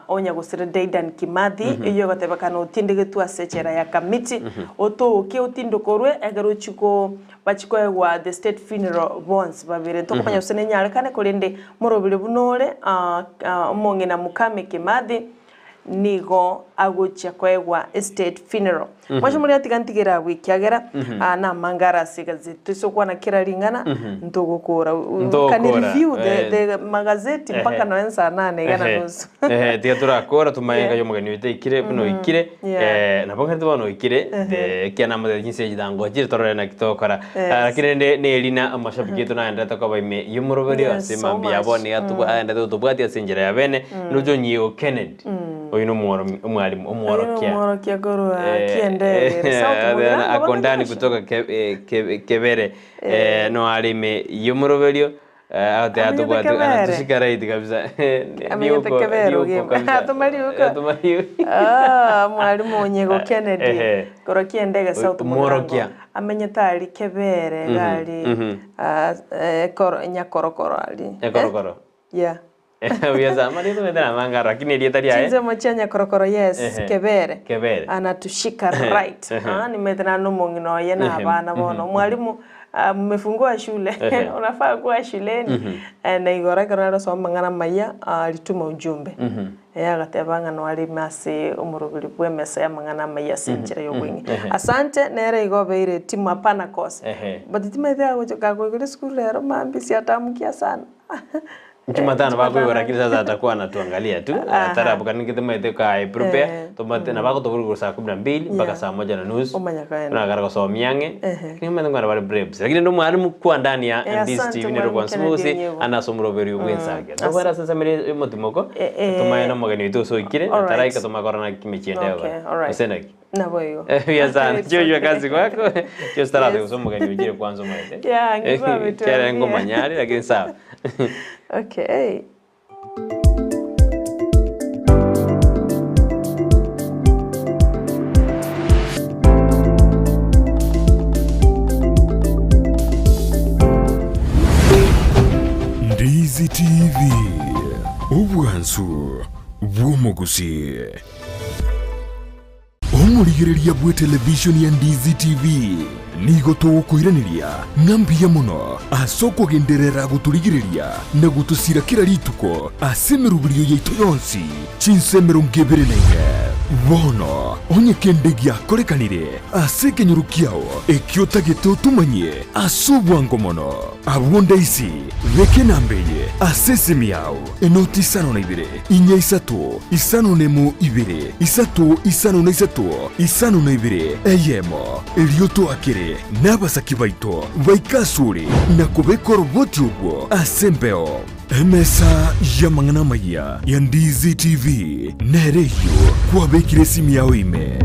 onya gosira Dedan Kimathi oyio egotebekana otindegetwe ase echela ya Kamiti otoke otindokorwe ekero ochia ko Bachie koegwa the state funeral bonsi babere. Ntokomanya gose nenyarekane korende morobire buna ore omong'ina Mukami Kimathi nigo agochia koegwa estate funeral. Mwache moria tiga ntigere abwo ekiagera Mhm. aa namange are ase egazeti toise gokwana kera ring'ana Mhm. ntogokora We can Ntogokora, review the eh. the magazeti mpaka Ehe. noe nsaa nane iga na Ehe. nusu. Ehe, tiga torakora tumanye Yeah. ngai omogeni oito aikire buna Mhm. oikire Yeah. eh, nabo ngerete bono oikire Ehe. eh, kiana amotebia chinsa echi tangochire torore naki togokora Yes. Ah, lakini rende neri na amashabiki aito naenderete koba ime y'omoroberio Yes, ase so mambia much. abo niga tobwa- Mm. aenderete gotobwatia ase enchera ya bene Mm. noche Onyiego Kennedy Mm. oyo nomworomi omwalimu Oyo omworokia nomworokia korwa Eh, Kiendegere, eh, South Mugirango, ako bono ndani Joshua. kutoka Ke- eh, Ke- Kebere eh, no arime y'omoroberio eh, agote Amenyete atobwate Kebere. anatushika right kabisa Amenyete Riuko- Kebere riuko ogima. kabisa. Atoma riuko. Atoma riuko. Ah, mwalimu Onyiego Kennedy Ehe. korwa Kiendege South Mugirango Omworokia. amenyete aria Kebere Mhm, iga aria mhm. ah, eh, ekoro nyakorokoro aria Ekorokoro. Yeah. Buya sana. Amarieta omanyete namange aro, lakini erieta riaye. Chinsemo chia nyakorokoro yes, Ehe. Kebere. Kebere. Anatushika right. Ehe. Ah, nimete nane omong'ina oye na Ehe. abana bono. Mhm. Mwalimu ah, mmefungua shule Ehe. unafaa kuwa shuleni. Mhm. Eh, na igoro ekero nare gosoma amang'ana amaya ah, alituma ujumbe. Mhm. Eh, agateba ng'a noarime ase omoroberi bw'emesa y'amang'ana amaya ase Mhm. enchera Mhm. y'obweng'e. Ehe. Asante nere igo obeire timu hapana kosa. Ehe. But timaete agocha kagoigora esukuru rero mambia siatamukia sana. Jumatano bakoigora lakini sasa atakuwa anatuangalia tu Aha. atarabuka ninki tumaete kai prepare Eh, tumate na bagotoborigwa saa kumi na mbili mpaka Yeah. saa moja na nusu Omanya kaenda. buna akara gosomia ang'e Ehe. lakini omanyete nkwana bare braves lakini ndo mwalimu kwa ndani ya Eh, Ndisi asante TV nero mwalimu kwa Kennedy Nsimusi Onyiego. anasomoroberio bwensake Mm. tobwera ase nsemere omotimoko Eh, eh. tumanye na omogeni oito osoikire Alright. ataraika tomakora naki mechie Okay, alright. gose naki Nabo igo. Buya sana It's chio okay. kazi kwako chio starate Yes. gose omogeni ochire kwanza omanyete Yeah, ng'igwa ametuambia. Kiarenge omanyare lakini sawa Okay. Ndizi TV, obwansu bw'omogusi. Omorigereria bw'etelevishoni ya Ndizi TV nigo togokoiraneria ng'a mbuya mono ase okogenderera gotorigereria na gotosira kera rituko ase emeroberio yaito yonsi chinsa 24. Bono onye kende giakorekanire ase ekenyoro kiao ekio otagete otomanye ase obwango mono, abwo ndaisi beka enamba eye ase esimi yao, enoti isano na ibere, inya isato, isano na emo ibere, isato isano na isato, isano na ibere, eyemo, erio toakere nabasaki baito baike asore na kobeka oroboti orwo ase embeo. Emesa y'amang'ana amayia ya Ndizi TV nere eyio kwabekire esimi yao ime.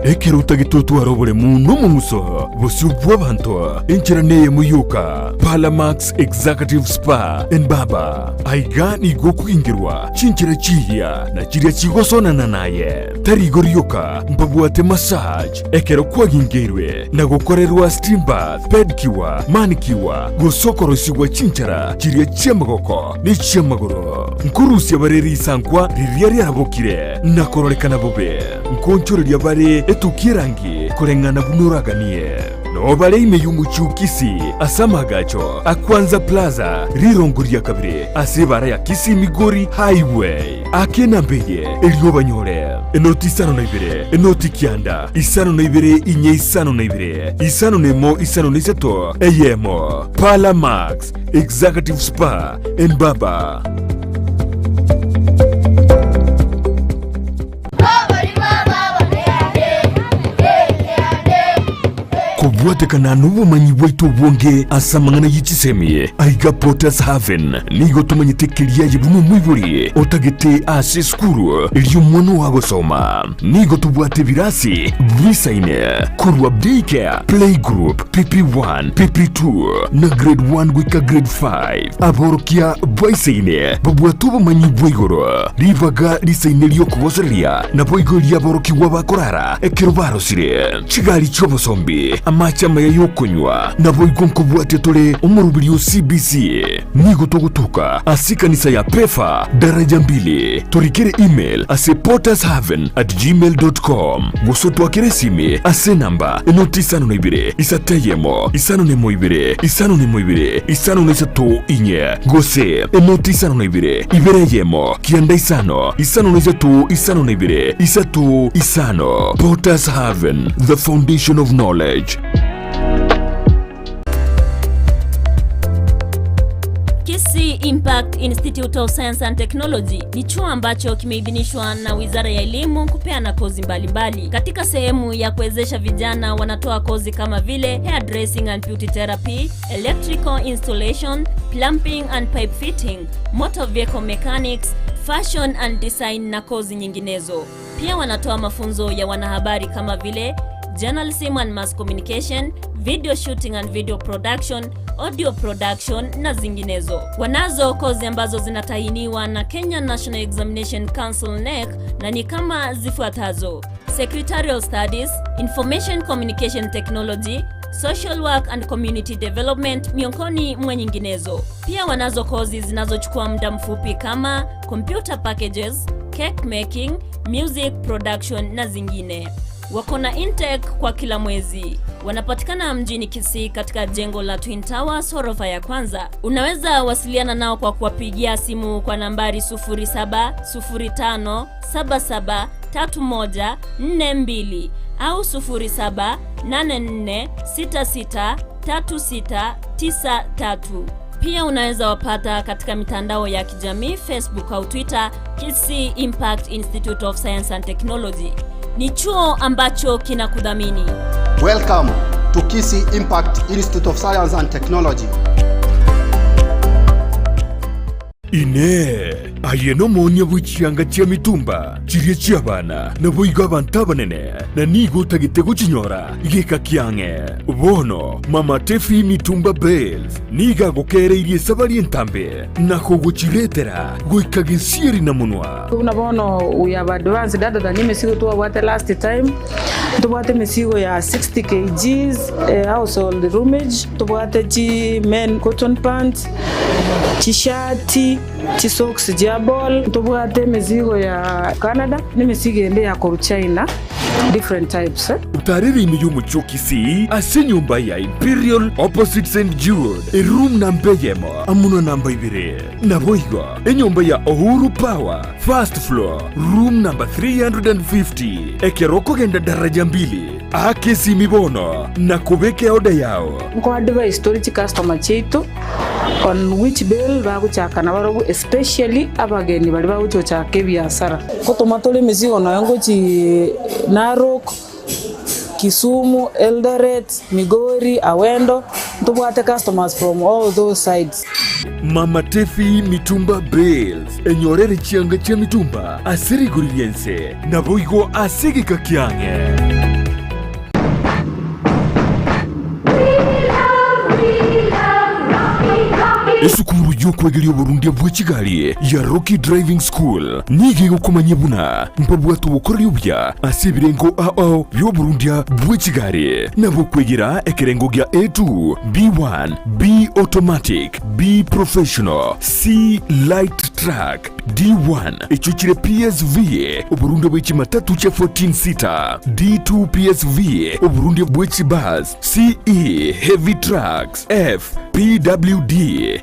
Ekero otagete otware oboremu na omong'uso bosio bw'abanto, enchera neyemo yoka, Palamax Executive Spa and Barber. Aiga nigo okogingerwa chinchera chiiya na chiria chigosonana naye. Tari igo rioka, mbabwate massage ekero kwagingeirwe na gokorerwa steam bath, pedicure, manicure, gose okorosigwa chinchara chiria chi'amagoko ne chi'amagoro. Nkorusia bare risankwa riria riarabokire na kororekana bobe. Nkoonchoreria bare etukia erangi koreng'ana buna oraganie. Noo bare ime y'omochie o Kisii ase amaagacho a Kwanza Plaza, rirongo ria kabere ase ebara ya Kisii Migori Highway. Aka enamba eye erio obanyore, enoti isano na ibere, enoti kianda, isano na ibere inye isano na ibere, isano na emo isano na isato, eyemo. Parlour Max, Executive Spa and Barber. Kobwatekana nobomanyi bwaito obonge ase amang'ana ye chisemi, aiga Potter's Haven nigo tomanyete keria aye buna omoibori otagete ase esukuru eria omwana oo agosoma. Nigo tobwate ebirasi bisaine korwa Daycare, Playgroup, PP1, PP2 na Grade 1 goika Grade 5. Aborokia baisaine babwate obomanyi bwa igoro, ribaga risaine ri'okogosereria, naboigo ri'aborokigwa bakorara ekero barosire chigari chi'obosombi, amache. Amache amaya y'okonywa, naboigo nkobwatia tore omoroberi o CBC. Nigo togotoka ase ekanisa ya Pefa, daraja mbili. Torikere email ase pottershaven@gmail.com gose otwakere esimi ase enamba enoti isano na ibere isato eyemo isano na emo ibere isano na emo ibere isano na isato inye gose enoti isano na ibere ibere eyemo kianda isano isano na isato isano na ibere isato isano. Potters Haven, the foundation of knowledge. Kisii Impact Institute of Science and Technology ni chuo ambacho kimeidhinishwa na Wizara ya Elimu kupeana kozi mbalimbali. Katika sehemu ya kuwezesha vijana, wanatoa kozi kama vile hairdressing and beauty therapy, electrical installation, plumbing and pipe fitting, motor vehicle mechanics, fashion and design na kozi nyinginezo. Pia wanatoa mafunzo ya wanahabari kama vile journalism and mass communication, video shooting and video production, audio production na zinginezo. Wanazo kozi ambazo zinatahiniwa na Kenya National Examination Council NEC na ni kama zifuatazo: Secretarial Studies, Information Communication Technology, Social Work and Community Development miongoni mwa nyinginezo. Pia wanazo kozi zinazochukua muda mfupi kama computer packages, cake making, music production na zingine. Wako na intake kwa kila mwezi. Wanapatikana mjini Kisii katika jengo la Twin Towers ghorofa ya kwanza. Unaweza wasiliana nao kwa kuwapigia simu kwa nambari 0705773142 au 0784663693. Pia unaweza wapata katika mitandao ya kijamii Facebook au Twitter, Kisii Impact Institute of Science and Technology. Ni chuo ambacho kinakudhamini. Welcome to Kisii Impact Institute of Science and Technology. Inee! Aye nomoonia bwe chianga chia mitumba chiria chi'abana, naboigo abanto abanene, na nigo otagete gochinyora geka kiang'e. Bono Mama Tefi Mitumba Bales nigo agokeereirie esabari entambe na kogochiretera goika gesieri na monwa. Buna bono we have advanced other than emesigo twabwate last time, ntobwate emesigo ya 60 kgs household roomage, ntobwate chi men cotton pants, chishati, chisocks chia ball, ntobwate emesigo ya Canada, na emesigo ende ya korwa China, different types. Otarere ime y'omochie o Kisii ase enyomba ya Imperial opposite St Jude, eroom namba eyemo amo na namba ibere. Naboigo enyomba ya Uhuru Power, first floor, room number 350, ekero okogenda daraja mbili, aka esimi bono na kobeka eoda yao. Nko advise tore chicustomer chiaito on which bale bagochaka nabarobwo especially abageni baria bagochi gochaka ebiasara. Ngotoma tore emesigo nonya ngochi Narok, Kisumu, Eldoret, Migori, Awendo, ntobwate customers from all those sides. Mama Tefi Mitumba Bales, enyorere chianga chia mitumba ase rigori ri'ense, naboigo ase egeka kiang'e. Esukuru y'okwegeria oborundia bwe chigari ya Rocky Driving School nigo egokomanyia buna mbabwate obokoreri obuya ase ebirengo ao bi'oborundia bwe chigari, nabo okwegera ekerengo gia A2, B1, B Automatic, B Professional, C Light Truck, D1 echio chire PSV, oborundia bwe chimatatu chia 14 seater, D2 PSV, oborundia bwe chibus, CE Heavy Trucks, F PWD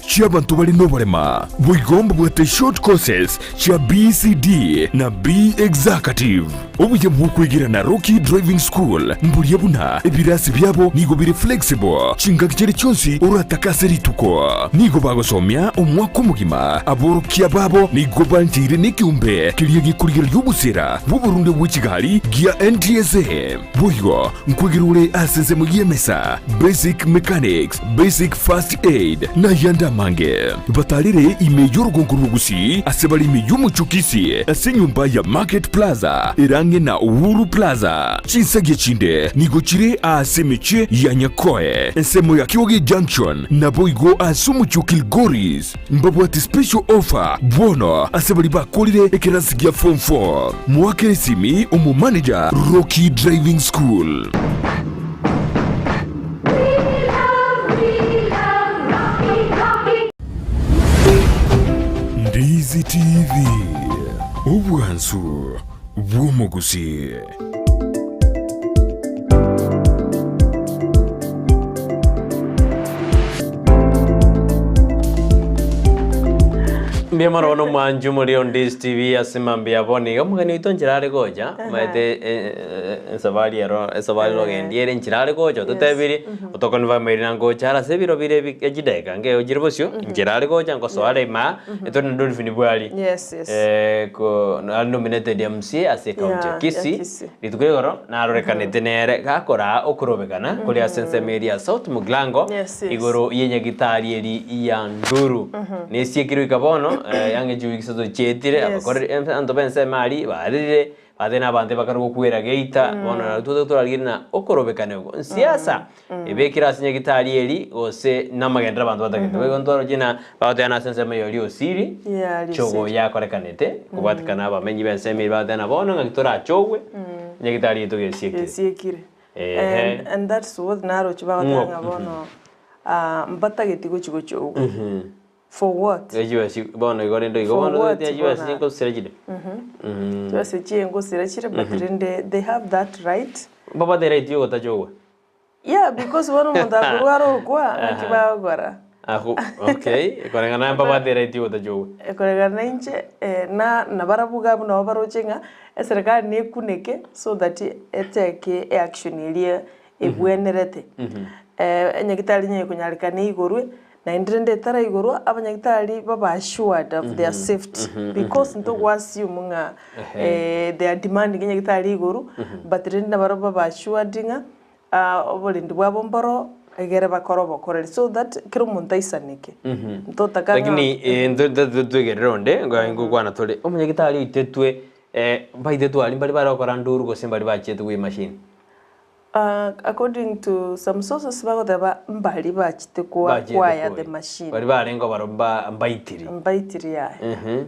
chi'abanto bare noborema. Boigo mbabwate short courses chia BCD na B Executive. Obuya bw'okwegera na Rocky Driving School mboria buna ebirasi biabo nigo bire flexible chingaki chiria chionsi oratake ase rituko. Nigo bagosomia omwaka omogima. Aborokia babo nigo bancheire nekeombe keria gekorigereria obosera bw'oborundia bwe chigari gia NTSA. Boigo nkwegera ore ase ensemo y'emesa, basic mechanics, basic first aid, na ayande amange. Batarire ime y'orogongo rw'Ogusii ase bare ime y'omochie o Kisii ase enyomba ya Market Plaza ere ang'e na Uhuru Plaza. Chinsagia chinde nigo chire aase emechie ya Nyakoe, ensemo ya Kioge Junction, naboigo ase omochie o Kilgoris. Mbabwate special offer bono ase baria bakorire ekerasi gia form 4. Moakere esimi omomanager Rocky Driving School. TV, obwansu bw'omogusii. Mbuya mono bono omwanchi omori on Days TV ase mambia bono iga omogeni oito nchera are gocha omanyete esabari ero esabari rogendi ere nchera are gocha ototebirie otoconfirmeri na ngocha are ase ebiro bire ebi chidakika nge chire bosio nchera are gocha ngosoa are imaa etore na Dolphin Bwari Yes, yes. ko are nominated MCA ase ecounty ya Yeah, ya Kisii Kisii. rituko igoro narorekanete nere gakoraa okorobekana koria ase ensemo eria ya South Mugrango Yes, yes. igoro yenyagitari eri ya Nduru nesiekirwe goika bono ang'e chiwiki isato chietire abakoreri abanto b'ensemo aria barire batebia na abanto bakare gokwera geita bono nario torarigereria na okorobekana oko nsiasa ebekire ase nyagitari eri gose namagenderero abanto batagete boigo ntwaroche na bagoteba na ase ensemo ya Riosiri Yeah, chogo Riosiri. yakorekanete kobwatekana abamenyi b'ensemo eri bagoteba na bono ng'aki torachogwe nyagitari yaito gesiekire. Gesiekire. Ehe. And, and that's what naroche bagoteba Ng'o- ng'a bono ah, mbatageti gochi gochogwa. For what? Echibesa bono igo rende igo For bono what togotiga chibesa bono? chinkosira chire. Chibesa chiengosira chire but rende they have that right. Mbabwate right yogotachogwa. Yeah, because bono omonto akorwara okwa, ng'aki bagokora? Ako okay, koreng'ana mbabwate right yogotachogwa. Koreng'ana na inche, na nabarabwo iga abwo nabo baroche ng'a eserekari nekuneke so that etake eaction eria ebwenerete. Enyagitari onye ekonyarekana eigorwe, naende rende etaraigorwa, abanyagitari babe assured of their safety because ntogo assume ng'a they are demanding enyagitari eigorwe, but rende nabarabwo babe assured ng'a oborendi bwabo mboro egere bakore obokoreri so that kera omonto aisaneke. Ntotaka ng'a Lakini ntotwegerere onde ngokwana tore omonyagitari oitetwe mbaitetwe aria mbari bare gokora nduru gose mbari bachiete koiyia emachine. According to some sources bagoteba mbari bachete ko Bachiete acquire koyia. the machine. Bari barenge barobwo mbaitiri. Mbaitiri yaya.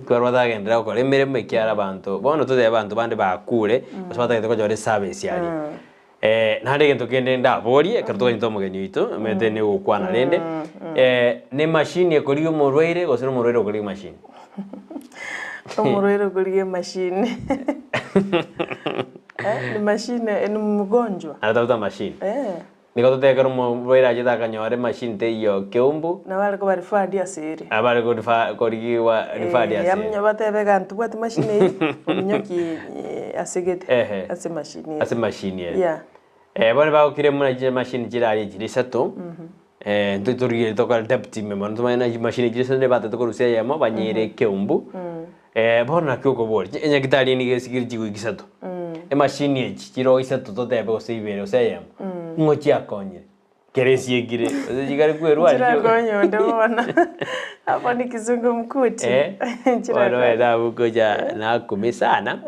Ekero batagenderera gokora emeremo ekiagera abanto bono totebe abanto bande bakure gose batagete kochora eservice aria. Naende egento kende ndaborie ekero toganyete omogeni oito omanyete nigokwana rende, ne emachine ekorigia omorwaire gose nomorwaire okorigia emachine? Omorwaire okorigia emachine. Ni machine ni mgonjwa. Anatafuta machine. Eh. Nigo totebe ekero omorwaire achete akanyora emachine teiyo keumbu. Nabo are koba referred ase ere. Nabo are korefer korigiwa referred ase ere. Aminyo batebe iga ntobwati machine eye, ominyoki ase gete, Ehe. ase machine ere. Ase machine ere. Yeah. Bono bagokire buna chimachine chire aria chire isato, intwe torigereria tokore depth ime mono tomanye na chimachine chiria isato nigo batagete korusia eyemo banyeire ekeumbu, bono naki okoboria, enyagitari eye nigo esigire chiwiki isato, emachine echi chire isato totebe gose ibere gose eyemo, ng'o chiakonyire? Kere esiekire, gose chikare kwerwaria Nchirakonya onde bono, hapo ni kizungumkuti. Bono Nchirakonya. omanyete abwo gocha nakumia sana.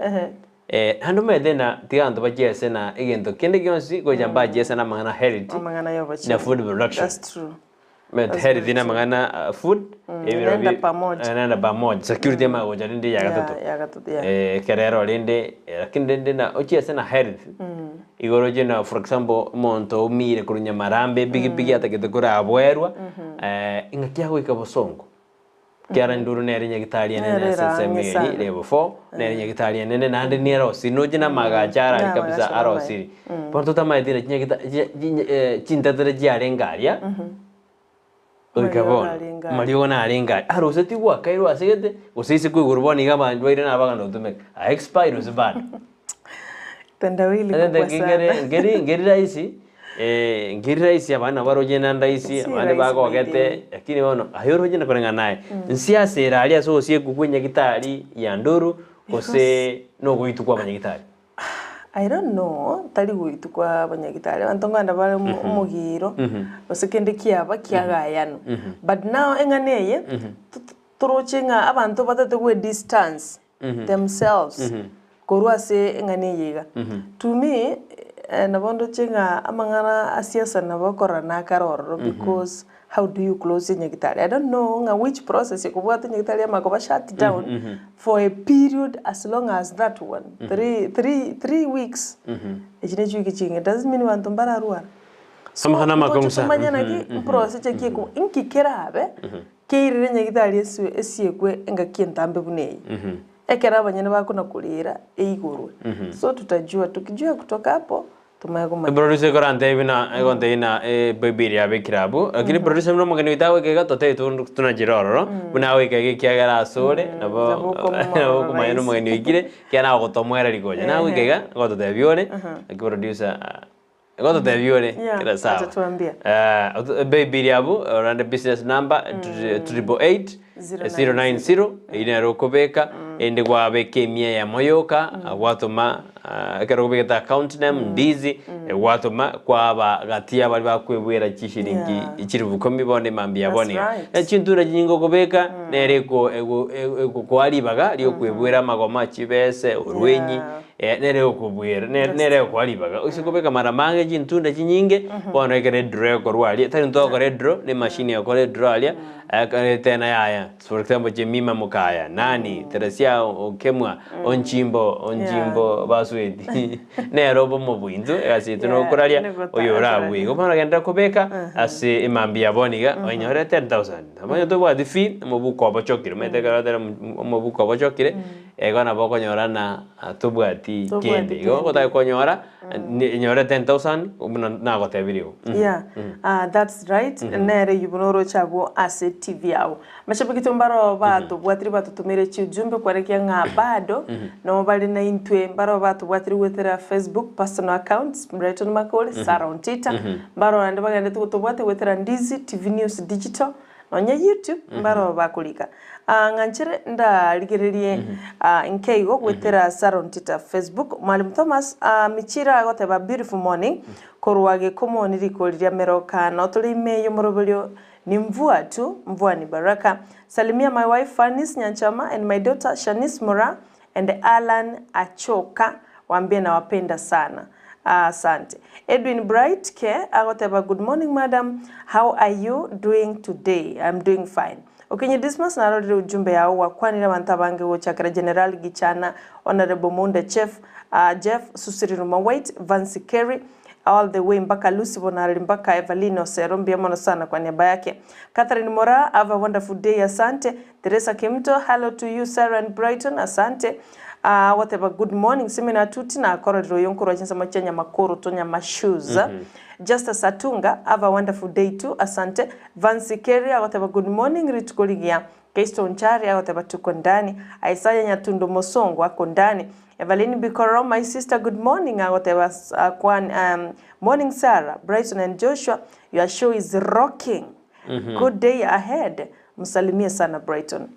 Naende omanyete ng'a tiga abanto bachiese na egento kende gionsi gocha mbachiese na amang'ana health Amang'ana ya obochenu. na food production. That's true. Omanyete That's health very na true. amang'ana food ebiro Naenda bi- pamoja. naenda pamoja. Security emanye gocha rende ya gatato. Yeah, ya gatato, yeah. Ekero ero rende lakini rende na ochiese na health igoro oche na for example omonto oumire korwa Nyamarambe epikipiki atagete korabwerwa ing'aki agoika bosongo. Ekiagera enduru nere nyagitari enene Nere ase ensemo erang'e eri sana. level 4 nere nyagitari enene naende niere osiri noche na amagacho arari Na kabisa amagacho are namaye. osiri. Bono totamaeti na chinyagita chintetere chiarenge aria goika Amariogo bono arenge aria. amariogo narenge aria arosetigwe akairwa ase gete gose ase koigoro bono iga abanto baire nabaganda gotumeka a expire gose bado. Tendawili kubwa sana. Nkeri nkeri rahisi nkeri rahisi abande nabo baroche na ndahisi Si abande rahisi by the bagogete way. lakini bono aye oroche na koreng'ana naye nsiasa ere aria ase ogosiekwa kwa enyagitari ya nduru gose na ogoitwa kwa abanyagitari. I don't know tari goitwa kwa abanyagitari abanto nkogenda bare omogiro gose kende kiaba kiagayanwa but now eng'ana eye toroche ng'a abanto batete gwe distance themselves korwa ase eng'ana eye iga. To me nabo ndoche ng'a amang'ana a siasa nabo okorora nakare ororo because how do you close enyagitari? I don't know ng'a which process ekobwata enyagitari amanye koba shut down for a period as long as that one, three, three, weeks, echi ne chiwiki chinge, does it mean banto mbararwara? So Amang'ana amakong'u ntoche sana. tomanye naki procedure ki eko inki kerabe. Keirire nyagitari eswe esiekwe engaki entambe buna eye. Ekero abanyene bakona korera eigorwe. So tutajua, tukijua kutoka hapo tumanye komanya. Producer ekorantebia buna egontebia buna ebible yabekire abwo, lakini producer buna omogeni oito agoika iga totebie tonachire ororo, buna agoika iga ekiagera asore nabo Nabo okomomanya nabo okomanya na omogeni oikire, ekiagera nagotomoereria gocha. Nagoika iga, ogototebia ore, naki producer Gototebia ore Yeah, kera sawa. atatuambia. Eh, baby abu orande business number 888 090 eyio nero okobeka ende gwabeka emia eyemo yoka gwatoma ah, ekero okobegete account name ndizi gwatoma kwaba gati ya baria bakwebwera chishiringi Yeah. chilifu ikomi bono emambia That's bono iga. right. Na chintura chinyinge okobeka nere eko ego egokoa ribaga riokwebwera amagoma chibese orwenyi Yeah. Eh, nere okobuera, ne- nere okoa ribaga. Ase kobeka mara mange chintunda chinyinge, bono ekero edraw ekorwa aria, tari intwe togokora edraw, ne emachine egokora edraw aria, ekero tena yaya, for example Jemimah Mokaya, nani, Teresia Okemwa, Onchimbo, Onchimbo Basweti, nere obe omobui. Intwe egasi yaito Yeah, nokoraria, nigota- oyo orabue. Igo bono genderera kobeka ase emambia ya bono iga, onyore 10,000. Omanye tobwati fee, omobuko obochokire, omanyete ekero oteba omobuko obochokire, Igo nabo okonyora ng'a tobwati Tobwati kende. Igo kende. ogotaka konyora, nyore 10,000 buna nagotebirie igo. Yeah, ah, that's right. Nere eyio buna oroche abwo ase TV yao. Mashabiki to mbaro batobwatire batotomeire chiujumbe kwarekia ng'a bado nabo bare naintwe mbaro batobwatire goetera Facebook personal accounts Brighton Makori, Sarah Ontita, mbaro naende bagenderete gotobwatia goetera Ndizi TV News Digital, Nonya YouTube mbaro bakorika. Ah, ng'anchere ndarigererie ah, nkeigo goetera Saron Tita Facebook. Mwalimu Thomas ah, Michira agoteba beautiful morning korwa Gekomoni rikori ria Meroka notore ime y'omoroberio ni mvua tu, mvua ni baraka. Salimia my wife Fanis Nyanchama and my daughter Shanice Mora and Allan Achoka waambie nawapenda sana. Asante. Edwin Bright Ke agoteba good morning madam how are you doing today I'm doing fine. Okinyi Dismas narorire ujumbe yao gwakwanire abanto abange gochakera General Gichana, Honourable Mounda Chef, Jeff, Susiri Ruma White, Vancy Kerry, all the way mpaka Lucy Bonareri mpaka Evaline Osero mbuya mono sana kwa niaba yake. Catherine Moraa have a wonderful day asante. Teresa Kimto hello to you Sarah and Brighton asante. Agoteba good morning Simena Atuti nakororire oyo nkorwa chinsemo chia Nyamakoro to Nyamashoes. Justus Atunga have a wonderful day too asante. Vancy Kerry agoteba good morning rituko rigiya. Keisto Onchari agoteba tuko ndani. Isaiah Nyatundo Mosongo ako ndani. Evaline Bikoro my sister good morning agoteba kwan morning Sarah, Brighton and Joshua your show is rocking good day ahead msalimie sana Brighton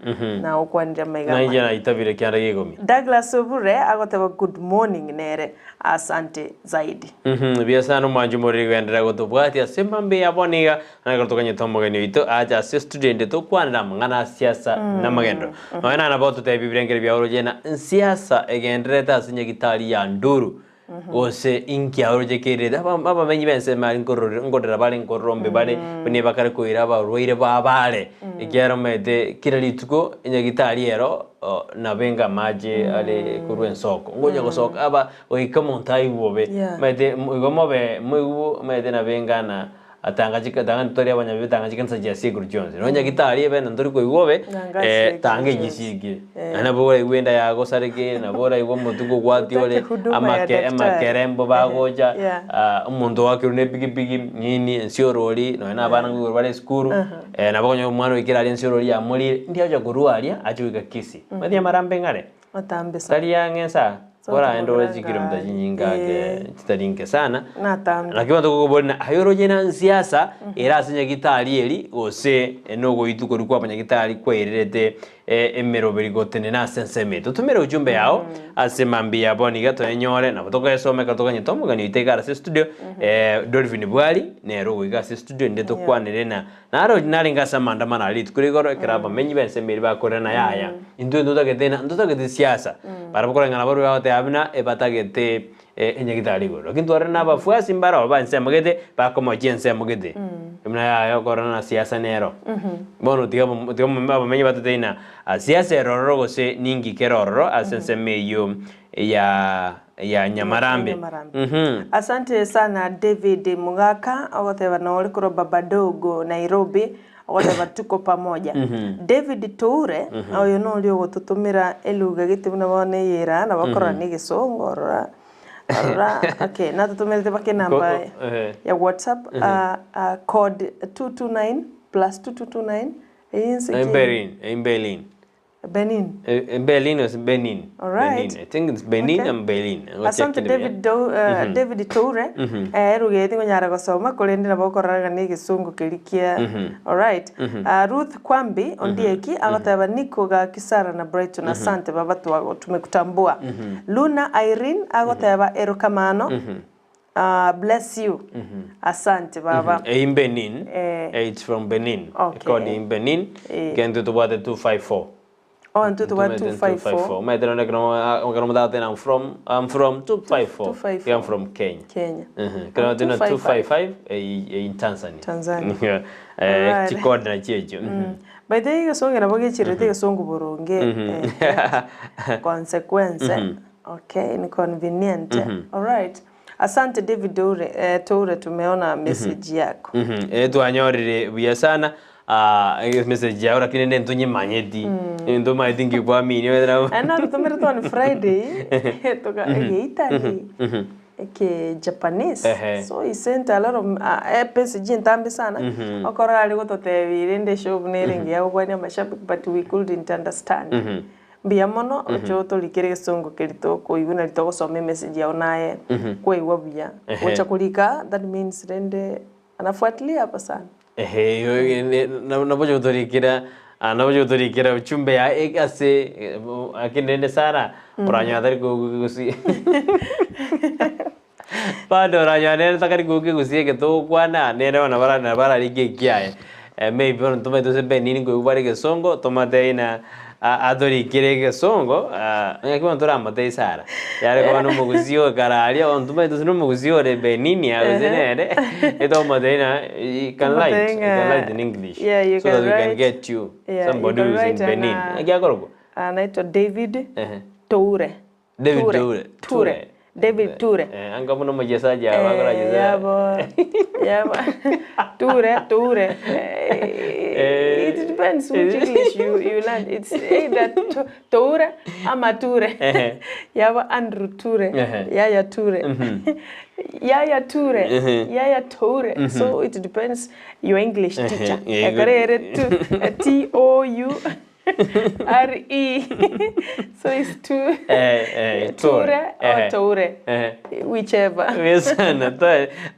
nagokwanire amaiga Nainche amaya. naitabire kianda gia ikomi. Douglas Obure agoteba good morning nere asante zaidi. Mbuya sana omwanchi omoriri kogenderera gotobwatia ase mambia ya bono iga, Naende ekero tokanyete omogeni oito ache ase estudio ende tokwanere amang'ana a siasa na amagenderero. Nonya naende nabo ototebie ebirengererio biao oroche ng'a nsiasa egendererete ase nyagitari ya Nduru gose inki aroche kerete. Aba abamenyi b'ensemo aria nkorore nkorera bare nkorombe bare buna ebakare koira abarwaire babo are, ekiagera omanyete kera rituko enyagitari ero nabo enga amache are korwa ensoko. Ngocha gosoka aba goika omonto aigwe bobe. Omanyete igo mobe moigwe omanyete nabo enga na Tanga chika tanga ntori abanyabibe tanga chikanisa chia ase igoro chionsi. Nonya nyagitari ebe na ntori koigwa obe Tanga eh, ase tanga igoro echi chionsi. chiikire. Eh. Naende nabo oraigwe enda yagosarekire, nabo oraigwe omotwe kogwatia Otake ore, huduma ya amake daktari. amakerembo bagocha, Yeah. ah, omonto oakirwe na epikipiki nini, ense orori, nonya na abana nkoigoro bare esukuru, eh, nabo okonyora omwana oikire aria ense orori yamorire, ndi agocha korwa aria, ache goika Kisii. Omanyete amarambe ng'are? Matambe sana. Tari ang'e nsa, So koraende ore tokogera chikilomita ngari. chinyinge ake chitari nke sana. Natambe. Naki bono tokoboria ng'a aye oroche na nsiasa ere ase nyagitari eri gose nogoitwa koria kwa abanyagitari kwairerete emeroberi gotenena ase ensemo eye. Totomere ujumbe yao ase mambia ya bono iga toyenyore nabo tokoyesoma ekero tokonyete omogeni oito iga ase estudio Dolphin Bwari nere ogoika ase estudio naende tokwanere na Naro narenge ase amaandamano aria rituko rigoro, ekero abamenyi b'ensemo eria bakorera na yaya, intwe ntotagete na ntotagete siasa. Barabwo koreng'ana barabwo bagoteba buna ebatagete enyagitari igoro. Lakini twarorire na abafuasi mbaroo ba ensemo gete bakomochia ensemo gete. Buna yaya okorora na siasa nero. Bono tiga tiga abamenyi batotebie ng'a siasa ere ororo gose ninki kere ororo ase ensemo eyio ya ya Nyamarambe. Nyamarambe. Asante sana David Mugaka ogoteba nore korwa Babadogo Nairobi. Ogoteba tuko pamoja. Mhm. David Toure, Mhm. oyo noria ogototomera eluga gete buna bono eyera, nabo akorora Mhm. na egesongo orora, orora, okay, natotomerete mpaka enamba Ko- eh. ya WhatsApp, Mhm. ah, ah, code 229 plus 2229, eyio inse In ki? Berlin, in Berlin. Benin. Eh, Berlin or Benin? All right. Benin. I think it's Benin Okay. and Berlin. Go Asante check it out. David, Do, Mhm. David Toure Mhm. erugeti ngonyara gosoma korende nabo okorora ng'a na egesongo keria kia Mhm. alright. Mhm. Ruth Kwambi Ondieki agoteba niko gaki Sarah na Brighton Mhm. asante baba twago tumekutambua. Mhm. Luna Irene agoteba erokamano Mhm. bless you Mhm. asante baba. Mhm. In Benin. Eh. It's from Benin. Okay. Code in Benin. Eh. Kento tubwate 254. Oh, intwe tobwate Tumete 254. Omanyete nonye ekero ekero omonto agoteba I'm from I'm from 254. 254. Yeah, I'm from Kenya. Kenya. Mhm. Ekero ogoteba 255. 255 eh, in Tanzania. Tanzania. Yeah. Eh, Alright. chikodi nachio echio. Mhm. By the way, egesongo nabo gechirete egesongo boronge Mhm. eh, consequence. Mhm. Okay, inconvenient. Mhm. Alright. Asante David Toure, eh, Toure tumeona message yako. Mhm. Eh, twanyorire buya sana ah, message yao lakini nento nyimanyeti ntomaeti nkikwamini Ana tutumire on Friday toka Italy Mhm. eke Japanese. Ehe. So he sent a lot of eh, message ntambi sana. Mhm. Okora ari gototebia rende show nere ngiya gokwania mashabiki but we couldn't understand. Mhm. Mbuya mono Mhm. oche otorikere egesongo keria tokoigwa nari togosoma emessage yao naye Mhm. kwaigwa buya. Ehe. Gocha korika that means rende anafuatilia hapa sana. Ehe, nabo gotorikera ah, nabo gotorikera uchumbe ya eh, ase eh, lakini rende Sara Mm. oranyora tari kogusia bado oranyora nere takari kogusia eke togokwana nere bono bara bararike ekiaye Eh, maybe bono tomaete ase Benin nkoigwa bare egesongo tomate ina atorikire egesongo ah, ng'aki bono toramotebie Sarah yare koba na omogusia ogokara aria bono tomaete gose na omogusia ore Benin gose Ehe. nere etokomotebia ng'a you can write, you can write in English Yeah, you so can that we can write. get you Yeah, you somebody can who is in write and, Benin. Ng'aki akorokwa? Anaitwa David Ehe. Toure. David Ture. Toure. Ture. David Ture. Eh, anga buna omochesaji aba Eh, akorachesa. yabo. Yabo. Ture, Ture. Eh. It depends which English you, you learn. It's either Toure ama Ture. Ehe. Yabo Andrew Ture. Ehe. Yaya Ture. Mhm. Yaya Ture. Ehe. Yaya Toure. Mhm. So it depends your English Ehe. teacher. Yeah, Ekore ere T O U R E. So it's tu Eh, eh, Ture or Ehe. Toure. Ehe. Whichever. Buya sana.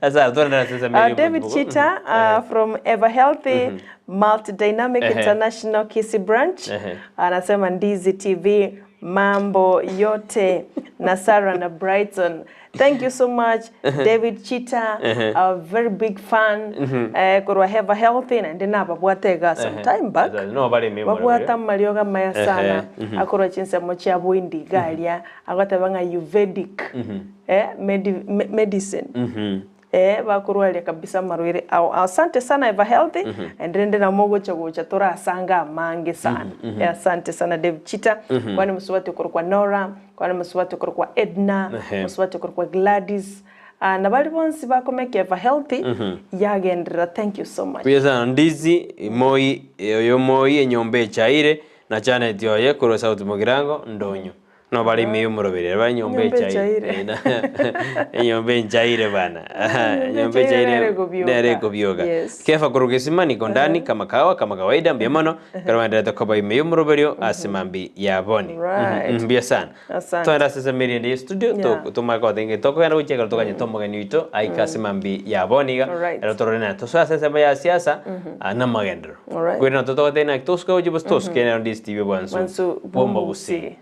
Asa tore sasa David Chita from Ever Healthy Mhm. Multidynamic Ehe. International Kisii Branch Ehe. anasema Ndizi TV mambo yote na Sarah na Brighton. Thank you so much David Chita, Ehe. a very big fan Mhm. korwa Ever Healthy naende nababwate iga some time back No bare memo. babwate amariogo amaya Ehe, sana mhm. akorwa chinsemo chia boindi iga aria agoteba ng'a Ayurvedic eh, medicine Mhm. eh, bakorwaria kabisa amarwaire ao. Asante sana Ever Healthy Mhm. and rende namo ogocha gocha torasanga amange sana. Mhm, mhm. Eh, asante sana David Chita Mhm. kwani mosubati okorokwa Nora kwani mosubati okorokwa Edna Ehe. mosubati okorokwa Gladys ah, na bari bonsi bakomeka Ever Healthy Mhm. yagenderera thank you so much. Buya sana Ndizi Moi oyo Moi enyomba echaire na Janet oye korwa South Mugirango ndonyo. No bare ime y'omoroberi bare enyomba Enyomba echaire. echaire. Enyomba enchaire bana. Enyomba echaire echaire nere ekobioka. nere ekobioka. Yes. Kefa korwa Gesima niko ndani kama kawa kama kawaida mbuya mono ekero baenderete koba ime y'omoroberio ase mambi ya boni. Right. Mbuya sana. Asante. Twagenda ase esamiri ende ya studio Yeah. tomare kogoteba ng'a tokogenda gochia ekero tokanyete omogeni oito aike ase mambi ya boni iga Alright. ero torore naye tosoe ase ensemo ya siasa Mhm. na amagenderero. Alright. Kweri nabo totogotebia naki tosuke gochia gose tosuke Mhm. nero Ndizi TV bwansu Bwansu bw'omogusii.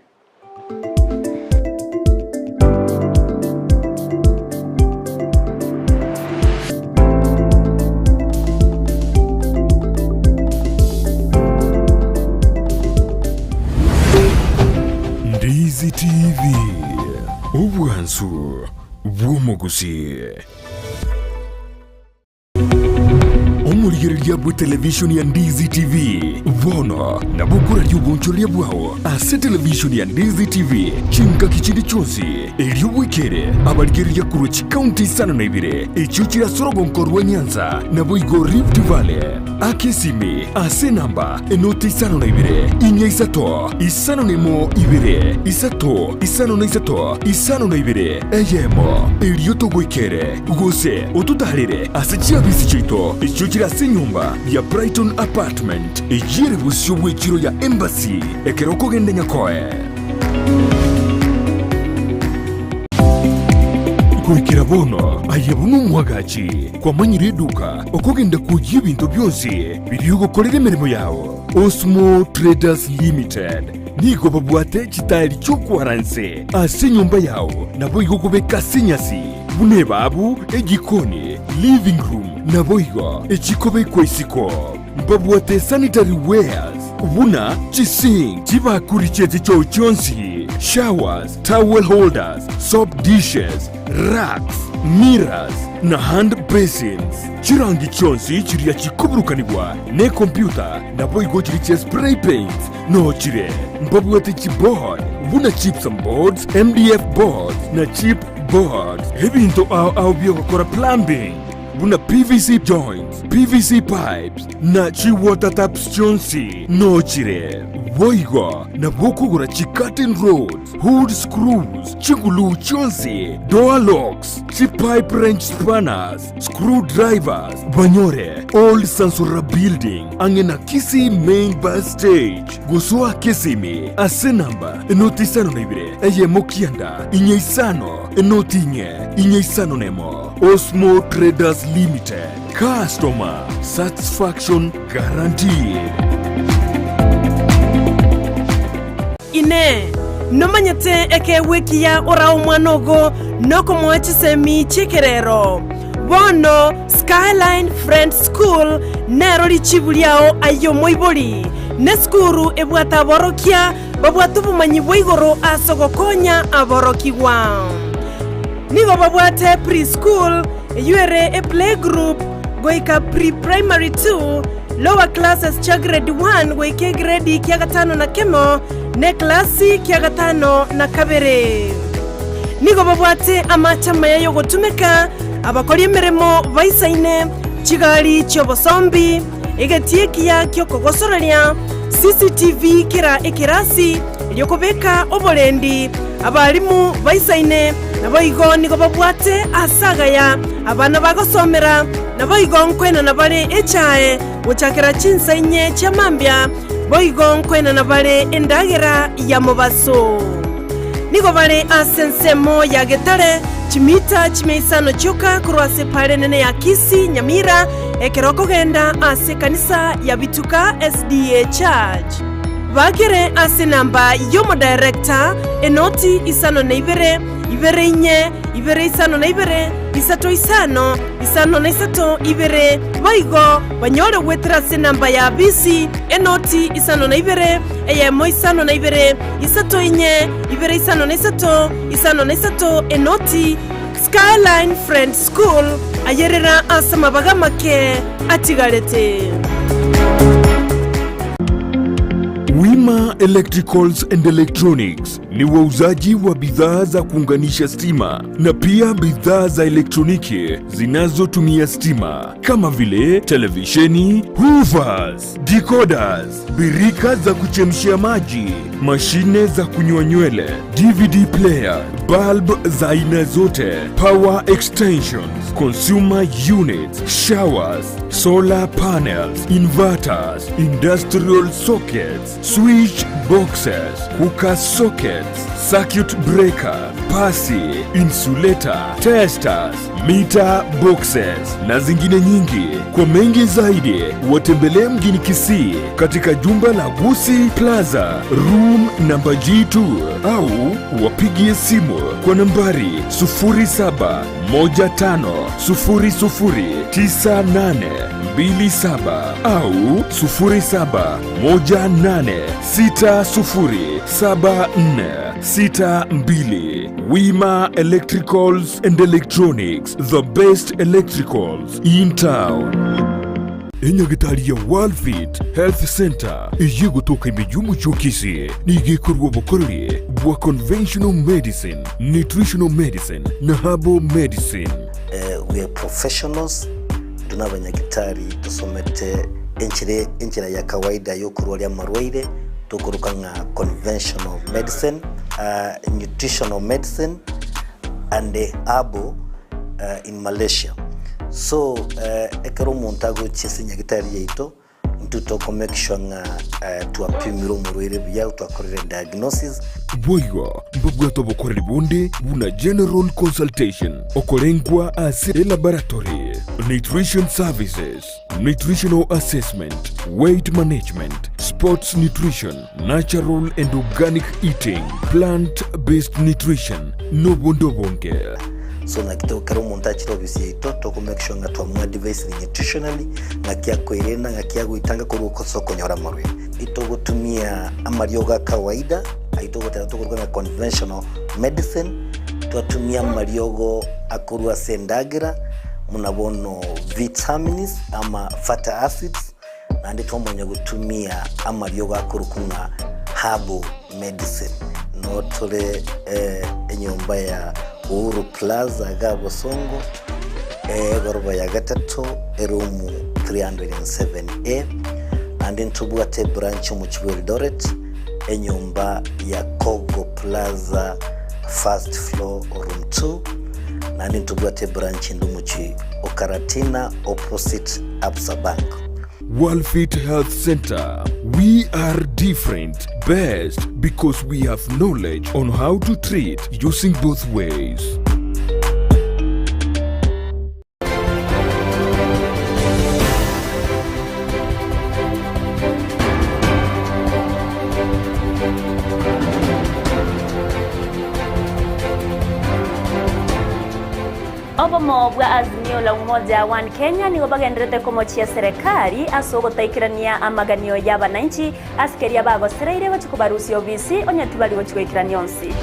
Ndizi TV, obwansu bw'omogusii. Omorigereria bwe televishoni ya Ndizi TV, bono nabo okoraria obonchoreria bwao ase televishoni ya Ndizi TV chingaki chinde chionsi, erio bwekere abarigereria korwa chikaunti isano na ibere echio chire ase orogonko rwa Nyanza naboigo Rift Valley. Aka esimi ase enamba enoti isano na ibere, inya isato, isano na emo ibere, isato, isano na isato, isano na ibere, eyemo, erio togoikere, gose ototaarere ase chiabisi chiaito echio chire ase enyomba ya Brighton Apartment, eyio ere bosio bw'echiro ya Embassy, ekero okogenda Nyakoe. Goikera bono aye buna omwagachi kwamanyire eduka okogenda kwoyia ebinto bionsi biria ogokorera emeremo yao. Osmo Traders Limited nigo babwate chitaeri chi'okwara nse ase enyomba yao naboigo kobeka ase enyasi buna ebabu, ejikoni, living room naboigo echikobekwa isiko. Mbabwate sanitary wares buna chisink, chibakuri chie chichoo chionsi, showers, towel holders, soap dishes, racks, mirrors, na hand basins. Chirangi chionsi chiria chikoburukanigwa nekompyuta naboigo chiria chia spray paints noo chire. Mbabwate chiboard buna gypsum boards, MDF boards na chip boards. Ebinto ao ao biogokora plumbing buna PVC joints, PVC pipes na chi water taps chionsi noo chire. Boigo nabo okogora chi curtain rods, hood screws, chiguluu chionsi, door locks, chi pipe wrench spanners, screw drivers, banyore Old Sansora Building ang'e na Kisii Main Bus Stage. Gosoa Kisimi ase namba enoti isano na ibere eyemo kianda inye isano enoti inye inye isano nemo. Osmo Traders Limited, customer satisfaction guaranteed. Inee! Nomanyete ekeegwa ekiya orae omwana ogo nokomoa chisemi chi'ekerero? Bono Skyline Friends School nero richibu riao aye omoibori, nesukuru ebwate aborokia babwate obomanyi bwa igoro ase ogokonya aborokigwa. Nigo babwate pre-school, eyio ere eplaygroup goika pre-primary 2, lower classes chia grade 1 goika egredi kia gatano na kemo, na eklasi kia gatano na kabere. Nigo babwate amache amaya y'ogotumeka, abakori emeremo baisaine, chigari chi'obosombi, egetii ekiya gi'okogosoreria, CCTV kera ekerasi, erio kobeka oborendi, abalimu baisaine, naboigo nigo babwate aase agaya abana bagosomera, naboigo nkoenana bare echae gochakera chinsa inye chia mambia, boigo nkoenana bare endagera ya mobaso. Nigo bare ase ensemo ya Getare, chimita chimia isano chioka korwa ase epaara enene ya Kisii, Nyamira, ekero okogenda ase ekanisa ya Bituka SDA Church. Bakere ase enamba y'omodirector, enoti isano na ibere, ibere inye, ibere isano na ibere, isato isano, isano na isato, ibere, boigo banyore goetera ase enamba ya bisi, enoti isano na ibere, eyemo isano na ibere, isato inye, ibere isano na isato, isano na isato, enoti, Skyline Friends School, ayerera ase amabaga amake atigarete. Wima Electricals and Electronics ni wauzaji wa bidhaa za kuunganisha stima na pia bidhaa za elektroniki zinazotumia stima kama vile televisheni, hoovers, decoders, birika za kuchemshia maji, mashine za kunyoa nywele, DVD player, bulb za aina zote, power extensions, consumer units, showers, solar panels, inverters, industrial sockets, switch boxes, cooker sockets, circuit breaker, pasi, insulator, testers, meter boxes na zingine nyingi. Kwa mengi zaidi, watembelee mjini Kisii katika jumba la Gusii Plaza room namba G2 au wapigie simu kwa nambari 0715009827 au 0718607462. Wima Electricals and Electronics, the best electricals in town. Enyagitari ya Worldfit Health Centre eyio egotoka ime y'omochie o Kisii nigo ekorua obokoreri bwa conventional medicine, nutritional medicine na herbal medicine. We are professionals, intwe nabanyagitari tosomete enchera enchera ya kawaida yokorwaria amarwaire tokoroka ng'a conventional medicine, nutritional medicine and herbal in Malaysia. So ekero omonto agochia ase enyagitari yaito, intwe toko make sure ng'a twapimire omorwaire buya, twakorire diagnosis. Boigo mbabwate obokoreri bonde buna general consultation, okorengwa ase elaboratory, nutrition services, nutritional assessment, weight management, sports nutrition, natural and organic eating, plant based nutrition, nobonde obonge. So naki to ekero omonto achire ofisi yaito toko make sure ng'a twamoadvisire nutritionally ng'aki akoerenda ng'aki agoitanga korwa ase okonyora amarwaire. Itogotumia amariogo a kawaida ayio togoteba tokoruga ng'a conventional medicine, twatumia amariogo akorwa ase endagera buna bono vitamins ama fatty acids, naende twamanya gotumia amariogo akorokwa ng'a herbal medicine. Noo tore enyomba ya Uhuru Plaza iga Bosongo, egoroba ya gatato, eroom 307A, naende ntobwate ebranch omochie bwa Eldoret, enyomba ya Kogo Plaza first floor room 2, naende ntobwate ebranch ende omochie o Karatina opposite Absa Bank. Worldfit Health Center, we are different, best because we have knowledge on how to treat using both ways. Obomo bwa Azimio la Umoja One Kenya nigo bagenderete komochia serekari ase ogotaikerania amaganio y'abanainchi ase keria bagosereire gochia kobarusia obisi onye tibari gochia goikerania onsi.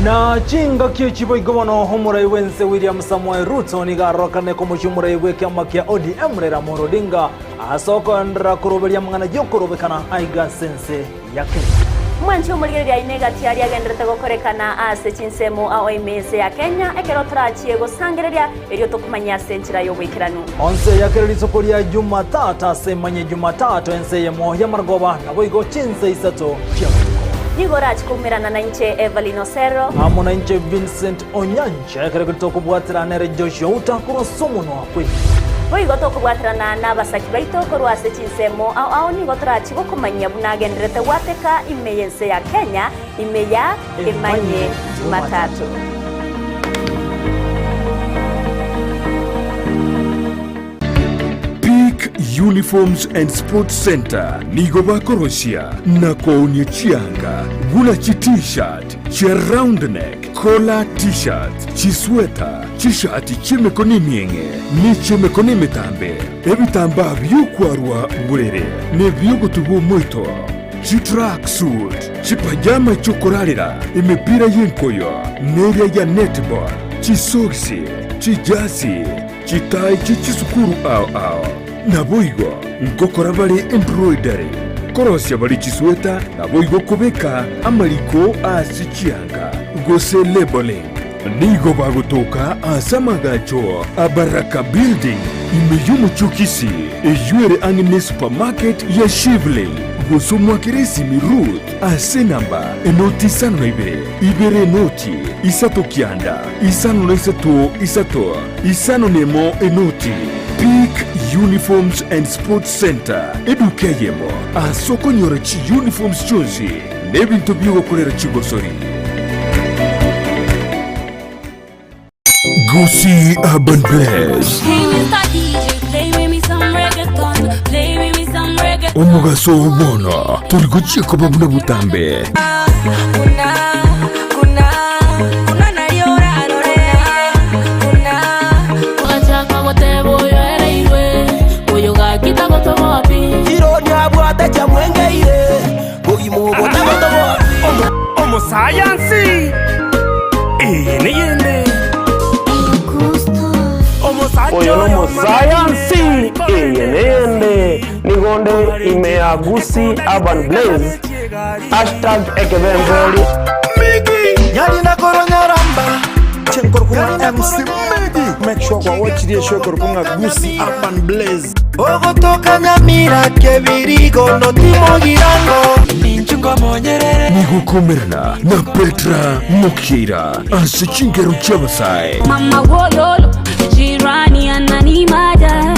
Na chingaki echi boigo bono omorai bw'ense William Samoei Ruto nigo arorokane komochia omorai bw'ekiama kia ODM Raila Amolo Odinga ase okoenderera koroberia amang'ana y'okorobekana aiga ase ense ya Kenya. Mwanche omorigereria aino egati aria agenderete gokorekana ase chinsemo ao ime ense ya Kenya, ekero torachie gosangereria, erio tokomanye ase enchera y'oboikeranu. Onse ya kera rituko ria Jumatatu ase emanye Jumatatu ense eyemo y'amarogoba, naboigo chinse isato chia botuko. Nigo orachie koumerana nainche Evelyn Osero. Amo nainche Vincent Onyancha, ekero ekio tokobwaterana nere Joshua Uta korwa ase omonwa bw'ebibe. Boigo tokobwaterana nabasaki baito korwa ase chinsemo ao ao nigo torachie gokomanyia buna agenderete gwateka ime y'ense ya Kenya ime ya Emanye Jumatatu. Peak Uniforms and Sports Centre nigo bakorosia na koonia chianga buna chi t-shirt, chia round neck, collar t-shirts, chisweta, chishati chi'emekono emieng'e ne chi'emekono emetambe, ebitambaa bi'okwarwa borere na ebi'ogotuba omoito, chitracksuit, chipajama chi'okorarera, emepira y'enkoyo, na eria ya netball, chisogisi, chijasi, chitai chie chisukuru ao ao. Naboigo ngokora bare embroidery, korosia bare chisweta, naboigo kobeka amariko ase chianga, gose labeling. Nigo bagotoka ase amagacho a Baraka Building ime y'omochie o Kisii, eyio ere ang'e ne supermarket ya Shivling, gose omwakere esimi Ruth ase enamba enoti 52 2 0 3 9 53 3 51 enoti. Peak Uniforms and Sports Centre, eduka eyemo ase okonyora chiuniforms chionsi na ebinto bi'ogokorera chigosori. Gusii Urban Blaze. Omogaso oo bono tori gochia koba buna botambe. Omosayansi eye neyende Oyo nomosayansi eye neyende. Nonde ime ya Gusii Urban Blaze, hashtag Ekebemberi. Chenkorokwa MC Medi. Make sure kwa watch the show korokwa Gusii Urban Blaze. Ogotoka Nyamira kebirigo notimogirango Nigukomerana na Petra Mokira ase chingero chi'abasae. Mama wololo, jirani ananimada,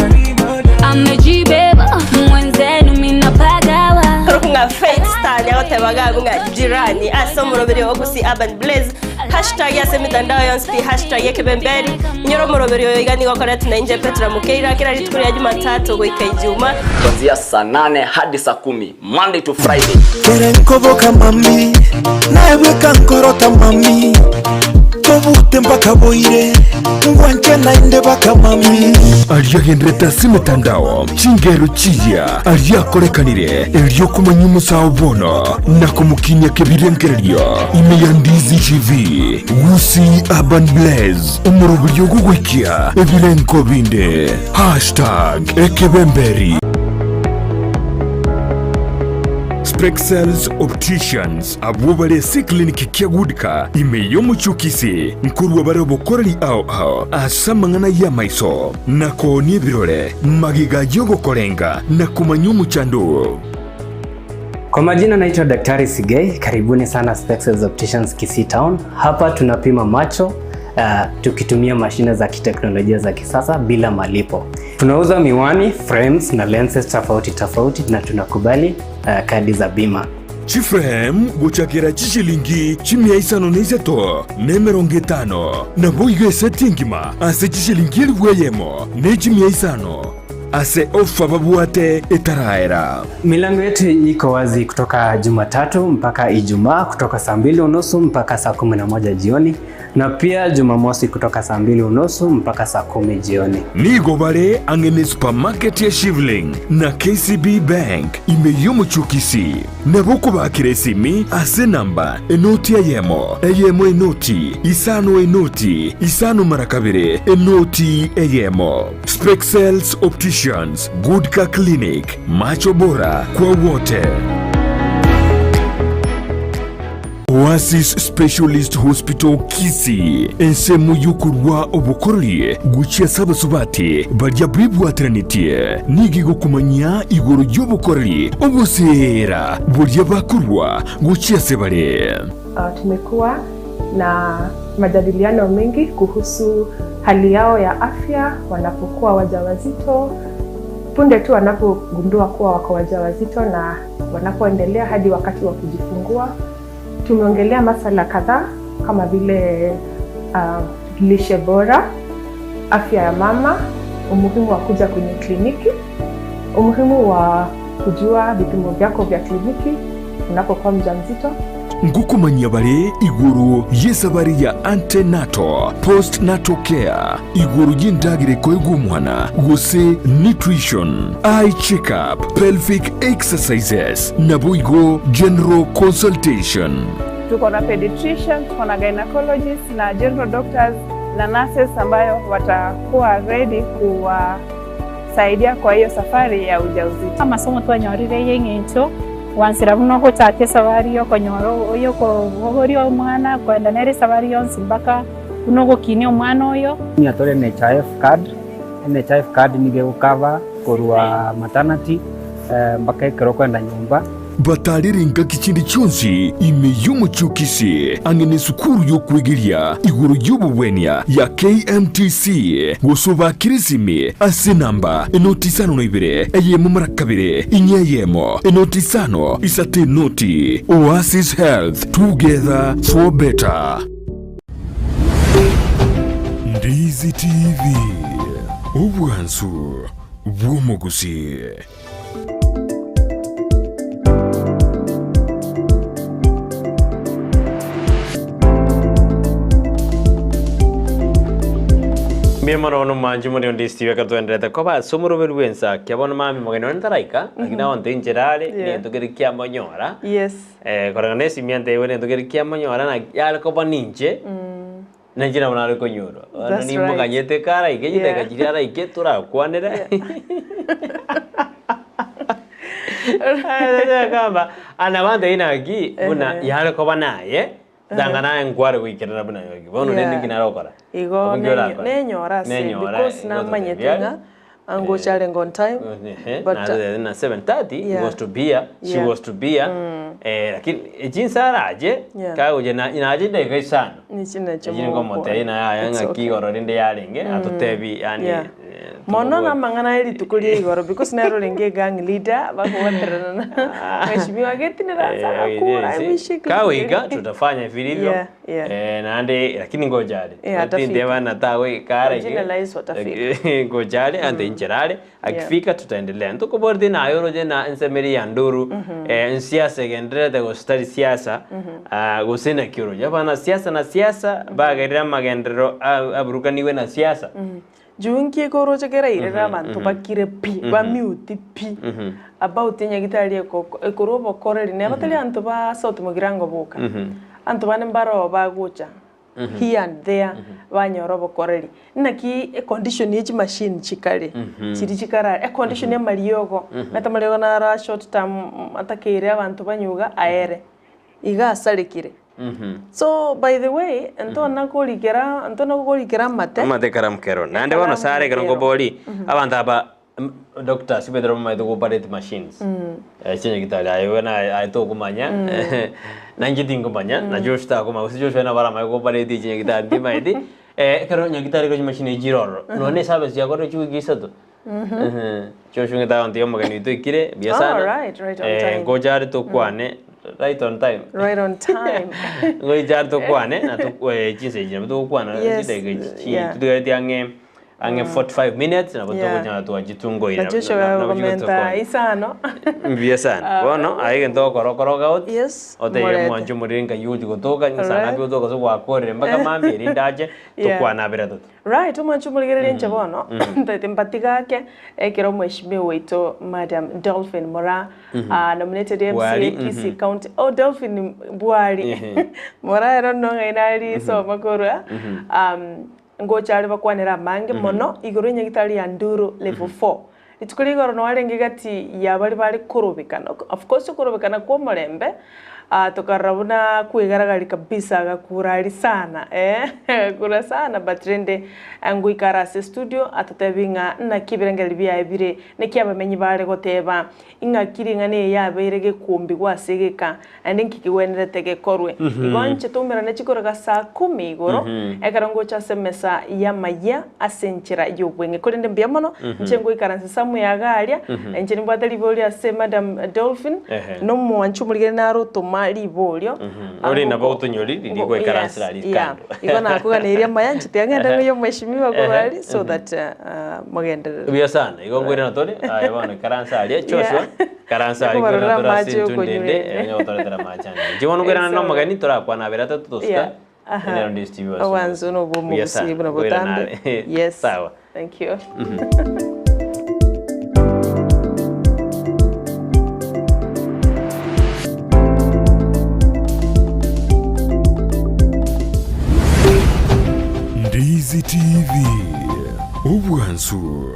amejibeba mwenzenu minapagawa. Ng'a Faith Star nyagotebaga ng'a jirani ase omoroberi o Gusii Urban Blaze hashtag ase emitandao yonsi pi hashtag ekebemberi inyore omoroberi oyo iga nigo okoretwe na inche Petra Mokeira kera rituko ria Jumatatu goika Ijuma. Kuanzia saa nane hadi saa kumi Monday to Friday. Kere nkoboka mami naebweka nkorota mami tobute mpaka boire ngwanche naende baka mami Ariagenderete ase emetandao chingero chiya ariakorekanire erio komanya omosao bono na komokinia kebirengererio ime ya Ndizi TV Gusii Urban Blaze omoroberio ogogoikia ebirengo binde hashtag ekebemberi. Spexels Opticians abwo bare ase eclinic kia Goodcar ime y'omochie o Kisii nkorua bare obokoreri ao ao ase amang'ana y'amaiso na koonia ebirore magega y'ogokorenga na komanya omochando oo. Kwa majina naitwa Daktari Sigei, karibuni sana Spexels Opticians Kisii Town. Hapa tunapima macho tukitumia mashine za kiteknolojia za kisasa bila malipo. Tunauza miwani, frames na lenses tofauti tofauti na tunakubali kadi za bima. Chiframe gochakera chishilingi chimia isano na isato na emerongo etano, naboigo eseti engima ase chishilingi elifu eyemo ne chimia isano ase ofa babwate etaraera. Milango yetu iko wazi kutoka Jumatatu mpaka Ijumaa kutoka saa 2:30 mpaka saa 11 jioni na pia Jumamosi kutoka saa 2:30 mpaka saa 10 jioni. Nigo bare ang'e ne supermarket ya Shivling na KCB Bank ime y'omochie o Kisii. Nabo okobakera esimi ase enamba enoti eyemo, eyemo enoti, isano enoti, isano mara kabere, enoti eyemo. Spexels Opticians, Goodcar Clinic, macho bora kwa wote. Oasis Specialist Hospital Kisii, ensemo y'okorua obokoreri gochia ase abasubati baria bebwateranetie, nigo egokomanyia igoro y'obokoreri oboseera boria bakorua gochia ase bare. Tumekuwa na majadiliano mengi kuhusu hali yao ya afya wanapokuwa wajawazito, punde tu wanapogundua kuwa wako wajawazito na wanapoendelea hadi wakati wa kujifungua. Tumeongelea masala kadhaa kama vile lishe bora, afya ya mama, umuhimu wa kuja kwenye kliniki, umuhimu wa kujua vipimo vyako vya kliniki unapokuwa mjamzito. Ngokomanyia bare igoro y'esabari ya antenatal, postnatal care, igoro y'endagera ekoegwa omwana, gose nutrition, eye checkup, pelvic exercises, naboigo general consultation. Tuko na pediatrician, tuko na gynecologist na general doctors na nurses ambayo watakuwa ready kuwasaidia kwa hiyo safari ya ujauzito. Amasomo twanyorire y'eng'encho gwansera buna ogochaka esabari yokonyora yokobogoria omwana kwenda nere esabari yonsi mpaka buna ogokinia omwana oyo. Tore NHIF card. NHIF card nigo egokava korwa maternity mpaka ekero okoenda nyomba. Batarire engaki chinde chionsi ime y'omochie o Kisii ang'e nesukuru y'okwegeria igoro y'obobwenia ya KMTC gose obakire esimi ase enamba enoti isano na ibere eyemo mara kabere inye eyemo enoti isano isato enoti. Oasis Health, together for better. Ndizi TV, obwansu bw'omogusii. Mbuya mono bono mwanche more onde Steve akatwenderete koba ase omoroberi bw'ensa kia bono mambia omogeni one ntaraika, lakini aonte inchera are, negento kere kiamonyora. Koreng'ana na esimi antebiwe negento kere kiamonyora naki yare koba ninche, na inche nabo nare konyorwa. Bono That's right. nimoganyete karaike, chidakika chiria araike torakwanere. Akamba ana abanto inaki buna yare koba naye tanga naye nkware goikerera buna yogi bono rende Yeah. nki nare gokora Igo Abwo nki orakore? nenyora ase Nenyora, because igo namanyete totebia ng'a angocha arenge on time Ehe, but na na 7:30 Yeah. was to be here she Yeah. was to be here eh, lakini echinsarache Yeah. kagocha na nache dakika isano nichi nacho Echiri nkomotebi naye aya It's ng'aki okay. igoro rinde yarenge atotebi yani Yeah. Mono namang'ana aye rituko ria igoro because nere orenge egang leader bakobatererana mheshimiwa getinera ase agakura I wish he could kawiga tutafanya vilivyo Yeah, yeah. eh, naende lakini ngojare Yeah, atafika. tindeba tawe Jina la Yesu atafika. ngojare ante incherare akifika tutaendelea ntukuborti nayo roje na ensemeri ya nduru eh, nsiasa egenderete gositari siasa ah, gose nakio roje abana siasa na siasa bagerera amagenderero aburukaniwe na siasa Juu nki koroche kerairera abantu bakire pi bamute pi about enyagitari ekorwa obokoreri neba tari anto ba South Mugirango boka anto bane mbaro bagocha here and there banyora obokoreri naki econdition ye chimachine chikare chiri chikara econdition ya mariogo meta mariogo nara short term atakeire abantu banyuga aere iga asarekire so by the way ntona korikera ntona korikera amate amate karamukero naende bono sare ekero nkobori abanto aba doctors betera bamaete go-operate machines chinyagitari aye na aye tokomanya nainche tinkomanya na Josh takomanya gose Joshua nabo aramanye go-operate chinyagitari ntimaeti ekero nyagitari ekero chimachine chiroro nonye eservice yakore chiwiki isato Joshua ng'ete abanto ya omogeni oito oikire buya Oh, sana right, right on time. ngocha are tokwane right on time right on time ngocha are tokwane na chinsa echi nabo togokwana Yes, chidakika echi yeah. tutigareti ang'e ang'e 45 minutes nabo Yeah. togochana twachitungoira na Joshua komenta isano mbuya sana bono aye egento ogokora okoroga out yes otebie morete. mwanche omorere nkai ochi gotoka Alright. nsana otoka ase gwakorire mpaka mambia erinde ache Yeah. tokwana abere atato Right, omwancho omorigereria inche bono ntaete mbatigake ekero omweshimiwa oito Madam Dolphin Moraa nominated MCA Bwari, Kisii County oh Dolphin Bwari Moraa ero nong'aini aria soma korwa ngocha are bakwanere amange mono igoro enyagitari ya Nduru level 4 rituko ria igoro noarenge gati ya baria bare korobekana of course okorobekana kwa omorembe tokarora buna kwegaragari kabisa agakura aria sana eh agakura sana but rende ngoikara ase studio atotebi ng'a naki ebirengererio biaye bire naki abamenyi bare goteba ing'aki ring'ana eye yabeire gekombigwa ase egeka naende nki kegwenerete gekorwe. Igo inche toumerane chikoroka saa kumi igoro ekero ngocha ase emesa y'amayia ase enchera y'obweng'e. Korende mbuya mono inche ngoikaransa somewhere iga aria inche nimbwate riborio ase Madam Dolphin na omwanchi omorigere nare otoma riborio Ore nabo otonyori riria goikaransera aria kando. Igo nakoganeirie amaya inche tiga ng'ende ng'oyie omweshimiwa korwa aria so that mogenderere. Buya sana, igo nkoirana tore, aye bono ikaransa aria, Joshua, ikaransa aria Nakobarora nkoirana tore ase amache intwe okonywa ndende, ere. onye gotoretera amache ande. Inche bono nkoirana na omogeni, torakwana abere atato tosuka, Yeah. Aha. ere onde Steve ase Obwansu na obwo Buya sana, omogusii buna nkoirana botambe. are. Yes. Sawa. Thank you. Ndizi TV, obwansu.